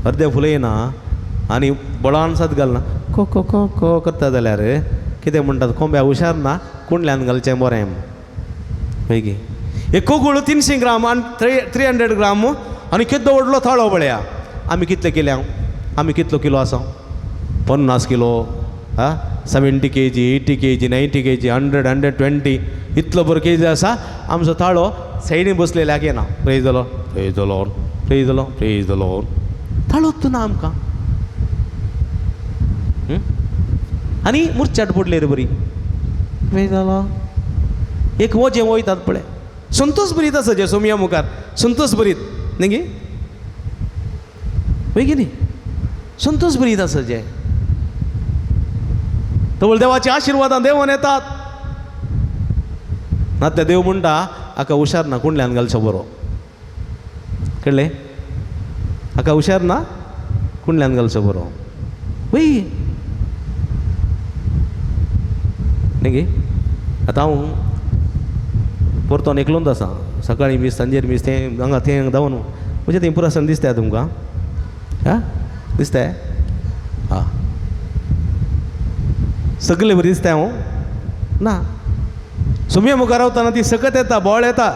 अर्दें फुलयना आनी बळान सात घालना, को को को को करता जाल्यार कितें म्हणटात, कोंब्या हुशार ना, कुंडल्यान घालचें बरें. मागीर एक कोगूळ 300 ग्राम आनी 300 ग्राम आनी केदो व्हडलो थाळो पळया. आमी कितले किल्या, आमी कितलो किलो आसा, 50 किलो, आं 70 kg, 80 kg, 90 kg, 100, 120 इतलो बरो केजी आसा. आमचो थाळो सायडीन बसलेल्याक येना. Praise the Lord, praise the Lord, praise the Lord, praise the Lord. थाळोच ना आमकां. आनी मुरचाट पडली रे बरी. Praise the Lord. एक वजें वयतात पळय, संतोष बरीत आसा जे सोमया मुखार, संतोष बरीत न्ही गे, वय न्ही, संतोष बरीत आसा जे तवळ देवाच्या आशिर्वादान देवान येतात. नातल्या देव म्हणटा हाका हुशार ना, कुंडल्यान घालचो बरो. कळ्ळें? हाका हुशार ना, कुंडल्यान घालचो बरो. वय न्ही गे. आतां हांव परतोन एकलोच आसा. सकाळीं मीस, सांजेर मीस, तें हांगा थंय धांवन म्हणजे तें पुरासन दिसता तुमकां. आं दिसता? आं सगळे बरी दिसता हांव ना. सुमया मुखार रावतना ती सकत येता, बोळ येता.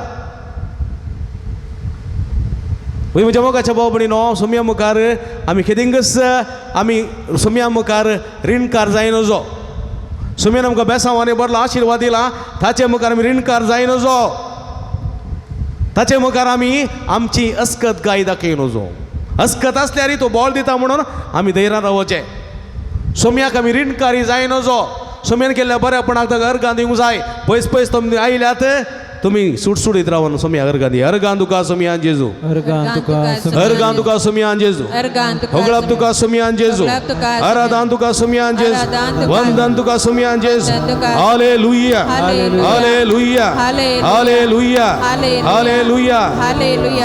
वय म्हज्या मोगाच्या भाव भयणीनो, सुमया मुखार आमी खेदिंगच आमी सुमया मुखार रिणकार जायनजो. सुमयान आमकां बेसांवांनी बरलो आशिर्वाद दिला, ताचे मुखार आमी रिणकार जायनजो. ताचे मुखार आमी आमची अस्कत गाय दाखयनजो. अस्कत आसल्यार तो बोळ दिता म्हणून आमी धैर्यान रावचें. सोम्याक आमी रिणकारी जायनजो. सोम्यान केल्ल्या बऱ्यापणाक ताका अर्गां दिवंक जाय. पयस पयस तुमी आयल्यात, तुमी सुटसुटीत रावन सोम्या अर्गां दी. अर्गां तुका सोमयान जेजू, अर्गां तुका अर्गां तुका सोमयान जेजू, होगळाप तुका सोमयान जेजू, आराधान तुका सोमयान जेजू, वंदन तुका सोमयान जेजू. Hallelujah, hallelujah, hallelujah, hallelujah.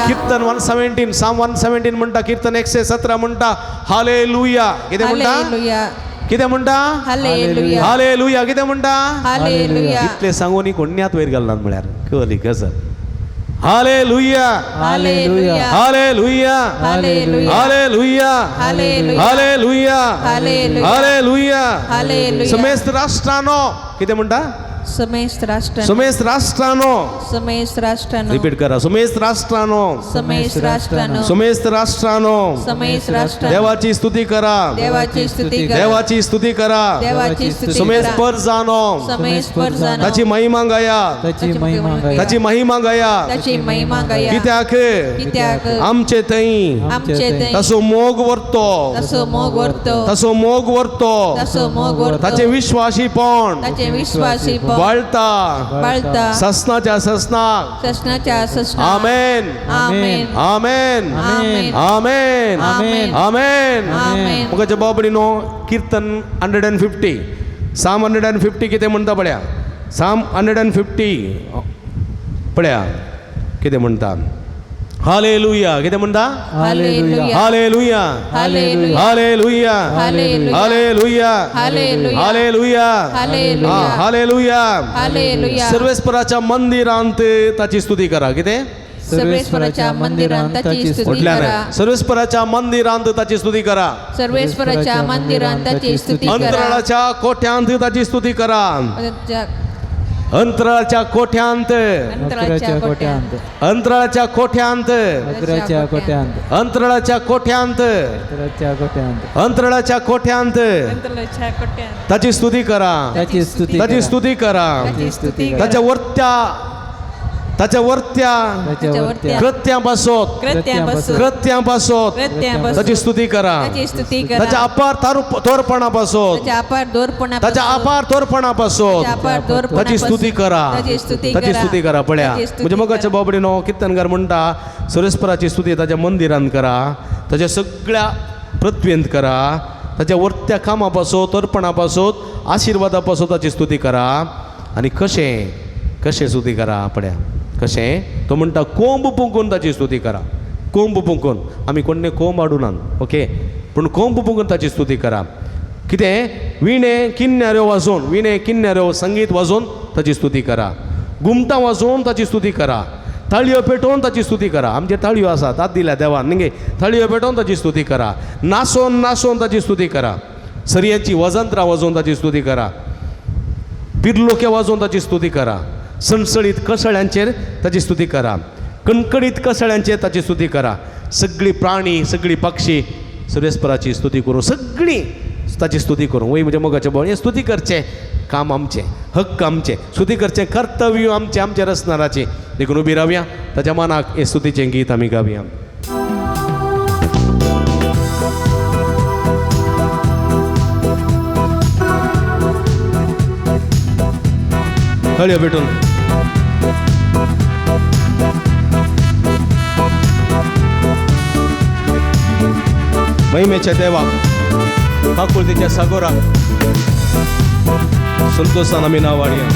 कीर्तन 117, साम 117 म्हणटा, कीर्तन 117 म्हणटा हालेलुया. कितें म्हणटा? कितें म्हणटा? हालेलुया. हालेलुया. कितें म्हणटा? हालेलुया. इतलें सांगून कोण्यात वयर घालनात म्हळ्यार कळ्ळी ghazal. Hallelujah, hallelujah, hallelujah, hallelujah, hallelujah, hallelujah, hallelujah, hallelujah, hallelujah. समेस्त राष्ट्रानो कितें म्हणटा? समेस्त राष्ट्रानो, समेस्त राष्ट्रानो, समेस्त राष्ट्रानो, रिपीट करा. समेस्त राष्ट्रानो, समेस्त राष्ट्रानो, समेस्त राष्ट्रानो, समेस्त राष्ट्रानो, देवाची स्तुती करा, देवाची स्तुती करा, देवाची स्तुती करा, देवाची स्तुती समेस्त करा, परजानो, समेस्त परजानो, ताची महिमा गाया, ताची महिमा गाया, ताची महिमा गाया. ताची महिमा गाया. कित्याक? कित्याक? आमचे थंय आमचे थंय ताचो मोग वरतो, तसो मोग वरतो, ताचो मोग वरतो, तसो मोग वरतो, ताचे विश्वासीपण ताचे विश्वासीपण वाळता, वाळता, ससनाच्या ससनाक. ससनाच्या ससनाक. आमेन, आमेन, आमेन, आमेन, आमेन, आमेन, आमेन. आमेन. मुखाच्या बाबडीनो कीर्तन 150, साम 150 कितें म्हणटा पळया. साम 150 पळया कितें म्हणटा. हालेलुया. कितें म्हणटा? Hallelujah, hallelujah, hallelujah, hallelujah, hallelujah, hallelujah, hallelujah, hallelujah, hallelujah, hallelujah. Hallelujah. सर्वेस्पराच्या मंदिरांत ताची स्तुती करा. कितें? सर्वेश्वराच्या मंदिरांत ताची स्तुती म्हटल्यार करा. सर्वेस्पराच्या मंदिरांत ताची स्तुती करा. सर्वेश्वराच्या मंदिरांत ताची स्तुती करा. अंतराळाच्या कोठ्यांत ताची स्तुती करा. अंतराळाच्या कोठ्यांत, अंतराळाच्या कोट्यांत, अंतराळाच्या कोठ्यांत, अकराच्या कोट्यांत, अंतराळाच्या कोठ्यांत, अकराच्या कोट्यांत, अंतराळाच्या कोठ्यांत ताची स्तुती करा, ताची स्तुती ताची स्तुती करा. ताची स्तुती करा. ताच्या वरत्या, ताच्या वरत्या ताच्या वरत्या कृत्यां पासत, कृत्यापासून, कृत्यां पासत कृत्यापासून ताची स्तुती करा. ताची स्तुती करा. ताच्या अपार तोरपणा पासत, ताच्या अपार दोरपणा, ताच्या अपार तोरपणा पासत ताच्या अपार दोरपणा ताची स्तुती करा, ताची स्तुती ताची स्तुती करा. पळया म्हणजे मोगाच्या बाबडीनो कीर्तनकार म्हणटा सुरेश्वराची स्तुती ताच्या मंदिरांत करा, ताच्या सगळ्या पृथ्वींत करा, ताच्या वरत्या कामा पासत, तोरपणा पासत, आशिर्वादा पासत ताची स्तुती करा. आनी कशें कशें स्तुती करा पळया. कशें तो म्हणटा कोंब पुंकून ताची स्तुती करा. कोंब पुंकून, आमी कोण्णे कोंब हाडूनात, ओके, पूण कोंब पुंकून ताची स्तुती करा. कितें विणे किन्याऱ्यो वाजोवन, विणे किन्याऱ्यो संगीत वाजोवन ताची स्तुती करा. घुमटां वाजोवन ताची स्तुती करा. ताळयो पेटोवन ताची स्तुती करा. आमचे ताळयो आसात, तात दिल्या देवान न्ही गे. ताळयो पेटोवन ताची स्तुती करा. नाचोन नाचोन ताची स्तुती करा. सरयांची वजंत्रां वाजोवन ताची स्तुती करा. पिर्लोके वाजोवन ताची स्तुती करा. सणसणीत कसळ्यांचेर ताची स्तुती करा. कणकणीत कसळ्यांचेर ताची स्तुती करा. सगळी प्राणी सगळी पक्षी सर्वेस्पराची स्तुती करूं, सगळीं ताची स्तुती करूं. वय म्हज्या मोगाचें भोव, हें स्तुती करचें काम आमचें, हक्क आमचें, स्तुती करचें कर्तव्य आमचें, आमचें रचणाराचें. देखून उबी रावया, ताच्या मनाक हें स्तुतीचें गीत आमी गावया. हळयो भेटून महिमेच्या देवा काकुळतीच्या सागोराक संतोषान आमी नांव वाडया.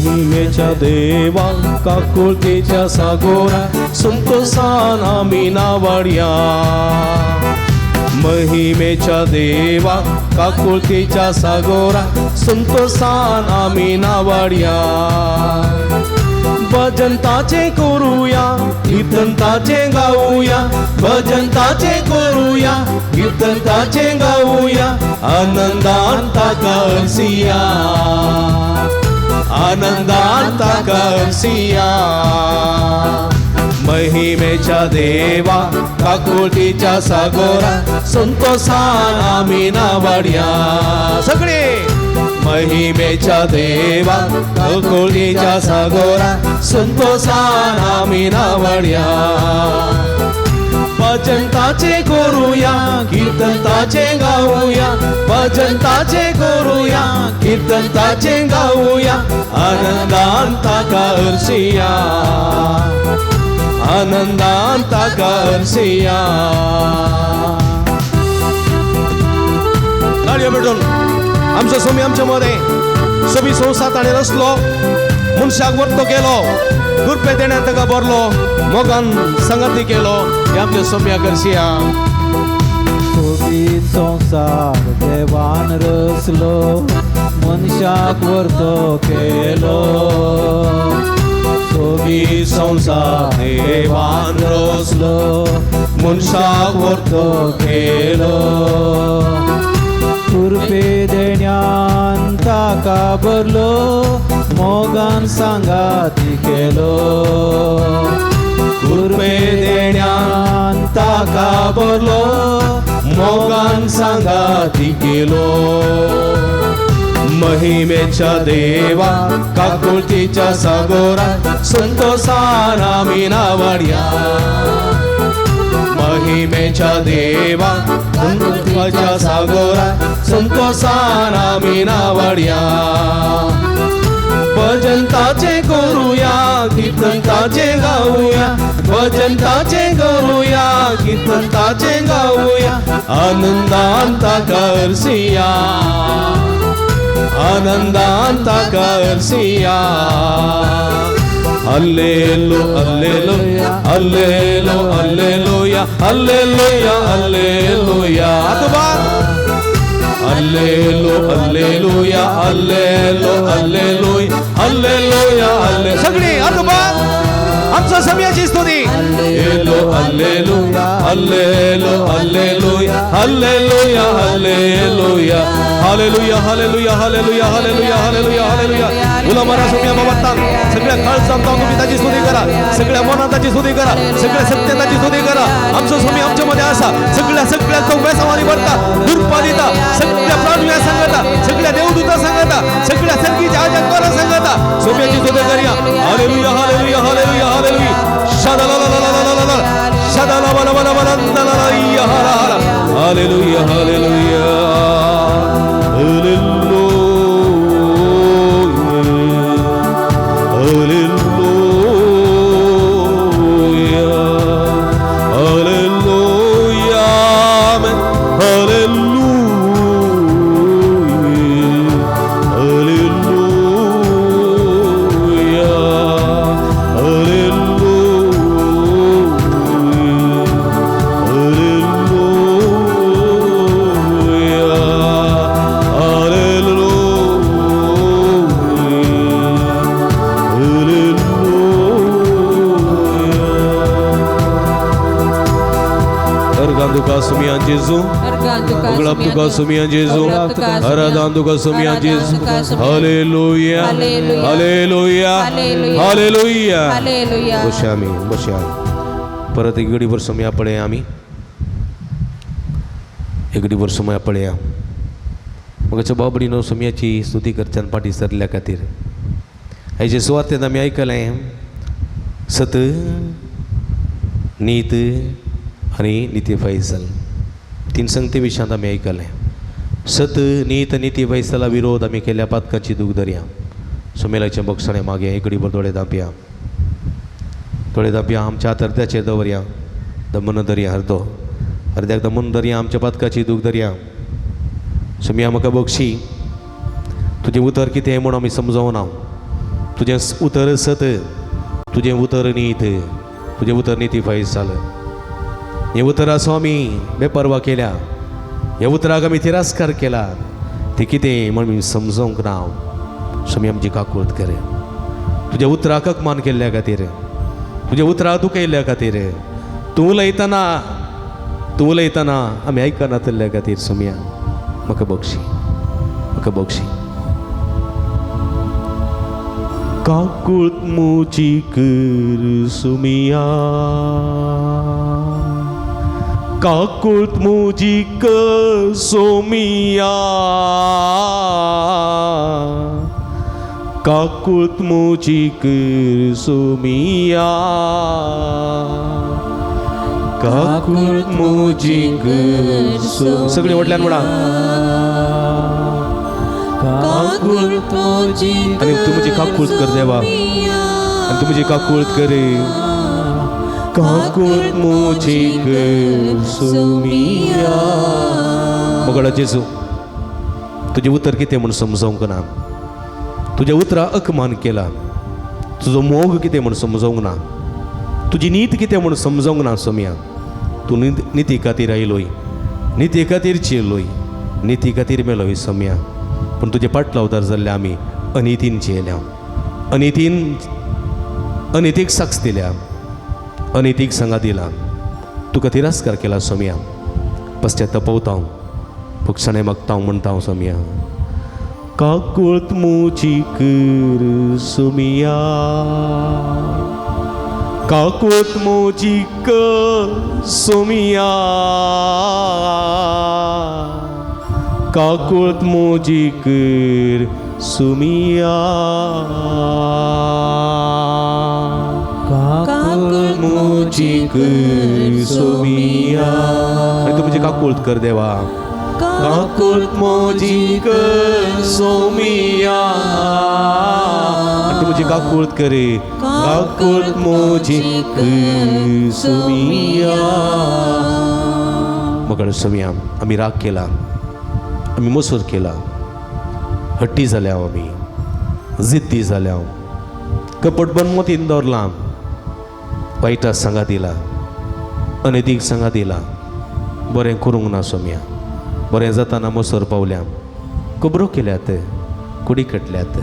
महिमेच्या देवा काकुळतीच्या सागोरा संतोषान आमी नांव वाडया. महिमेच्या देवा काकुळतीच्या सागोरा संतोषान आमी नांव वाडया. भजन ताचे करूया, कीर्तन ताचे गाऊया. भजन ताचे करूया, कीर्तन ताचे गाऊया. आनंदान ताका हरसिया, आनंदान ताका हरसिया. महिमेच्या देवा काकुळतीच्या सागोरा संतोषान आमी नावाडया. सगळे महिमेच्या देवा काकुळतीच्या सागोरा संतोषान आमी नावाडया. भजन ताचे करूया, कीर्तन ताचे गाऊया. भजन ताचे करूया, कीर्तन ताचे गाऊया. आनंदान ताका हरसिया, आनंदान ताका हरसिया. ताळयो भेटून आमचो स्वामी आमच्या मदें सोबी संवसार ताणें रचलो, मनशाक वर्तो केलो, कृपे देण्यान ताका भरलो, मोगान संगती केलो. हे आमच्या सोम्या करसिया. सोबीत संवसार देवान रचलो, मनशाक वर्तो केलो. सोबीत संवसार देवान रचलो, मनशाक वर्तो केलो. कृपे देण्यान ताका भरलो, मोगान सांगाती केलो. कृपे देण्यान ताका भरलो, मोगान सांगाती केलो. महिमेच्या देवा काकुळतीच्या सागोरा संतोषान आमी नावाडया. महिमेच्या देवा काकुळतीच्या सागोरा संतोषान आमी नावाडया. भजन ताचे करूया, कीर्तन ताचे गाऊया. भजन ताचे करूया, कीर्तन ताचे गाऊया. आनंदान ताका हरसिया, आनंदान ताका हरसिया. Hallelu hallelujah, hallelu hallelujah, hallelujah hallelujah. Hallelu hallelujah, hallelu hallelujah, hallelujah हल्ले. सगळी आतोबा आमचा समयाची स्तुती. Hallelu hallelujah, hallelu hallelujah, hallelujah hallelujah. Hallelujah hallelujah hallelujah hallelujah hallelujah hallelujah. उलमारा सोम्या बाबातान सगळ्या काळजान तुम्ही ताची स्तुती करा, सगळ्या मनान ताची स्तुती करा, सगळ्या सत्य ताची स्तुती करा. आमचो स्वामी आमच्या मध्ये आसा, सगळ्या सगळ्या वेसावानी भरता, कृपा दिता, सगळ्या प्राण्या सांगता, सगळ्या देवदूता सांगता, सगळ्या सर्गीच्या आजंकारा सांगता. सोम्याची स्तुती करूया. Hallelujah hallelujah hallelujah hallelujah. शदाला शदाला बला बला बला या हरा हरा. Hallelujah hallelujah hallelujah hallelujah hallelujah hallelujah. अर्गान तुका सुमिया जेजू. अर्गान तुका उगडाप तुका सुमिया जेजू. उगडाप तुका सुमिया. आराधन तुका सुमिया आराधन जेजू. तुका सुमिया. Hallelujah, hallelujah. Hallelujah, hallelujah. Hallelujah. Hallelujah. बसया आमी, बसया. परत एक घडीभर सुमया पळया आमी, एक घडीभर सुमया पळया. मगाच्या बाबडीनो सुमयाची स्तुती करच्यान फाटीं सरल्या खातीर हेजे सुवातेन आमी आयकलें सत, नीत आनी निती फैसल, तीन संगती विशयांत आमी आयकलें. सत, नीत, निती फैसला विरोध आमी केल्या पातकाची दूख दरया. सुमेलाचें बक्षणें मागया. एक घडीभर दोळे धांपया, दोळे धांपया. आमच्या हात अर्द्याचेर दवरया, दमन दरया, अर्दो अर्द्याक दमन दरया. आमच्या पातकाची दूख दरया. सुमिया म्हाका बक्षी. तुजें उतर कितें म्हूण आमी समजोना. तुजें उतर सत, तुजें उतर नीत, तुजें उतर निती फैसाल. हे उतराचो आमी बेपर्वा केल्या, ह्या उतराक आमी तिरस्कार केला. तें कितें म्हण आमी समजोंक ना. स्वामी, आमची काकूळत कर. तुज्या उतराक अपमान केल्ल्या खातीर, तुज्या उतराक दुखयल्ल्या खातीर, तूं उलयतना, तूं उलयतना आमी आयकनातल्ल्या खातीर सोमिया म्हाका बक्षी, म्हाका बक्षी. काकूळत मुजी कर सुमिया, काकूळत मुजी कर सोमिया, काकूळत मुजी कर सोमिया, काकूळत मुजी कर सो. सगळी व्हडल्यान म्हणा. काकूळ तुजी. आनी तूं म्हजी काकूळत कर देवा, आनी तूं म्हजी काकूळत कर. काकूळत मुजी कर सुमिया. मोगळा जेजू, तुजें उतर कितें म्हूण समजोवंक ना. तुज्या उतरा अकमान केला. तुजो मोग कितें म्हूण समजोवंक ना. तुजी नीत कितें म्हूण समजोवंक ना. सोमिया, तूं निती खातीर आयलोय, निती खातीर चिरलोय, निती खातीर मेलोय सोमिया. पूण तुजे पाटलावदार जाल्ले आमी अनितीन जियेल्या, अनितीन अनितीक साक्ष दिल्या, अनितीक सांगा दिला, तुका तिरस्कार केला सोमिया. पश्चातापवता हांव, बक्षणें मागता हांव, म्हणटा हांव सोमिया. काकूळत मुजी कर सुमिया, काकूळत मुजी कर सुमिया, काकूळत मुजी कर सुमिया, काकूळ मुजी कर सुमिया. आनी तूं म्हजी काकूळत कर देवा. काकूळत मुजी कर सोमिया, आनी तूं म्हजी काकूळत कर. काकूळत मुजी कर सोमिया. मगळ सोमिया, आमी राग केला, आमी मसूर केला, हट्टी जाल्या आमी, जिद्दी जाल्या, कपट बनमतीन दवरलां, वायटा सांगा दिला, अनितीक सांगा दिला, बरें करूंक ना सोमिया. बरें जाताना मसर पावल्या, खबरो केल्यात, कुडी कटल्यात,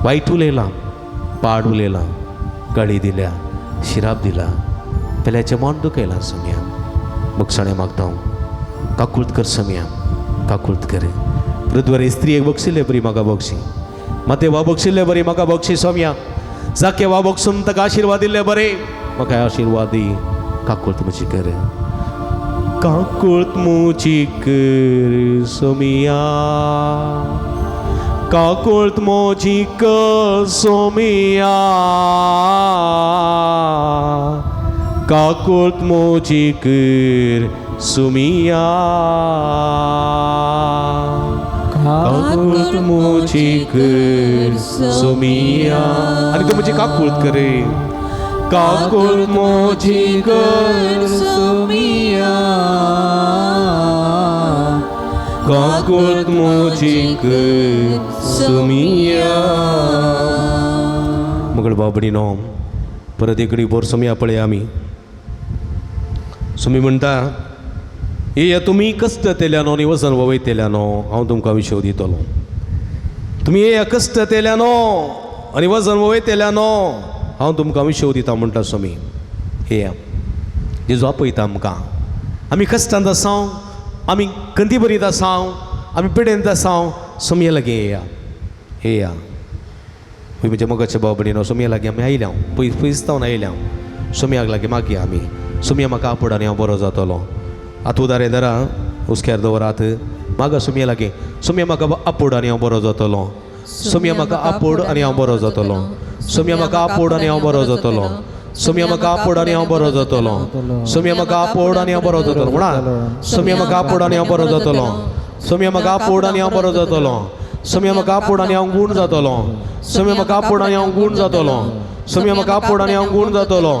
वायट उलयलां, पाड उलयलां, गाळी दिल्या, शिराप दिला, पेल्याचें मन दुखयलां सोमिया. बक्षणें मागता हांव, काकूळत कर सोमिया, काकूळत कर. पृथ्वर स्त्रियेक बक्षिल्ले बरी म्हाका बक्षी, माते वा बक्षिल्ले बरी म्हाका बक्षी सोमिया. जाके वा बक्षून ताका आशिर्वाद दिल्ले बरे म्हाका आशिर्वाद दी. काकूळत म्हजी कर. काकूळत मुजी कर सोमिया, काकूळत म्हजी कर सोमिया, काकूळत म्हजी कर सुमिया, काकूळत म्हजी कर सुमिया. आनी तूं म्हजी काकूळत कर. काकूळत म्हजी कर सुमिया, काकूळत म्हजी कर सुमिया. मगळ बाबडीनो, परत एकडी बोर सोमिया पळया आमी. सोमी म्हणटा, येया तुमी कश्ट तेल्यानो आनी वजन वयतेल्यानो, हांव तुमकां विशव दितलो. तुमी येया कश्ट तेल्यानो आनी वजन वयतेल्यानो, हांव तुमकां विशव दिता म्हणटा सोमी. येया, जेजू आपयता आमकां. आमी कश्टांत आसाव, आमी कंदी बरीत आसाव, आमी पिडेंत आसाव, सोमये लागीं येया येया. पय म्हज्या मोगाच्या भाव भयणीनो, सोमये लागीं आमी आयल्या, पयस पयस जावन आयल्या. सोमयाक लागीं मागया आमी, सोमया म्हाका आपोड आनी हांव बरो जातलो. आतां उदारें धरा, हुस्क्यार दवरात, मागा सोमये लागीं, सोमया म्हाका आपोड आनी हांव बरो जातलो. सोमया म्हाका आपोड आनी हांव बरो जातलो. सोमया म्हाका आपोड आनी हांव बरो जातलो. सोमया म्हाका आपोड आनी हांव बरो जातलो. सोमया म्हाका आपोड आनी हांव बरो जातलो. म्हणा, सोमया म्हाका आपोड आनी हांव बरो जातलो. सोमया म्हाका आपोड आनी हांव बरो जातलो. सोमया म्हाका आपोड आनी हांव गूण जातलो. सोमया म्हाका आपोड आनी हांव गूण जातलो. सोमया म्हाका आपोड आनी हांव गूण जातलो.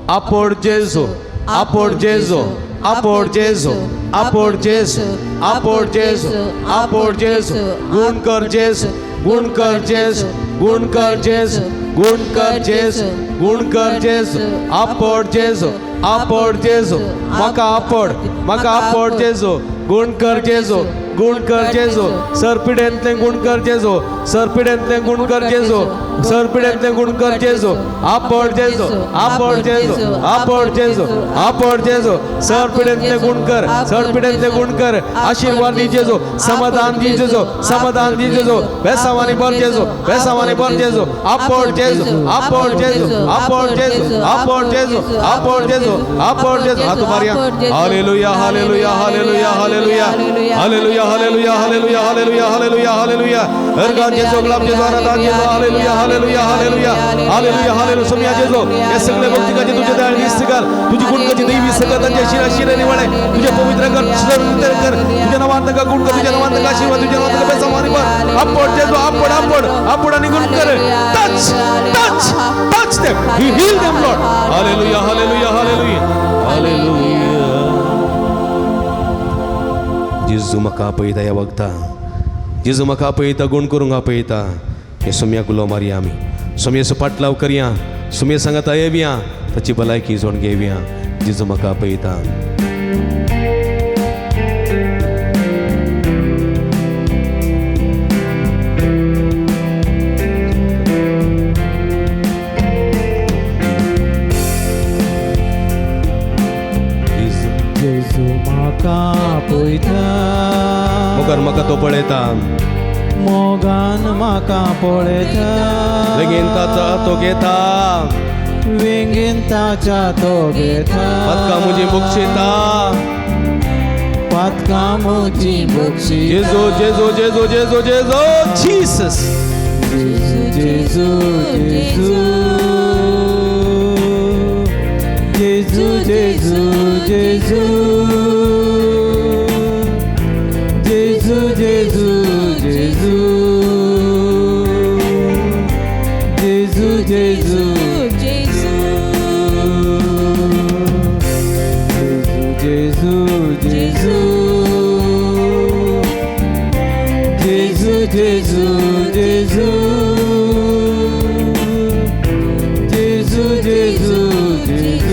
आपोड जेजू, आपोड जेजू, आपोड जेजू, आपोड जेजू, आपोड जेजू, आपोड जेजू. गुण कर जेजू, गुण कर जेजू, गुण कर जेजू, गुण कर जेजू, गुण कर जेजू. आपोड जेजू, आपोड जेजू, म्हाका आपोड, म्हाका आपोड जेजू. गुण कर जेजू, गुण कर जेजू. सर पिडेंतलें गुण कर जेजू, सर पिडेंतलें गुण कर जेजू, सर पिडेंतलें गुण कर जेजू. आपोड जेजू, आपोड जेजू, आपोड जेजू, आपोड जेजू. सर पिडेंतलें गुण कर, सर पिडेंतलें गुण कर. आशीर्वाद दी जेजू, समाधान दी जेजू, समाधान दी जेजू. बेसावानी बर जेजू, बेसावानी बर जेजू. आपोड जेजू, आपोड जेजू, आपोड जेजू, आपोड जेजू, आपोड जेजू, आपोड जेजू. हात उबारया. Hallelujah, hallelujah, hallelujah, hallelujah, hallelujah, hallelujah, hallelujah, hallelujah, hallelujah, hallelujah. हरगान जेजू, गुलाब जेजू, आराधन जेजू. Hallelujah, hallelujah, hallelujah, hallelujah, hallelujah. Somaiya जेजू, या सगळ्या भक्तिकाचे तुझ्या दयाळ दिसकार, तुझी गुणकाची दैवी सगळं त्यांच्या शिरा शिरा निवळे तुझ्या पवित्र कर, सुंदर कर. तुझ्या नावान ताका गुण कर, तुझ्या नावान ताका आशीर्वाद, तुझ्या नावान ताका बेसावानी कर. आपोड जेजू, आपोड, आपोड, आपोड आणि गुण कर. Touch, touch, touch them. You heal them, Lord. Hallelujah, hallelujah, hallelujah, hallelujah. जेजू म्हाका आपयता ह्या वखदां, जेजू म्हाका आपयता, गुण करूंक आपयता. हे सोमयाक उलो मारया आमी, सोमयेचो पाटलाव करया, सोमये सांगाता येवया, ताची भलायकी जोड घेवया. जेजू म्हाका आपयता. जेजू म्हाका पळयता, मुखार म्हाका तो पळयता, मोगान म्हाका पळयता, बेगीन ताचो तो घेता, वेंगेन ताच्या तो घेता, पातकां म्हजी बक्षिता, पातकां म्हजी बक्षिता. जेजू, जेजू, जेजू, जेजू, जेजू, जीसस. जेजू, जेजू, जेजू, जेजू, जेजू, जेजू, जेजू, जेजू, जेजू, जेजू, जेजू, जेजू, जेजू, जेजू, जेजू, जेजू, जेजू,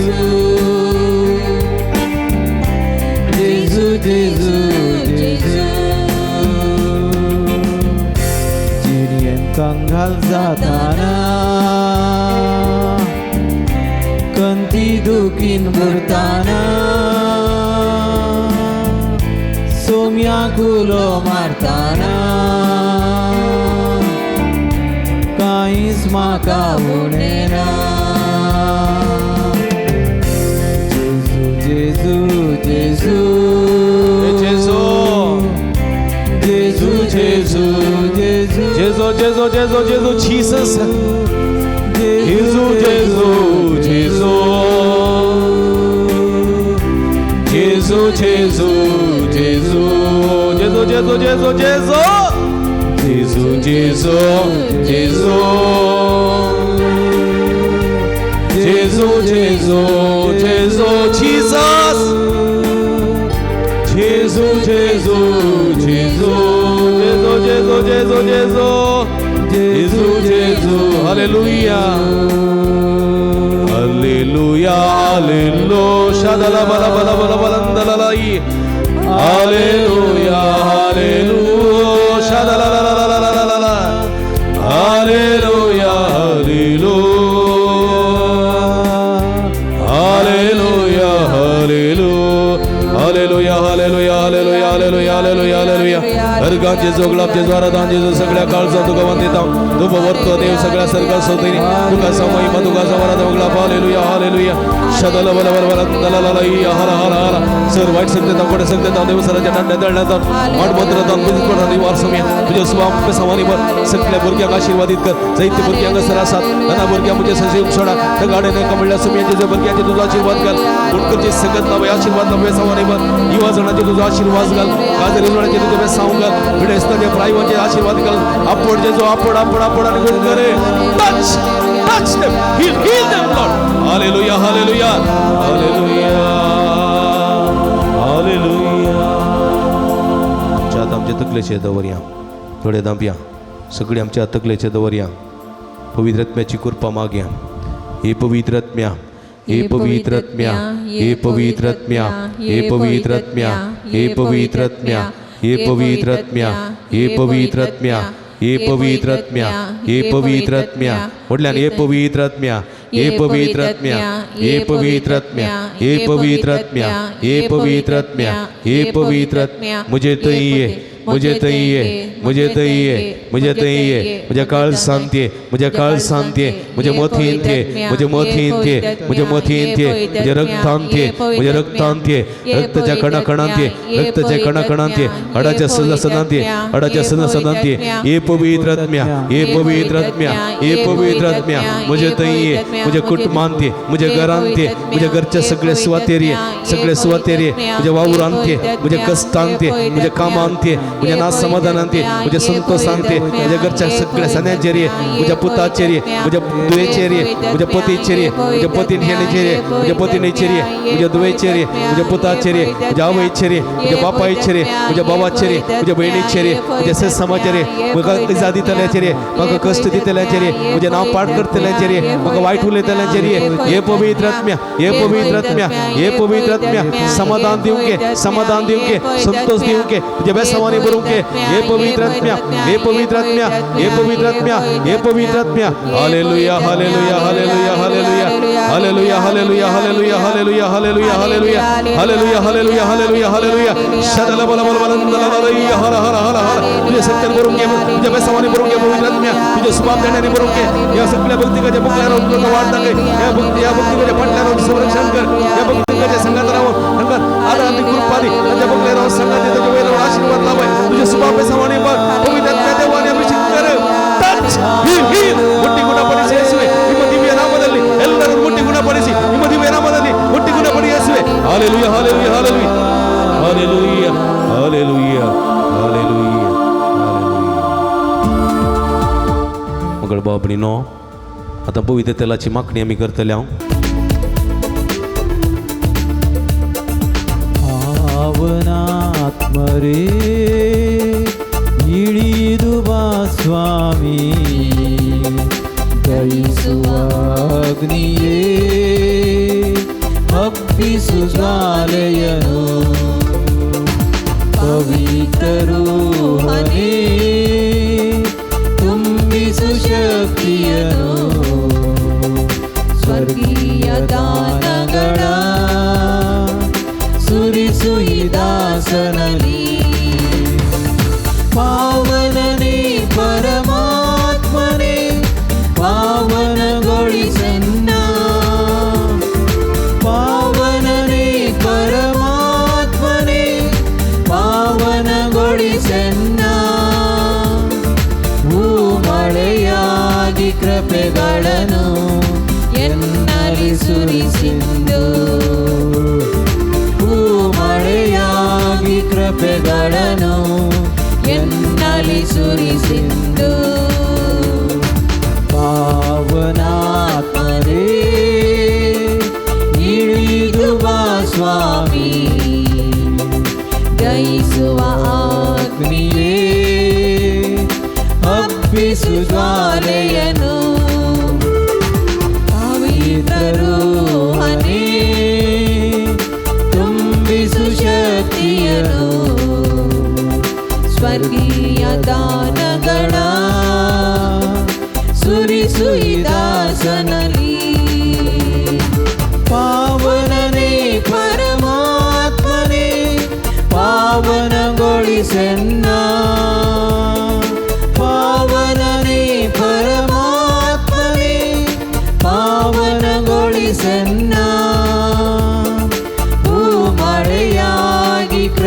जेजू, जेजू, जेजू. जिणेन कंगाल जाताना, कंती दुखीन बुरताना, सोम्याक उलो मारताना, कांयच म्हाका उणें ना. जेजू, जेजू, जेजू, जेजू, जेजू, जेजू, जेजू, जेजू, जेजू, जेजू, जेजू, जीसस. जेजू, जेजू, जेजू, जेजू, जेजू, जेजू, जेजू, जेजू, जेजू, जेजू, जेजू, जेजू, जेजू, जेजू, जेजू, जेजू, जीसस. जेजू, जेजू, जेजू, जेजू, जेजू, जेजू, जेजू, जेजू, जेजू. Hallelujah, hallelujah, hallelujah. शादला बला बला बला बलंदलाई. Hallelujah, hallelujah. शादला ला ला ला ला ला ला. Hallelujah, hallelujah, hallelujah, hallelujah, Hallelujah hallelujah hallelujah hallelujah hallelujah hallelujah. अर्गां जेजू गुलाब जेजू आराधान जेजू सगळ्या काळजात तुका वंदिता तूं पवरतो देव सगळ्या सरकार सोदीनी तुका समयमा तुका समराधा गुलाब हालेलुया हालेलुया शदल बल बल बल दलललई हर हर हर सर वाईट शक्ती तांकडे शक्ती तां देव सराच्या दांड्या दळण्यात माटमंत्रात तुझ्या निवार समय तुझ्या स्वाम सवानीवर सगळ्या भुरग्यांक आशीर्वादित कर. जैत्य भुरग्यांक सर आसात नाना भुरग्यां म्हजे सजीव सोडा त्या गाड्याने कमळल्या सुमयाचे जे भुरग्यांचे तुझो आशीर्वाद घाल. गुणकरचे सगत नवे आशीर्वाद नवे सवानीवर युवा जणांचे तुझो आशीर्वाद घाल. काजरी जणांचे तुझे बेसांव घाल. भिडेस्तांचे प्रायवांचे आशीर्वाद घाल. आपड जेजो आपड आपड आपड आणि गुण करे. Touch touch them, heal heal them Lord. Hallelujah hallelujah hallelujah hallelujah. आमच्या आतां आमचे तकलेचे दवरया थोडे दांपया सगळी आमच्या तकलेचे दवरया. पवित्र आत्म्याची कृपा मागया. हे पवित्र आत्म्या हे पवित्र आत्म्या हे पवित्र आत्म्या हे पवित्र आत्म्या हे पवित्र आत्म्या हे पवित्र आत्म्या हे पवित्र आत्म्या हे पवित्र आत्म्या हे पवित्र आत्म्या व्हडल्यान हे पवित्र आत्म्या हे पवित्र आत्म्या हे पवित्र आत्म्या हे पवित्र आत्म्या हे पवित्र आत्म्या हे पवित्र आत्म्या म्हजे थंय ये म्हजे थंय ये म्हजे थंय ये म्हजे थंय ये. म्हज्या काळजांत ये म्हज्या काळजांत ये म्हज्या मतींत ये म्हज्या मतींत ये म्हज्या मतींत ये म्हज्या रक्तांत ये म्हज्या रक्तांत ये रक्ताच्या कणाकणांत ये रक्ताच्या कणाकणांत ये हाडाच्या सदासदांत ये हाडाच्या सदासदांत ये. हे पवित्र आत्म्या हे पवित्र आत्म्या हे पवित्र आत्म्या म्हजे थंय ये म्हज्या कुटुंबांत ये म्हज्या घरांत ये म्हज्या घरच्या सगळ्या सुवातेर ये सगळ्या सुवातेर ये म्हज्या वावरांत ये म्हज्या कश्टांत ये म्हज्या कामांत ये म्हज्या ना समाधानांत ये म्हज्या संतोषांत ये म्हज्या घरच्या सगळ्या सन्यांचेर ये म्हज्या पुताचेर ये म्हज्या धुवेचेर ये म्हज्या पतीचेर ये म्हज्या पतीणेचेर ये म्हज्या पतीणेचेर ये म्हज्या धुवेचेर ये म्हज्या पुताचेर ये म्हज्या आवयचेर ये म्हज्या बापायचेर ये म्हज्या भावाचेर ये म्हज्या भयणीचेर ये म्हज्या समाजाचेर ये म्हाका इजा दितल्याचेर ये म्हाका कश्ट दितल्याचेर ये म्हजें नांव पाड करतल्याचेर ये म्हाका वायट उलयतल्याचेर ये. हे पवित्र आत्म्या हे पवित्र आत्म्या हे पवित्र आत्म्या समाधान दिवंक समाधान दिवंक संतोष दिवंक तुझ्या बेसवानी भरूंक. हे पवित्र आत्म्या हे पवित्र आत्म्या हे पवित्र आत्म्या हे पवित्र आत्म्या. Hallelujah hallelujah hallelujah hallelujah hallelujah hallelujah hallelujah hallelujah hallelujah hallelujah hallelujah hallelujah hallelujah hallelujah. शदल बल बल बल दलललई हर हर हर हर. तुझ्या शक्तीन भरूंक तुझ्या बेसवानी भरूंक पवित्र आत्म्या तुझ्या सुभाव देण्याने भरूंक. या सगळ्या भक्तिकाच्या बुकल्यावर तुझं वाट दाखय. या भक्ती या भक्तिकाच्या पाटल्यावर संरक्षण कर. या भक्तिकाच्या संघात राहून संघात आधार आणि कृपा दे. त्यांच्या बुकल्यावर संघात त्याच्या वैरावर आशीर्वाद लावाय. तुझ्या सुभाव बेसवानी भर पवित्र आत्म्या देवाने अभिषेक कर. ಟಚ್ ಹೀಲ್ ಹೀಲ್ ಮುಟ್ಟಿ ಗುಣಪಡಿಸಿ ಯೇಸುವೆ ನಿಮ್ಮ ದಿವ್ಯ ನಾಮದಲ್ಲಿ ಎಲ್ಲರೂ ಮುಟ್ಟಿ ಗುಣಪಡಿಸಿ ನಿಮ್ಮ ದಿವ್ಯ ನಾಮದಲ್ಲಿ ಮುಟ್ಟಿ ಗುಣಪಡಿ ಯೇಸುವೆ. Hallelujah hallelujah hallelujah hallelujah hallelujah hallelujah hallelujah. मगळ बाबणीनो आतां पवित्र तेलाची मागणी आमी करतले. हांव ಪಾವನಾತ್ಮರೇ ಇಳಿದು ಬಾ ಸ್ವಾಮಿ ದಯಿಸುವ ಅಗ್ನಿಯೇ ಹಬ್ಬಿಸು ಜ್ವಾಲೆಯನು ಪವಿತ್ರರೂಹನೇ ತುಂಬಿಸು ಶಕ್ತಿಯನು ಸ್ವರ್ಗೀಯ ದಾನಗಳ ಸುರಿಸು ಈ ದಾಸನಲ್ಲಿ. ಪಾವನನೇ ಪರಮಾತ್ಮನೇ ಪಾವನಗೊಳಿಸನ್ನ ಪಾವನನೇ ಪರಮಾತ್ಮನೇ ಪಾವನಗೊಳಿಸನ್ನ ಮಳೆಯಾಗಿ ಕೃಪೆಗಳನ್ನು ಎನ್ನಲ್ಲಿ ಸುರಿಸಿಂದು ಮಳೆಯಾಗಿ ಕೃಪೆಗಳನ್ನು ಎನ್ನಲ್ಲಿ ಸುರಿಸಿಂದು. ಪಾವನಾತ್ಮರೇ ಇಳಿದು ಬಾ ಸ್ವಾಮಿ ದಯಿಸುವ ಅಗ್ನಿಯೇ ಹಬ್ಬಿಸು ಜ್ವಾಲೆಯನು ಪವಿತ್ರರೂಹನೇ ತುಂಬಿಸು ಶಕ್ತಿಯನು ಸ್ವರ್ಗೀಯ ದಾನಗಳ ಸುರಿಸು ಈ ದಾಸನಲ್ಲಿ. ಪಾವನನೇ ಪರಮಾತ್ಮನೇ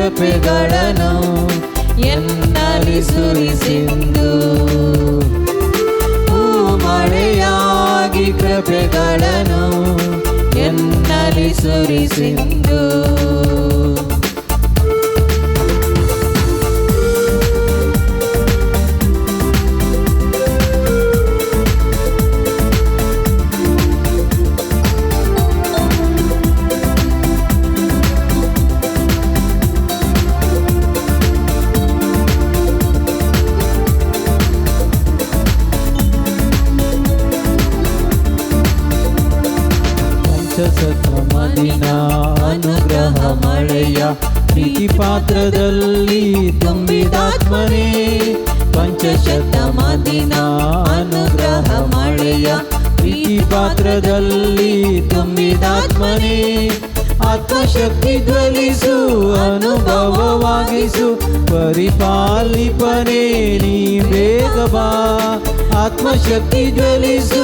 ಕೃಪೆಗಳನ್ನು ಎನ್ನಲ್ಲಿ ಸುರಿಸಿಂದು. ಹೂ ಮಳೆಯಾಗಿ ಕೃಪೆಗಳನ್ನು ಎನ್ನಲ್ಲಿ ಸುರಿಸಿಂದು. ಪಂಚಸತಮದಿನ ಅನುಗ್ರಹ ಮಳೆಯ ಪ್ರೀತಿ ಪಾತ್ರದಲ್ಲಿ ತುಂಬಿದಾತ್ಮನೇ. ಪಂಚಶತಮದಿನ ಅನುಗ್ರಹ ಮಳೆಯ ಪ್ರೀತಿ ಪಾತ್ರದಲ್ಲಿ ತುಂಬಿದಾತ್ಮನೇ. ಆತ್ಮಶಕ್ತಿ ಧ್ವಲಿಸು ಅನುಭವವಾಗಿಸು ಪರಿಪಾಲಿಪನೇ ನೀ ಬೇಗ ಬಾ. ಆತ್ಮಶಕ್ತಿ ಜ್ವಲಿಸು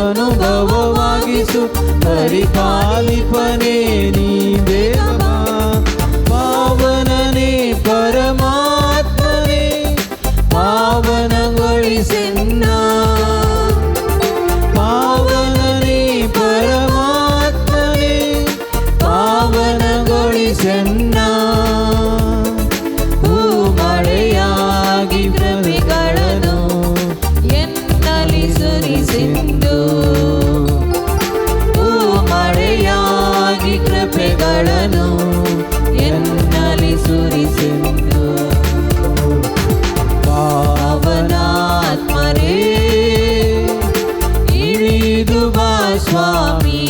ಅನುಭವವಾಗಿಸು ಪರಿಪಾಲಿಪನೇ ನೀ ಬೇಗ ಬಾ. ಪಾವನನೇ ಪರಮಾತ್ಮನೇ ಪಾವನಗೊಳಿಸೆನ್ನ. ಪಾವನನೇ ಪರಮಾತ್ಮನೇ ಪಾವನಗೊಳಿಸೆನ್ನ. ಹೂ ಮಳೆಯಾಗಿ ಕೃಪೆಗಳನ್ನು ಎನ್ನಲ್ಲಿ ಸುರಿಸಿಂದು. ಹೂ ಮಳೆಯಾಗಿ ಕೃಪೆಗಳನ್ನು ಎನ್ನಲ್ಲಿ ಸುರಿಸಿಂದು. ಪಾವನಾತ್ಮನೇ ಇಳಿದು ಬಾ ಸ್ವಾಮಿ,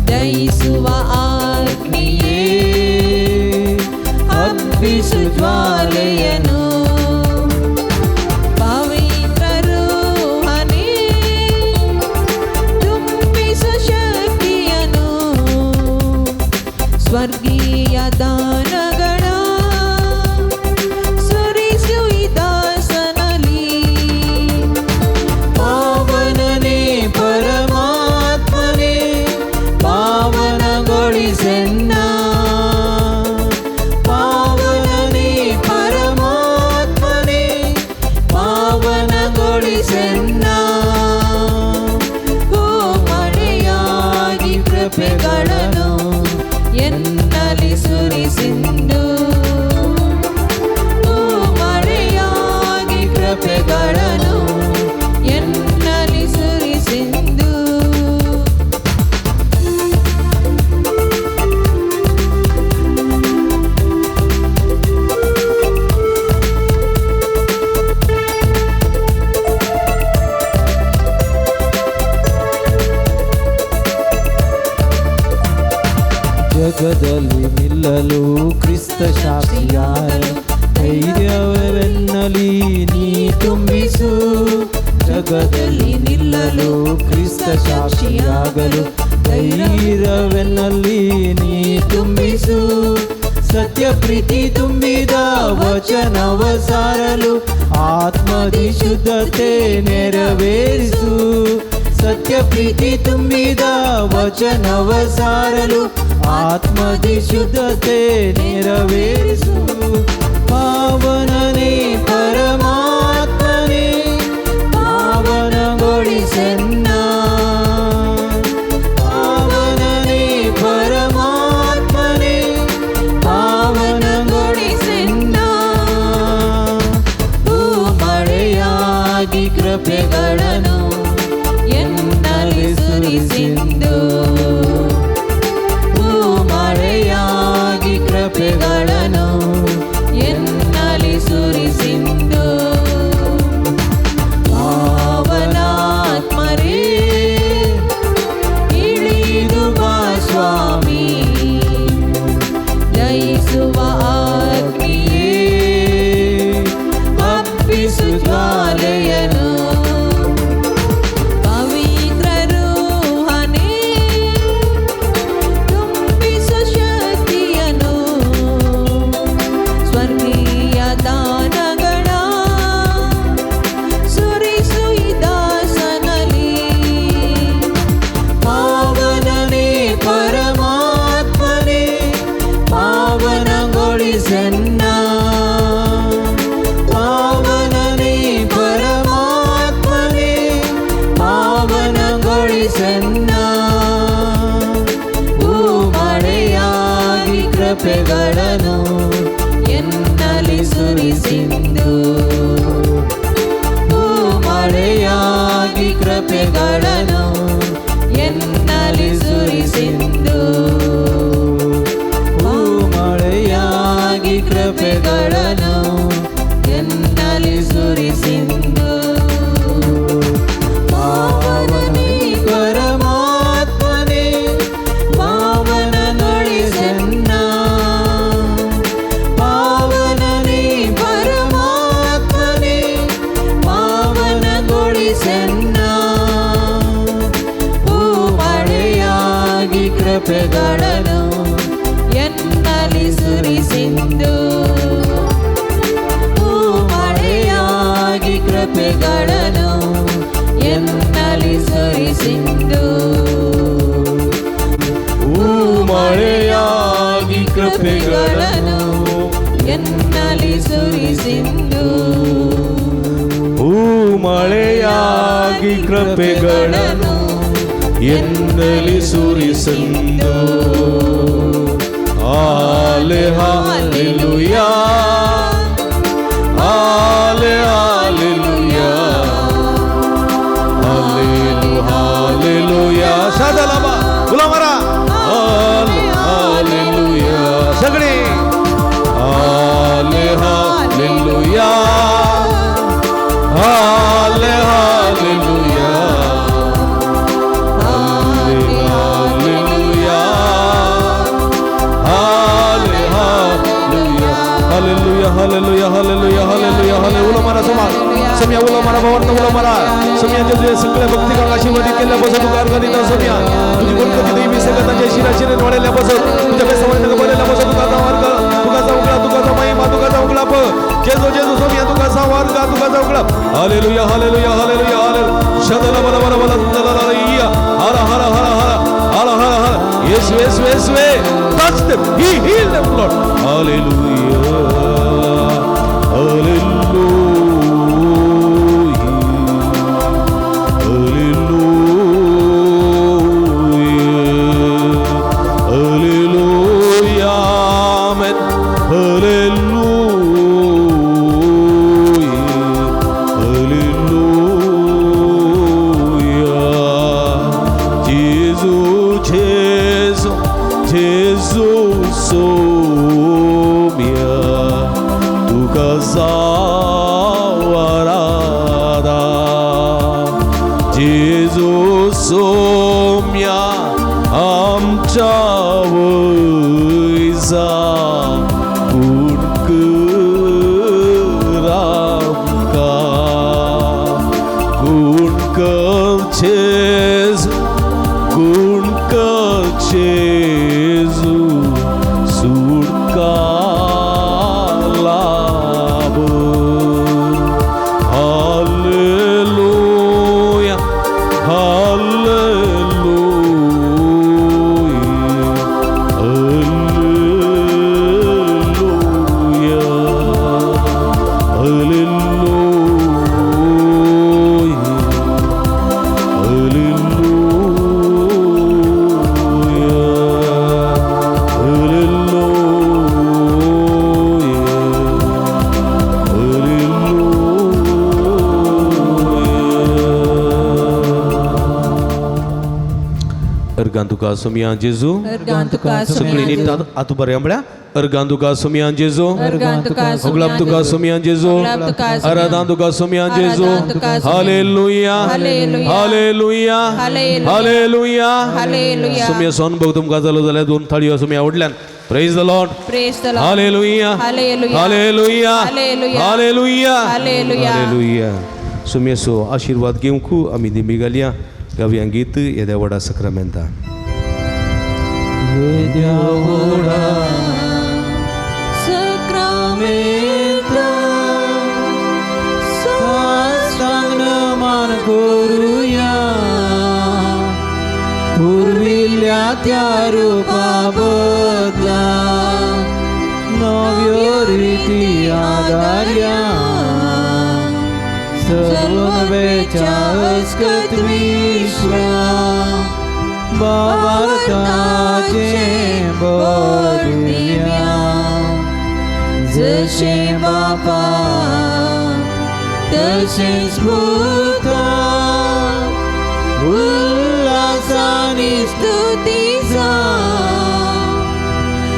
ದಯಿಸುವ ಅಗ್ನಿಯೇ ಹಬ್ಬಿಸು ಜ್ವಾಲೆಯನು. ಪವಿತ್ರ ರೂಹನೇ ತುಂಬಿಸು ಶಕ್ತಿಯನು. ಸ್ವರ್ಗೀಯ ದಾನಗಳ ಸುರಿಸು ಈ ದಾಸನಲ್ಲಿ. ಪಾವನನೇ ಪರಮಾತ್ಮನೇ ಪಾವನಗೊಳಿಸೆನ್ನ. ಪಾವನನೇ ಪರಮಾತ್ಮನೇ ಪಾವನಗೊಳಿಸೆನ್ನ. ಹೂ ಮಳೆಯಾಗಿ ಕೃಪೆಗಳನ್ನು ಎನ್ನಲ್ಲಿ ಸುರಿಸಿಂದು. ಹೂ ಮಳೆಯಾಗಿ ಕೃಪೆಗಳನ್ನು ಎನ್ನಲ್ಲಿ ಸುರಿಸಿಂದು. ಜಗದಲ್ಲಿ ನಿಲ್ಲಲು ಕ್ರಿಸ್ತ ಸಾಕ್ಷಿಯಾಗಲು ಧೈರ್ಯವೆನ್ನಲಿ ನೀ ತುಂಬಿಸು. ಜಗದಲ್ಲಿ ನಿಲ್ಲಲು ಕ್ರಿಸ್ತ ಸಾಕ್ಷಿಯಾಗಲು ಧೈರ್ಯವೆನ್ನಲ್ಲಿ ನೀ ತುಂಬಿಸು. ಸತ್ಯ ಪ್ರೀತಿ ತುಂಬಿದ ವಚನವ ಸಾರಲು ಆತ್ಮದಿ ಶುದ್ಧತೆ ನೆರವೇರಿಸು. ಸತ್ಯ ಪ್ರೀತಿ ತುಂಬಿದ ವಚನವ ಸಾರಲು ಆತ್ಮದಿ ಶುದ್ಧತೆ ನೆರವೇರಿಸು. ಪಾವನನೇ ಪರಮಾತ್ಮನೇ ಪಾವನಗೊಳಿಸೆನ್ನ. ಪಾವನನೇ ಪರಮಾತ್ಮನೇ ಪಾವನಗೊಳಿಸೆನ್ನ. ಹೂ ಮಳೆಯಾಗಿ ಕೃಪೆಗಳನ್ನು ಎನ್ನಲ್ಲಿ ಸುರಿಸಿಂದು. ಹೂ ಮಳೆಯಾಗಿ ಕೃಪೆಗಳನ್ನು ಎನ್ನಲ್ಲಿ ಸುರಿಸಿಂದು. ಕೃಪೆಗಳನ್ನು ಎನ್ನಲ್ಲಿ ಸುರಿಸಿಂದು. ಮಳೆಯಾಗಿ ಕೃಪೆಗಳನ್ನು ಎನ್ನಲ್ಲಿ ಸುರಿಸಿಂದು. ಮಳೆಯಾಗಿ ಕೃಪೆಗಳನ್ನು ಎನ್ನಲ್ಲಿ ಸುರಿಸಿಂದು. ಪಾವನೇ ಪರಮಾತ್ಮನೇ ಪಾವನನೊಳಿಸೆನ್ನ. ಪಾವನನೇ ಪರಮಾತ್ಮನೇ ಪಾವನಗೊಳಿಸೆನ್ನ. ಮಳೆಯಾಗಿ ಕೃಪೆಗಳನ್ನು ಎನ್ನಲ್ಲಿ ಸುರಿಸಿಂದು. ಮಳೆಯಾಗಿ ಕೃಪೆಗಳನ್ನು ಎನ್ನಲ್ಲಿ ಸುರಿಸಿಂದು. ಮಳೆಯಾಗಿ ಕೃಪೆಗಳನ್ನು ಎನ್ನಲ್ಲಿ ಸುರಿಸಿಂದು. ಮಳೆಯಾಗಿ ಕೃಪೆಗಳನ್ನು ಎನ್ನಲಿ ಸುರಿಸಿಂದು. ಆಲೆ ಹಾಲೆಲೂಯಾ, ಆಲೆ ಹಾಲೆಲೂಯಾ, ಹಾಲೆಲು ಹಾಲೆಲೂಯಾ. ಶಾದಲಬಾ ಗುಲಾಮರ ಆಲೆ ಹಾಲೆಲೂಯಾ. ಸಗಣಿ ಆಲೆ ಹಾಲೆಲೂಯಾ, ಆಲೆ hallelujah, hallelujah, hallelujah, hallelujah, hallelujah, hallelujah, hallelujah, hallelujah. उलो मारा समाज सम्या, उलो मारा भवंत, उलो मारा सम्या. जे सगळे भक्तिकांक आशीर्वादित केल्ल्या बसत तुका अर्घ दिता सम्या. तुझी बरकती दैवी सगळ्यांच्या शिराशिरेन वाडयल्ल्या बसत, तुझ्या बेसवाने तुका बरयल्ल्या बसत. तुका जावं अर्घ, तुका जावं उगळा, तुका जावं महिमा, तुका जावं उगळाप. जेजू जेजू सम्या, तुका जावं अर्घ, तुका जावं उगळाप. Hallelujah, hallelujah, hallelujah, hallelujah. शदला बला बला बला लला हर हर हर हर हर हर हर. येसु येसु येसुवे. Touch them, he healed them, Lord. Hallelujah, hallelujah, hallelujah, hallelujah, amen. Hallelujah, hallelujah. Jesus, Jesus, Jesus, Somia, तुका जावं आराधा. जेजू सोम्या आमच्या वयजा गुण कर आमकां. गुण कर जेजू, गुण कर जेजू, सुटका लाभ. Hallelujah, hallelujah, hallelujah, hallelujah, hallelujah, hallelujah, hallelujah. अर्गान तुका सोमया जेजू. अर्गान तुका सगळी सोमया. नीट आतू बरें म्हळ्यार अर्गान तुका सोमया जेजू. अर्गान तुका होगलाप तुका सोमया जेजू. होगलाप तुका सोमया. आराधना तुका सोमया जेजू. आराधना तुका Somaiya. Hallelujah, hallelujah. Hallelujah, hallelujah. Hallelujah. Hallelujah. Somaiya सोन भोग तुमकां जालो जाल्यार दोन थाळयो Somaiya आवडल्यान. Praise the Lord. Praise the Lord. Hallelujah, hallelujah. Hallelujah, hallelujah. Hallelujah, hallelujah. Hallelujah. सोमयेचो आशिर्वाद घेवंक आमी दिमी घालया. गावया गीत येद्या व्हडा सक्रामेंता. येद्या व्हडा सक्रामेंता साष्टांग मान करुया. पुर्विल्ल्या त्या रुपा बदला नव्यो रिती आदारया. सर्वच्या अस्कत विश्वा बाबार्थाचें बळ दिवया. जशें बापा तशेंच पुता उल्हासानी स्तुती जावं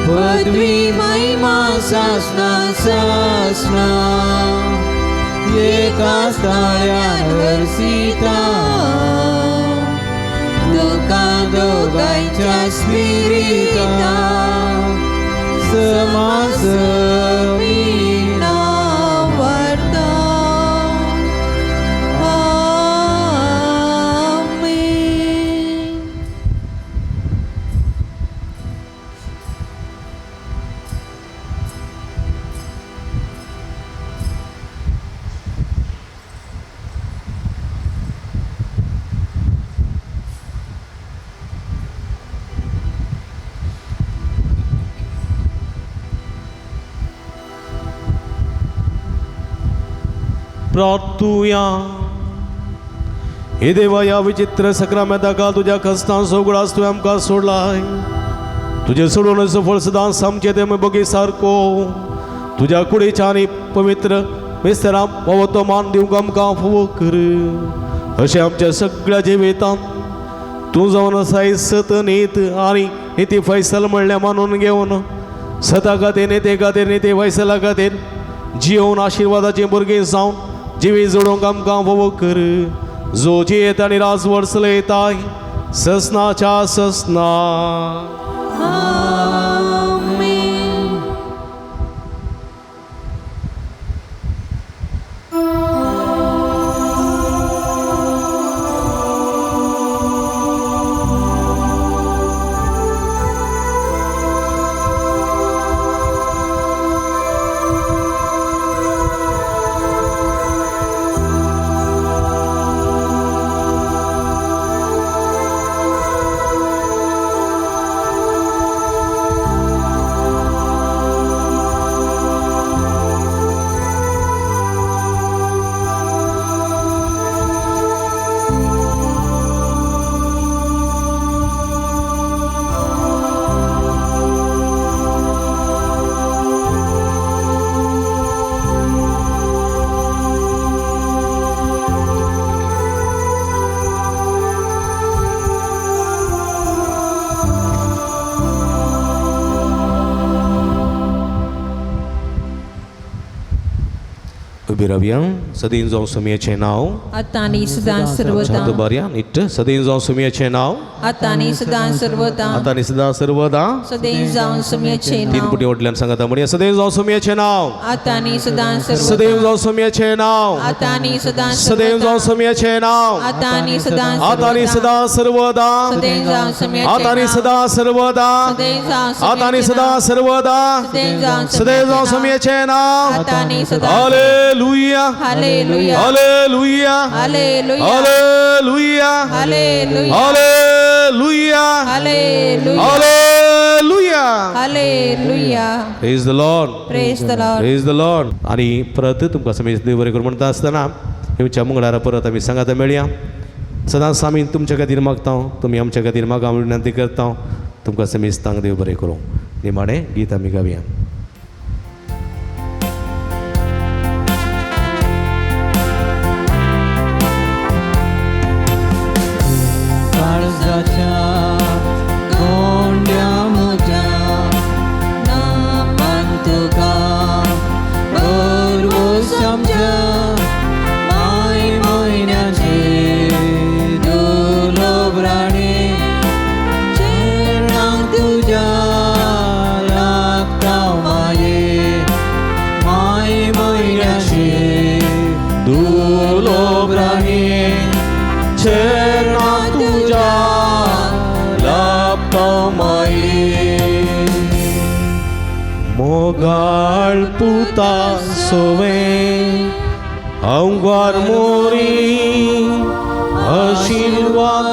पदवी महिमा सासना सासना एका ताळ्यान वर्सिता तुका दोगांयच्या स्पिरिता समास वार्ता. आमेन. प्रार्थुया. हे देवा, या विचित्र सक्रामेंता तुज्या कश्टांचो उगडास तुवें आमकां सोडलाय. तुजें सोडून फळ सदांच आमचें तें बगी सारको तुज्या कुडीच्या आनी पवित्र मिस्तरां फावो तो मान दिवंक आमकां फावो कर. अशें आमच्या सगळ्या जिवितांत तूं जावन आसाय सत नीत आनी निती फैसल म्हणल्यार मानून घेवन सता खातीर निती खातीर निती फैसला खातीर जियोवन आशिर्वादाचीं भुरगीं जावन जिवी जोडूंक आमकां फावो कर, जो जियेत आनी राजवट चलयताय ससनाच्या ससना. आमेन. उबी रावया. सदीं जावं सुमयेचें नांव. आतां आनी सदां सर्वदा. शांत बारया निट्ट. सदीं जावं सुमयेचें नांव. आतां आनी सदां सर्वदा. आतां आनी सदां सर्वदा. सदैव जावन सुमयेचें तीन नांव. पुटी वटल्यान सांगता म्हणया. सदैव जावं सुमयेचें नांव. आतां आनी सदां सदैव सर्वदा. जावं सुमयेचें नांव. आतां आनी सदां सदैव सर्वदा. जावं सुमयेचें नांव. आतां आनी सदां आतां आनी सर्वदा. सदां सर्वदा. सदैव जावं सुमयेचें आतां आनी नांव. सदां सर्वदा. सदैव जावं आतां आनी सुमयेचें सदां नांव. सर्वदा. सदैव जावं सदैव जावं सुमयेचें नांव. सुमयेचें नांव. आतां आनी सदां. Hallelujah. Hallelujah. Hallelujah. Hallelujah. Hallelujah. Hallelujah. Hallelujah. Hallelujah. Hallelujah. Hallelujah. Praise the Lord. Praise the Lord. Praise the Lord. आनी परत तुमकां समेज देव बरें करूं म्हणटा आसतना येवच्या मंगळारा परत आमी सांगाता मेळया. सदांच आमी तुमच्या खातीर मागता, तुमी आमच्या खातीर मागा विनंती करता. तुमकां समेस्तांक देव बरें करूं. निमाणें गीत आमी गावया. काळजाच्या गोंड्या म्हज्या नामान तुका बरवस आमच्या माय म्हयन्याचे दुर्लभराणे चरणांक तुज्या लागता माये माय म्हयन्याचे दुलोब्राणे चरणा तुझ्या लाभता माये. मोगाळ पुता सोवे अंगार मोरी आशीर्वाद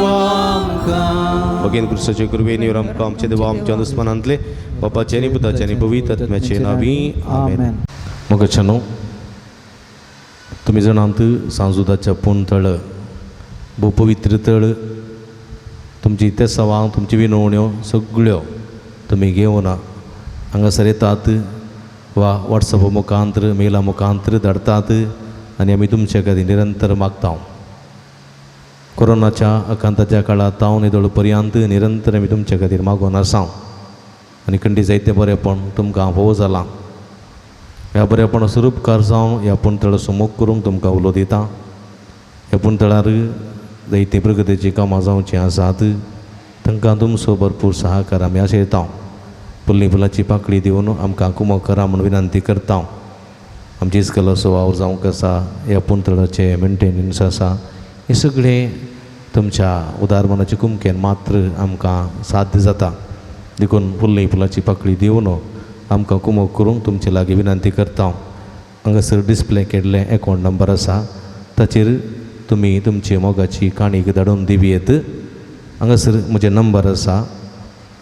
आमकां. भगीन क्रिस्ताचे कृपेन आमकां आमचे देवा आमच्या दुस्मानांतले बापाचे आनी पुताचे आनी पवित्र आत्म्याचे नावी आमेन. आमेन. मोगाच्यानो, तुमी जाणात सांजुदाच्या पूण तळ भोव पवित्र तळ. तुमची तेसावां तुमची विनवण्यो सगळ्यो तुमी घेवन हांगासर येतात. वा वॉट्सअप मुखांत्र मेला मुखांत्र धाडटात आनी आमी तुमचे खातीर निरंतर मागता. कोरोनाच्या आकांताच्या काळांत हांव निदळ पर्यंत निरंतर आमी तुमचे खातीर मागून आसा आनी खंडी जायतें बरेंपण तुमकां भोव जालां. ह्या बरेपणा स्वरूपकार जावन ह्या पुणतळाचो मोग करूंक तुमकां उलो दिता. ह्या पुणतळार जायतीं प्रगतीचीं कामां जावचीं आसात, तांकां तुमचो भरपूर सहाकार आमी आशयता. फुल्ली फुलाची पाकळी दिवन आमकां कुमक करा म्हूण विनंती करता. आमची इस्कलाचो वावर जावंक आसा, ह्या पुणतळाचें मेंटेनन्स आसा, हें सगळें तुमच्या उदार मनाचे कुमकेन मात्र आमकां साध्य जाता. देखून फुल्ली फुलाची पाकळी दिवन आमकां कुमक करूंक तुमचे लागीं विनंती करता. हांगासर डिस्प्ले केल्लें एकावंट नंबर आसा, ताचेर तुमी तुमची मोगाची काणीक धाडून दिवयेत. हांगासर म्हजें नंबर आसा,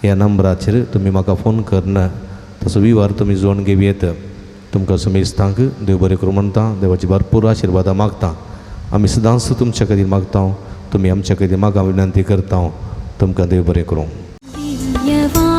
ह्या नंबराचेर तुमी म्हाका फोन करून तसो विवार तुमी जोडून घेवयेत. तुमकां समेस्तांक देव बरें करूं म्हणटा, देवाची भरपूर आशिर्वादां मागता. आमी सदांच तुमच्या खातीर मागता, तुमी आमच्या खातीर मागा विनंती करता. तुमकां देव बरें करूं. दिव्यवाणी.